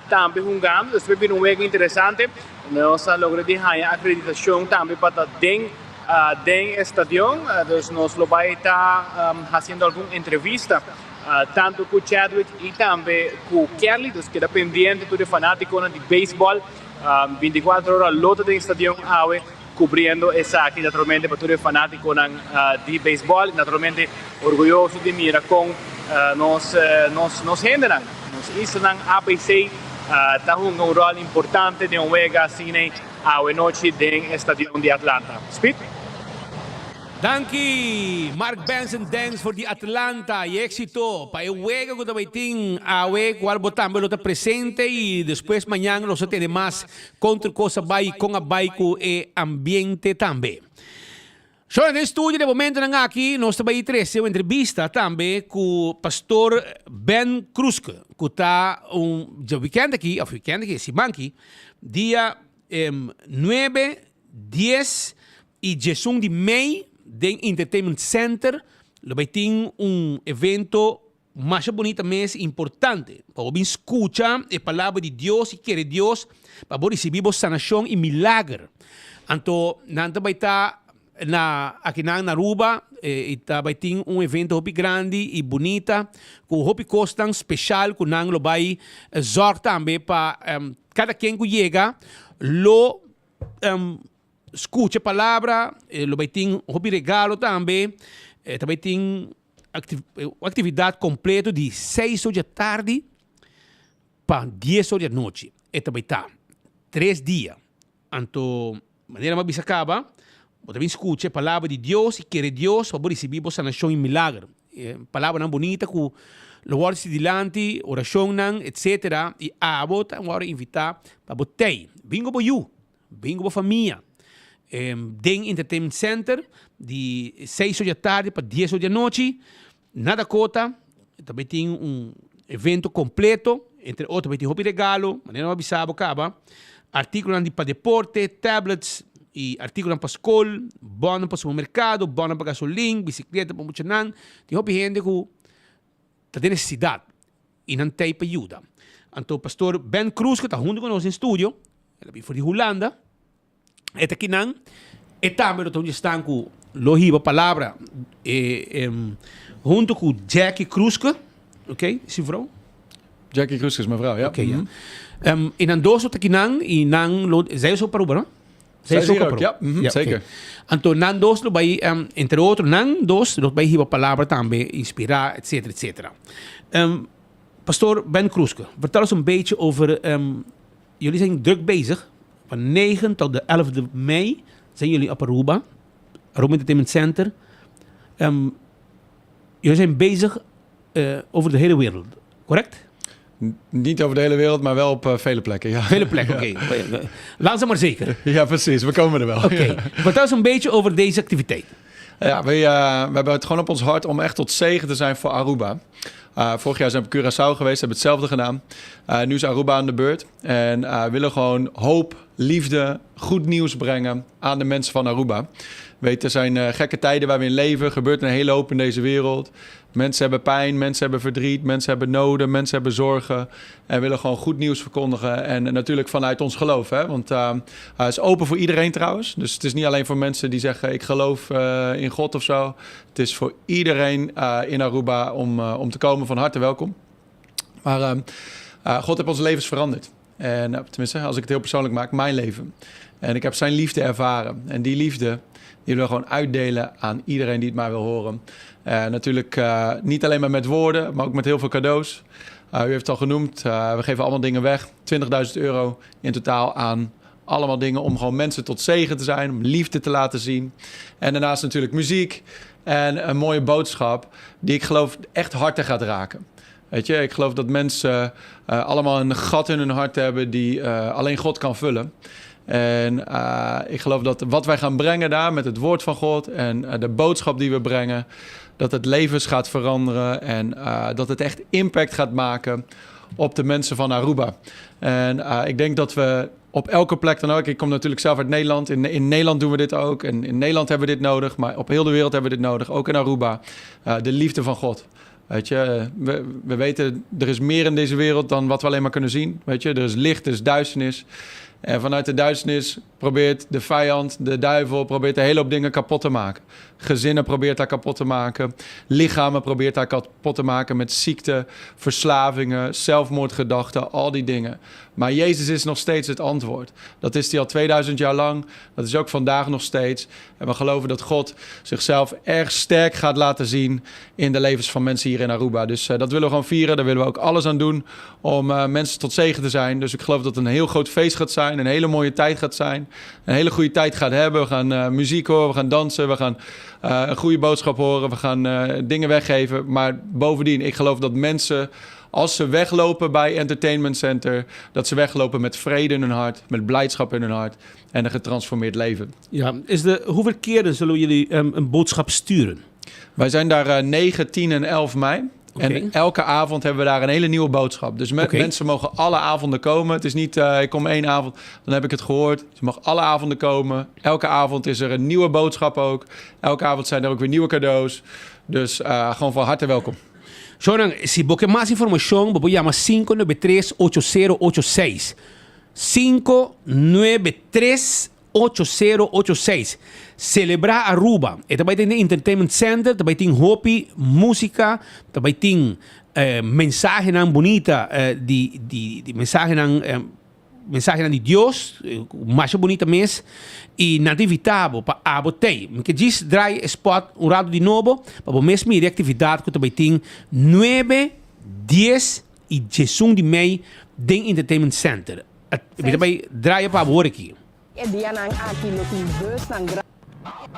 Speaker 23: tambe hungando. Dus ta bin un wega interesante. Nos a logra di haña acreditacion tambe pa ta den den e stadion. Dus nos lo bay ta haciendo algun entrevista tanto cu Chadwick y tambe cu Kenley. Dus keda pendiente tur e fanaticonan di baseball. 24 ora lo ta den stadion awe cubriendo esaki naturalmente pa tur e fanaticonan di baseball y naturalmente orguyoso di mira con nos nos nos hendenan, nos islanan ABC ta hunga un rol importante den un wega asina awe nochi den e stadion di Atlanta. Speed.
Speaker 12: Danki Mark Benson Dance for di Atlanta y exito pa e wega cu ta bay tin awe cual bo tambe lo ta presente y despues mañan nos a tene mas con tur cos a bay y con a bay cu e ambiente tambe. Shona, den studio den momentonan aki nos ta bai trece un entrevista tambe cu Pastor Ben Kroeske, cu ta un dje weekend aki, of weekend aki, siman aki, dia nuebe, dies y diesun di mei den Entertainment Center lo bai tin un evento Masha bunita mes i importante pa bo bin skucha e palabra di Dios i kere Dios pa bo risibí bo sanashon i milager. Anto nan ta bai ta na akinan na Aruba i ta bai tin un evento hopi grandi i bunita ku hopi kosnan speshal ku nan lo bai zòrg tambe pa kada ken ku yega lo skucha e palabra, lo bai tin hopi regalo tambe, ta bai tin Un actividad completo di seis or di atardi pa dies or di anochi. E ta bay ta tres dia. Anto, manera mi a bisa caba, bo ta bin scucha e palabra di Dios y kere Dios pa bo ricibi bo sanacion y milager. E palabranan bunita cu lo worde si dilanti, oracionnan, etcetera. Y abo ta worde invita pa bo tey. Bin cu bo yu. Bin ku bo famia den Entertainment Center di seis or di atardi pa dies or di anochi. Na Dakota ta bay tin un evento completo, entre otro bay tin hopi regalo, manera bo a bisa bo caba, articulonan di pa deporte, tablets y articulonan pa scol, bonnan pa supermercado, bonnan pa gasolin, bicicleta pa muchanan. Tin hopi hende ku ta den necesidad y nan tey pa yuda. Anto Pastor Ben Cruz cu ta hunto cu nos den studio, el a bin for di Hulanda, e ta kinan, e tambe lo ta un di esnan cu lo hiba palabra hunto cu Jackie Kroeske, ok, si vrouw?
Speaker 9: Jackie Kroeske is mijn vrouw, ja.
Speaker 12: Ok, ja. Y nan dos lo ta kinan y nan lo, zij is ook pa Aruba, no?
Speaker 9: Zij is hier ook, ja. Ja, zeker.
Speaker 12: Okay. Anto nan dos lo bai, entre otro, nan dos lo bai hiba palabra tambe, inspira, etcétera, etcétera. Pastor Ben Kroeske, vertel ons een beetje over, jullie zijn druk bezig, van 9 tot de 11 de mei zijn jullie op Aruba, Aruba Entertainment Center. Jullie zijn bezig over de hele wereld, correct?
Speaker 9: Niet over de hele wereld, maar wel op vele plekken. Ja.
Speaker 12: Vele plekken, oké. Okay. Langzaam maar zeker.
Speaker 9: Ja, precies. We komen er wel.
Speaker 12: Oké. Okay. Vertel eens een beetje over deze activiteit.
Speaker 9: Ja, we hebben het gewoon op ons hart om echt tot zegen te zijn voor Aruba. Vorig jaar zijn we op Curaçao geweest, hebben hetzelfde gedaan. Nu is Aruba aan de beurt. En we willen gewoon hoop, liefde, goed nieuws brengen aan de mensen van Aruba. Weet, er zijn gekke tijden waar we in leven. Er gebeurt een hele hoop in deze wereld. Mensen hebben pijn, mensen hebben verdriet, mensen hebben noden, mensen hebben zorgen. En willen gewoon goed nieuws verkondigen. En natuurlijk vanuit ons geloof. Hè? Want hij is open voor iedereen trouwens. Dus het is niet alleen voor mensen die zeggen ik geloof in God of zo. Het is voor iedereen in Aruba om te komen. Van harte welkom. Maar God heeft onze levens veranderd. En tenminste, als ik het heel persoonlijk maak, mijn leven. En ik heb zijn liefde ervaren. En die liefde, die willen we gewoon uitdelen aan iedereen die het maar wil horen. Natuurlijk niet alleen maar met woorden, maar ook met heel veel cadeaus. U heeft het al genoemd, we geven allemaal dingen weg. 20.000 euro in totaal aan allemaal dingen om gewoon mensen tot zegen te zijn, om liefde te laten zien. En daarnaast natuurlijk muziek en een mooie boodschap die ik geloof echt harten gaat raken. Weet je, ik geloof dat mensen allemaal een gat in hun hart hebben die alleen God kan vullen. En ik geloof dat wat wij gaan brengen daar met het woord van God en de boodschap die we brengen, dat het levens gaat veranderen en dat het echt impact gaat maken op de mensen van Aruba. En ik denk dat we op elke plek dan ook, ik kom natuurlijk zelf uit Nederland, in Nederland doen we dit ook en in Nederland hebben we dit nodig, maar op heel de wereld hebben we dit nodig, ook in Aruba, de liefde van God. Weet je, we weten, er is meer in deze wereld dan wat we alleen maar kunnen zien. Weet je, er is licht, er is duisternis. En vanuit de duisternis probeert de vijand, de duivel, probeert een hele hoop dingen kapot te maken. Gezinnen probeert daar kapot te maken. Lichamen probeert daar kapot te maken met ziekte, verslavingen, zelfmoordgedachten, al die dingen. Maar Jezus is nog steeds het antwoord. Dat is hij al 2000 jaar lang. Dat is ook vandaag nog steeds. En we geloven dat God zichzelf erg sterk gaat laten zien in de levens van mensen hier in Aruba. Dus dat willen we gewoon vieren. Daar willen we ook alles aan doen om mensen tot zegen te zijn. Dus ik geloof dat het een heel groot feest gaat zijn. Een hele mooie tijd gaat zijn. Een hele goede tijd gaat hebben. We gaan muziek horen, we gaan dansen, we gaan een goede boodschap horen. We gaan dingen weggeven. Maar bovendien, ik geloof dat mensen als ze weglopen bij Entertainment Center, dat ze weglopen met vrede in hun hart, met blijdschap in hun hart en een getransformeerd leven.
Speaker 12: Ja, is de, hoeveel keren zullen jullie een boodschap sturen?
Speaker 9: Wij zijn daar 9, 10 en 11 mei. En elke avond hebben we daar een hele nieuwe boodschap. Dus mensen mogen alle avonden komen. Het is niet, ik kom één avond, dan heb ik het gehoord. Je mag alle avonden komen. Elke avond is er een nieuwe boodschap ook. Elke avond zijn er ook weer nieuwe cadeaus. Dus gewoon van harte welkom.
Speaker 12: Shonan, si bo ke mas informashon, bo por yama 593 8086. 593 8086. Selebrá Aruba. E ta bai tin den Entertainment Center, ta bai tin hopi músika, ta bai tin mensahenan bunita di di di mensahenan mensahenan di Dios, masha bunita mes, i nan ta invitá bo pa abo tei. Mi ke djis draai e spot un rato di nobo pa bo mes mira e aktividat ku ta bai tin nuebe, dies i diesun di mei den Entertainment Center. Mi ta bai draai pa abo ora aki.
Speaker 15: E dianan aki lo tin busnan gra.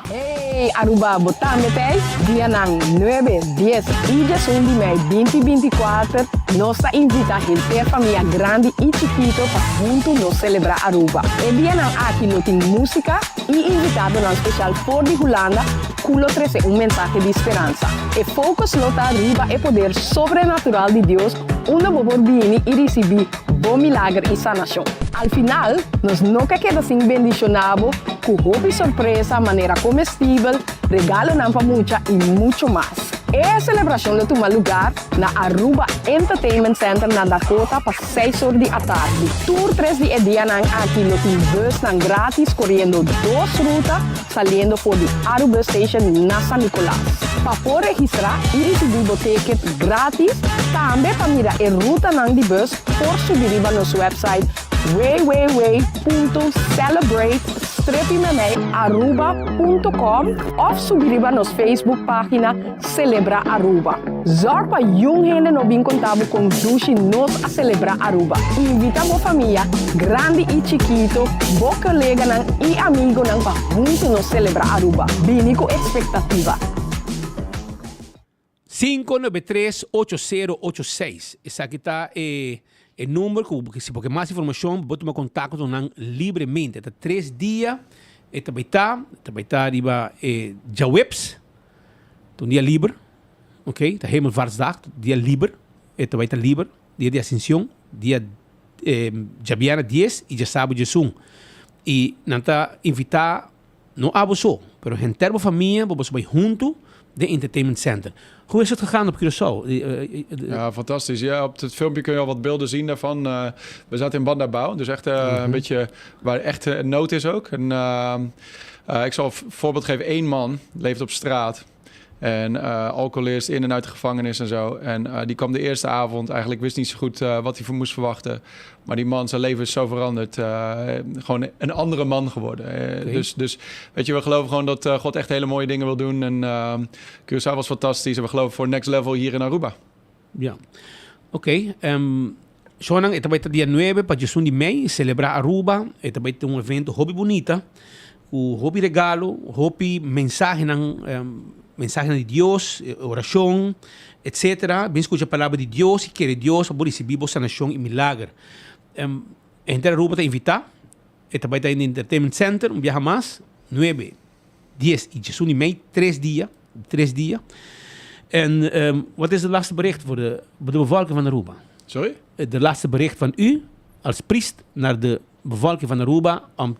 Speaker 15: Hey Aruba bo tambe t'ey? Dianan nuebe, dies y diesun di mei binti binti kuater nos ta invita henter famia grandi y chikito pa hunto nos celebra Aruba. E dianan aki lo tin musica y invitadonan special for di Hulanda cu lo trece un mensahe di speransa. E focus lo ta riba e poder sobrenatural di Dios unda bo por bini y ricibi bo milager i sanashon. Al final, nos no ke keda sin bendishoná bo ku hopi sorpresa manera komestibel, regalonan pa mucha i mucho mas. E selebrashon lo tuma lugar na Aruba Entertainment Center na Dakota pa seis or di atardi. Tur tres di e dianan aki lo tin busnan gratis koriendo dos ruta saliendo for di Arubus Station na San Nicolas. Pa por registrá i risibí bo ticket gratis, tambe pa mira e rutanan di bus por subi riba nos website www.celebrate-aruba.com òf subi riba nos Facebook página Celebra Aruba. Zorg pa yun hende no bin konta bo kon dushi nos a selebrá Aruba. Invita bo famia, grandi i chikito, bo koleganan i amigonan pa huntu nos selebrá Aruba. Bini ku ekspektativa.
Speaker 12: 593 8086 Esaki ta e e number ku si bo ke mas informashon bo por tuma kontakto ku nan libremente. Ta tres dia e ta bai ta, e ta bai ta riba e djaweps. Ta un dia liber, ok, ta Hemelvaartsdag, dia liber, e ta bai ta liber, dia di Ascension, dia djabièrnè dies i djasabu diesun. I nan ta invitá no abo so, pero henter bo famia bo boso bai huntu den Entertainment Center. Hoe is het gegaan op Curaçao?
Speaker 9: Ja, fantastisch. Ja, op het filmpje kun je al wat beelden zien daarvan. We zaten in Bandabou, dus echt een beetje waar echt nood is ook. En ik zal een voorbeeld geven. Eén man leeft op straat. En alcoholist, in en uit de gevangenis en zo. En die kwam de eerste avond. Eigenlijk wist niet zo goed wat hij voor moest verwachten. Maar die man, zijn leven is zo veranderd. Gewoon een andere man geworden. Dus weet je, we geloven gewoon dat God echt hele mooie dingen wil doen. En Curaçao was fantastisch. En we geloven voor next level hier in Aruba.
Speaker 12: Ja. Oké. Shonan, e ta bai ta dia nuebe pa diesun di mei, Celebra Aruba. E ta bai ta un evento hopi bunita, ku hopi regalo, hopi mensahenan, mensahenan di Dios, orashon, etcetera. Bin skucha palabra di Dios i kere Dios pa bo risibí bo sanashon i milager. Henter Aruba ta invitá. E ta bai ta den Entertainment Center un biaha mas, nuebe, dies i diesun di mei, tres dia, tres dia. En wat is de laatste bericht voor de, de bevolking van Aruba?
Speaker 9: Sorry?
Speaker 12: De laatste bericht van u als priest naar de bevolking van Aruba om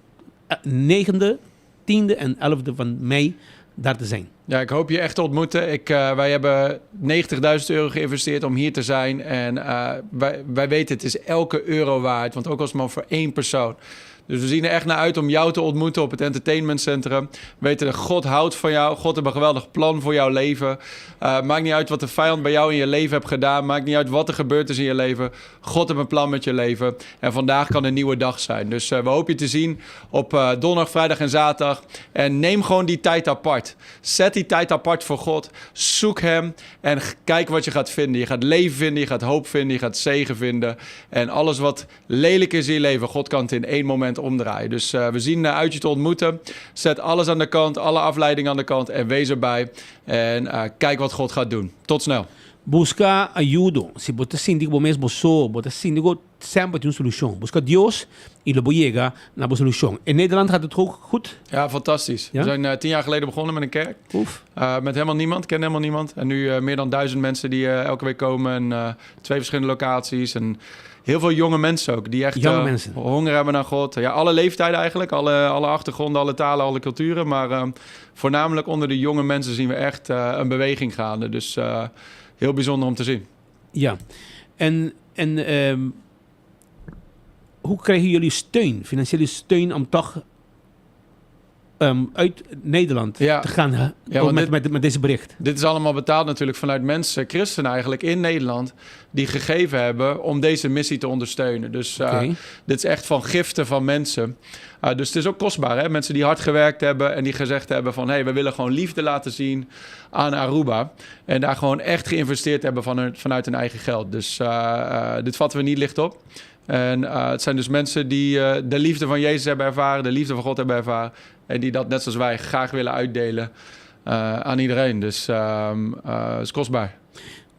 Speaker 12: negende, tiende en elfde van mei daar te zijn.
Speaker 9: Ja, ik hoop je echt te ontmoeten. Wij hebben 90.000 euro geïnvesteerd om hier te zijn. En wij weten, het is elke euro waard. Want ook als het maar voor één persoon. Dus we zien er echt naar uit om jou te ontmoeten op het entertainment centrum. We weten dat God houdt van jou. God heeft een geweldig plan voor jouw leven. Maakt niet uit wat de vijand bij jou in je leven heeft gedaan. Maakt niet uit wat er gebeurd is in je leven. God heeft een plan met je leven. En vandaag kan een nieuwe dag zijn. Dus we hopen je te zien op donderdag, vrijdag en zaterdag. En neem gewoon die tijd apart. Zet die tijd apart voor God. Zoek hem en kijk wat je gaat vinden. Je gaat leven vinden, je gaat hoop vinden, je gaat zegen vinden. En alles wat lelijk is in je leven, God kan het in één moment omdraaien. Dus we zien uit je te ontmoeten. Zet alles aan de kant, alle afleiding aan de kant en wees erbij. En kijk wat God gaat doen. Tot snel.
Speaker 12: Buska ayudo. Si bo ta sinti ku bo mes bo so, bo ta sinti ku semper tin un solushon. Buska Dios i lo bo yega na bo solushon. In Nederland gaat het ook goed?
Speaker 9: Ja, fantastisch.
Speaker 12: Ja?
Speaker 9: We zijn eh, tien jaar geleden begonnen met een kerk.
Speaker 12: Oef.
Speaker 9: Eh, met helemaal niemand, ken helemaal niemand. En nu eh, meer dan duizend mensen die eh, elke week komen. En eh, twee verschillende locaties. En heel veel jonge mensen ook. Die echt
Speaker 12: Jonge
Speaker 9: eh,
Speaker 12: mensen.
Speaker 9: honger hebben naar God. Ja, alle leeftijden eigenlijk. Alle, alle achtergronden, alle talen, alle culturen. Maar eh, voornamelijk onder de jonge mensen zien we echt eh, een beweging gaande. Dus eh, heel bijzonder om te zien.
Speaker 12: Ja. En, en ehm, hoe krijgen jullie steun, financiële steun, om toch ehm, uit Nederland te gaan hè,
Speaker 9: Ja, want
Speaker 12: met,
Speaker 9: dit-
Speaker 12: met, met deze bericht?
Speaker 9: Dit is allemaal betaald natuurlijk vanuit mensen, christenen eigenlijk in Nederland, die gegeven hebben om deze missie te ondersteunen. Dus eh,
Speaker 12: Oké.
Speaker 9: dit is echt van giften van mensen. Eh, dus het is ook kostbaar, hè? Mensen die hard gewerkt hebben en die gezegd hebben van... hé, hey, we willen gewoon liefde laten zien aan Aruba. En daar gewoon echt geïnvesteerd hebben van hun, vanuit hun eigen geld. Dus eh, eh, dit vatten we niet licht op. En eh, het zijn dus mensen die eh, de liefde van Jezus hebben ervaren, de liefde van God hebben ervaren. En die dat net zoals wij graag willen uitdelen eh, aan iedereen. Dus ehm, eh, het is kostbaar.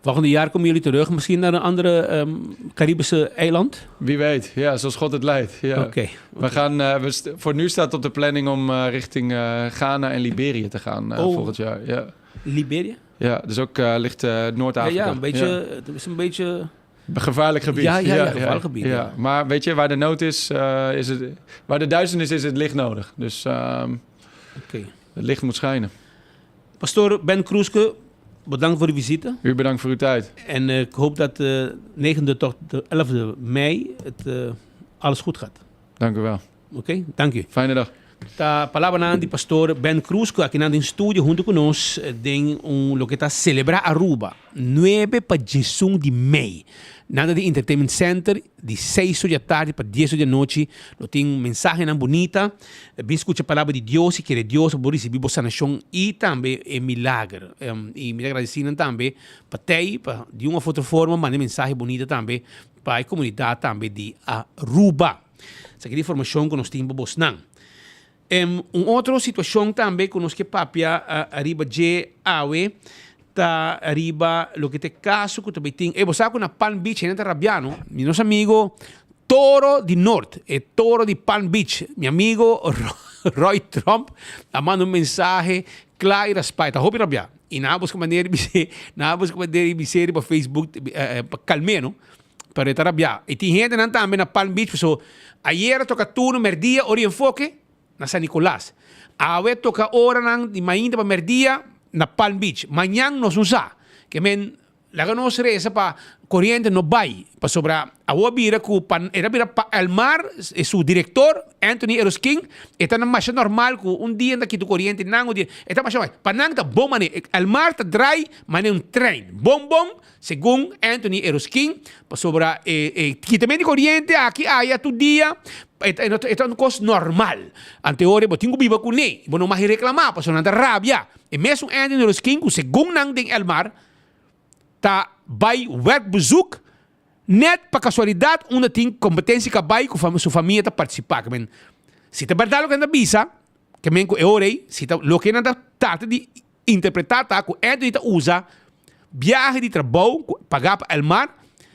Speaker 12: Volgende jaar komen jullie terug, misschien naar een andere ehm, Caribische eiland?
Speaker 9: Wie weet, ja, zoals God het leidt. Ja.
Speaker 12: Oké,
Speaker 9: We gaan, eh, we st- voor nu staat op de planning om eh, richting eh, Ghana en Liberië te gaan eh,
Speaker 12: Oh.
Speaker 9: volgend jaar. Ja.
Speaker 12: Liberië?
Speaker 9: Ja, dus ook eh, ligt eh, Noord-Afrika.
Speaker 12: Ja, ja, een beetje, het is een beetje...
Speaker 9: Gevaarlijk gebied.
Speaker 12: Ja, ja, ja, gevaarlijk gebied, ja.
Speaker 9: Maar weet je, waar de nood is, eh, is het, waar de duisternis is, is het licht nodig. Dus ehm,
Speaker 12: Oké.
Speaker 9: het licht moet schijnen.
Speaker 12: Pastoor Ben Kroeske, bedankt voor de visite.
Speaker 9: U bedankt voor uw tijd.
Speaker 12: En eh, ik hoop dat de 9e tot de 11e mei het, eh, alles goed gaat.
Speaker 9: Dank u wel.
Speaker 12: Oké, dank u.
Speaker 9: Fijne dag.
Speaker 12: Ta palabra di pastor Ben Cruz, ku aki den studio hunto ku nos eh, den un loke ta celebra Aruba. 9 pa 11 di mei. Nada di Entertainment Center, di 6 or di atardi pa 10 or di anochi. Lo tin mensahenan bunita. Bin skucha palabra di Dios i kere Dios bo risibi bo sanashon i tambe e milager. I mi ta agradesi nan tambe pa tei pa di un of otro forma manda e mensahe bunita tambe pa e komunidat tambe di Aruba. Esaki ta informashon ku nos tin pa bosnan. Em, un otro situashon tambe ku nos ke papia ariba dje awe ta riba loke ta e kaso ku ta bay tin. E bo sa ku na Palm Beach hende ta rabia no. Mi nos amigo Toro di Noord, e Toro di Palm Beach, mi amigo Roy Tromp a manda un mensahe kla i raspa. E ta hopi rabia. I nan a buska manera di bis'é, nan a buska manera di bis'é riba Facebook pa kalm'é no. Pero e ta rabia. I tin hendenan tambe na Palm Beach paso ayer a toca turno merdia ora di enfoke na San Nicolas. Awe a toca oranan di mainta pa merdia na Palm Beach. Mañan nos no sa. Ke men laga nos reza pa coriente no bay pasobra awo a bira cu pa e ta bira pa Elmar su director Anthony Eroskin e ta na masha normal cu un dia nan ta kita coriente nan un dia e ta masha pa nan ta bon mane Elmar ta draai mane un trein bon bon Segun Anthony Eroskin, pasobra e e kitamento di koriente aki aya tur dia e ta e ta un kos normal. Anteore bo tin ku biba kuné, bo no mag reklamá pasobra nan ta rabia. E mesun Anthony Eroskin ku segun nan den Elmar ta bai werkbezoek nèt pa kasualidat unda tin kompetensia kabai ku su famia ta partisipá. Ke men si ta bèrdat loke nan ta bisa, ke men ku e ora ei si ta loke nan ta trata di Interpretá ta ku Anthony ta usa biahe di trabou ku pagá pa Elmar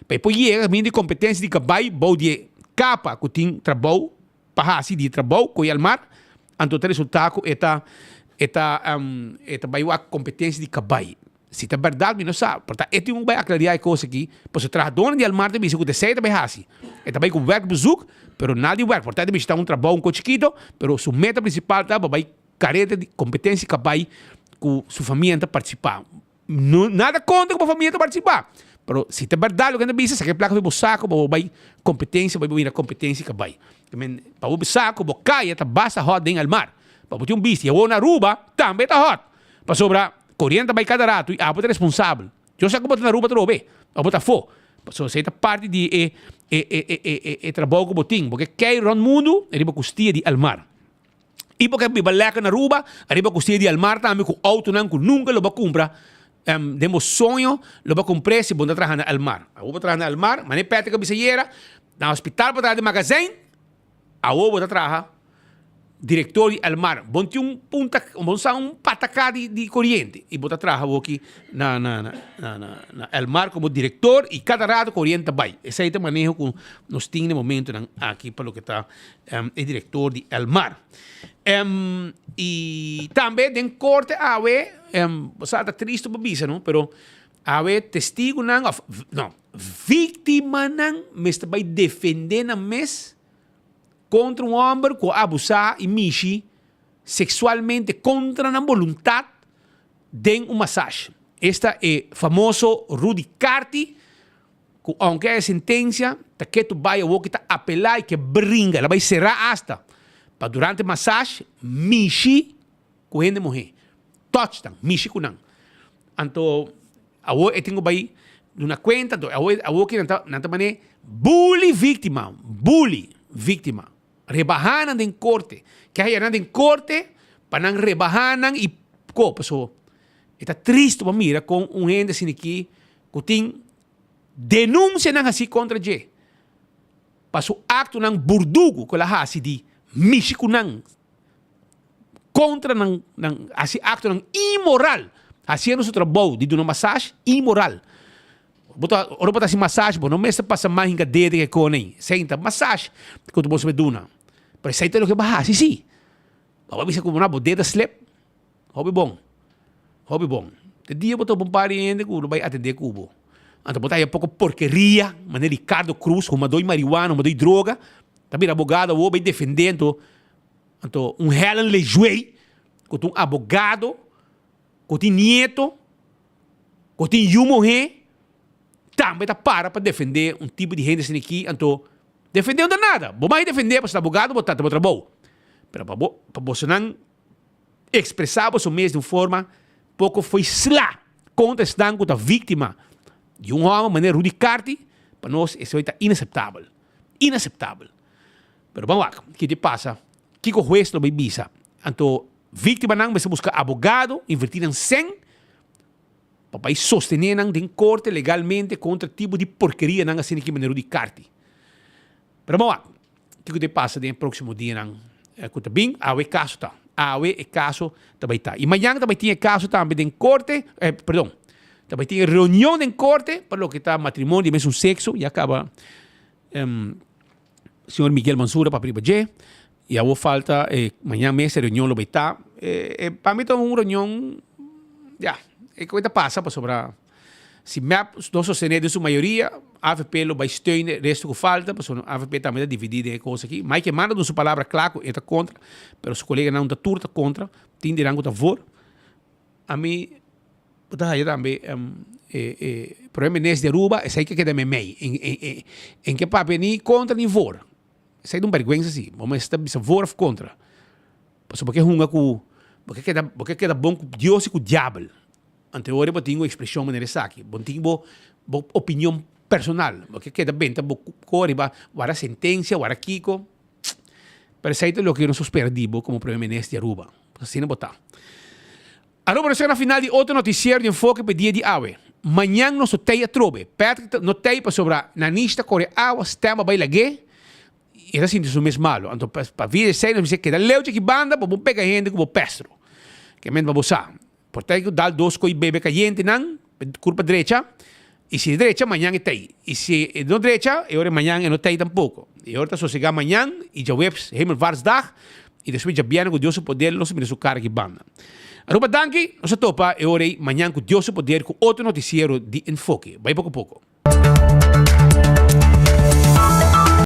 Speaker 12: pa e por yega kaminda di kompetensia di kabai bou di e kapa ku tin trabou pa hasi di e trabou ku Elmar, anto ta resultá ku e ta e ta e ta bai wak kompetensia di kabai. Si ta bèrdat mi no sa, por ta e tin ku bai aklariá e kos aki, pasobra trahadónan di Elmar ta bisa ku ta esei ta bai hasi. E ta bai ku wèrkbezoek, pero na di wèrk, por ta e ta bishitá un trabou un kos chikito, pero su meta prinsipal ta pa bai Careta di competencia ka bay cu su famia ta participa. No, nada contra cu bo famia ta participa. Pero si ta berdad loke nan ta bisa, saca e placa for bo saco pa bo bay competencia, pa bo mira competencia ka bay. Te men, pa bo bisa cu bo caya ta basta hot den el mar. Pa bo tin un bisti. Awor na Aruba tambe ta hot. Pasobra coriente ta bay cada rato y abo ta responsabel. Yo sa cu bo ta na Aruba atrobe, of bo ta afo. Pasobra esey ta parti di e e e e e trabou cu bo tin. Bo ke kei rond mundo riba custia di el mar. I bo ke biba lekker na Aruba, ariba kustia di Almar tambe ku outonan ku nunka lo bo kumpra den bo soño lo bo kumpr'é si bo no ta traha na Almar. Awor bo traha na Almar, manera Patrick a bisa ayera, na hospital bo traha den magazijn, awor bo ta traha Director di Elmar, bon tin un punta, bon sa un patacá di di coriente y bo ta traha awoki na na na na na na Elmar como director y cada rato coriente ta bay. Esey ta maneho cu nos tin na e momentonan aki pa loke ta e director di Elmar. Y tambe den corte awe, bo sa ta tristo pa bisa no, pero awe testigonan of no, victimanan mester bay defende nan mes kontra un hòmber ku a abusá i mishi seksualmente kontra nan boluntat den un masash. Esta e famoso Rudy Carty ku ounke a e sentensia ta ketu bai awor ki ta apelá i ke bringa, el a bai será asta pa durante masash mishi ku hende muhé, touch nan, mishi ku nan. Anto awor e tin ku bai duna kuenta, anto awor awor ki nan ta nan ta man'é bully víktima, bully víktima, rebahá nan den korte, ke haya nan den korte pa nan rebahá nan i ko, paso e ta tristu pa mira kon un hende asina aki ku tin denunsianan hasi kontra dje pa su aktonan burdugu ku el a hasi di mishi ku nan. Kontra nan nan hasi aktonan imoral, hasiendo su trabou di duna masash imoral. Bo ta ora bo ta hasi masash bo no mester pasa man hinka dede ke kone ei. Esei ta masash ku bo mester duna. Pero esei ta loke bo a hasi si. Bo a bisa ku bo dede a slip. Hopi bon. Hopi bon. Te dia bo topa un par di hende ku lo bai atendé ku bo. Anto bo ta haya poko porkeria, manera Ricardo Cruz, humadó di marihuana, humadó di droga, ta bira abogado awor bai defendé anto Anto un Helen Lejuey ku ta un abogado ku tin nieto, ku tin yu muhé, tambe ta para pa defendé un tipo di hende asina aki. Anto defendé no ta nada, bo mai defendé pasobra ta abogado bo ta, ta bo trabou. Pero pa bo, pa bosonan ekspresá boso mes di un forma poko fo'i sla kontra esnan ku ta víktima di un hòmber manera Rudy Carty, pa nos esei ta inaseptabel, inaseptabel. Pero ban wak, ki te pasa? Kiko hues lo bay bisa? Anto victimanan mester busca abogado, inverti nan cen pa bay sostene nan den corte legalmente contra tipo di porkerianan asina ki manera di Carty. Pero ban wak, kiko te pasa den e proximo dianan cu ta bin? Awe e caso ta. Awe e caso ta bay ta. Y mañan ta bay tin e caso tambe den corte, perdon, ta bay tin e reunion den corte pa loke ta matrimonio di mesun sexo, ya caba. Señor Miguel Mansur a papia riba dje y awor falta e mañan mes e reunion lo bay ta. E pa mi ta un reunion ya e cu ta pasa pasobra si mep no sostene den su mayoria avp lo bay steun e resto cu falta pasobra avp tambe ta dividi den e cos aki. Mike Eman a duna su palabra cla cu e ta contra pero su coleganan no ta tur ta contra tin di nan cu ta voor. Ami bo ta haya tambe e e prome minister di Aruba esei ke keda meimei en en en ke papia ni kontra ni voor esei ta un bergwensa si bo mester bisa voor of kontra pasobra bo ke hunga ku bo ke keda bo ke keda bon ku Dios i ku diabel anto e ora bo tin un ekspreshon manera esaki bo tin bo bo opinion personal bo ke keda benta bo kor riba wara sentensia wara kiko pero esei ta loke nos por spera di bo komo prome minister di Aruba. Asina bo ta. Aruba nos chega na final di otro noticiero di Enfoke pa e dia di awe. Mañan nos lo tey atrobe. Patrick ta no tey pasobra Nanish ta kore awa, stem a bay lag'é i e ta sinti su mes malo. Anto pa via di esey nos mester keda leu djaki banda pa bo pega hende ku bo pestro. Ke mente pa bo sa. Por tey ku dal dos ko'i bebe kayente nan, kurpa drecha, i si e drecha mañan e tey. I si e no drecha e ora mañan e no tey tampoko. E ora ta sosegá mañan i djaweps Hemelvaartsdag i despues djabièrnè ku Dios su poder nos ta mira su kara aki banda. Aruba danki, nos ta topa e ora ei mañan ku Dios su poder ku otro notisiero di Enfoke. Bai poko poko.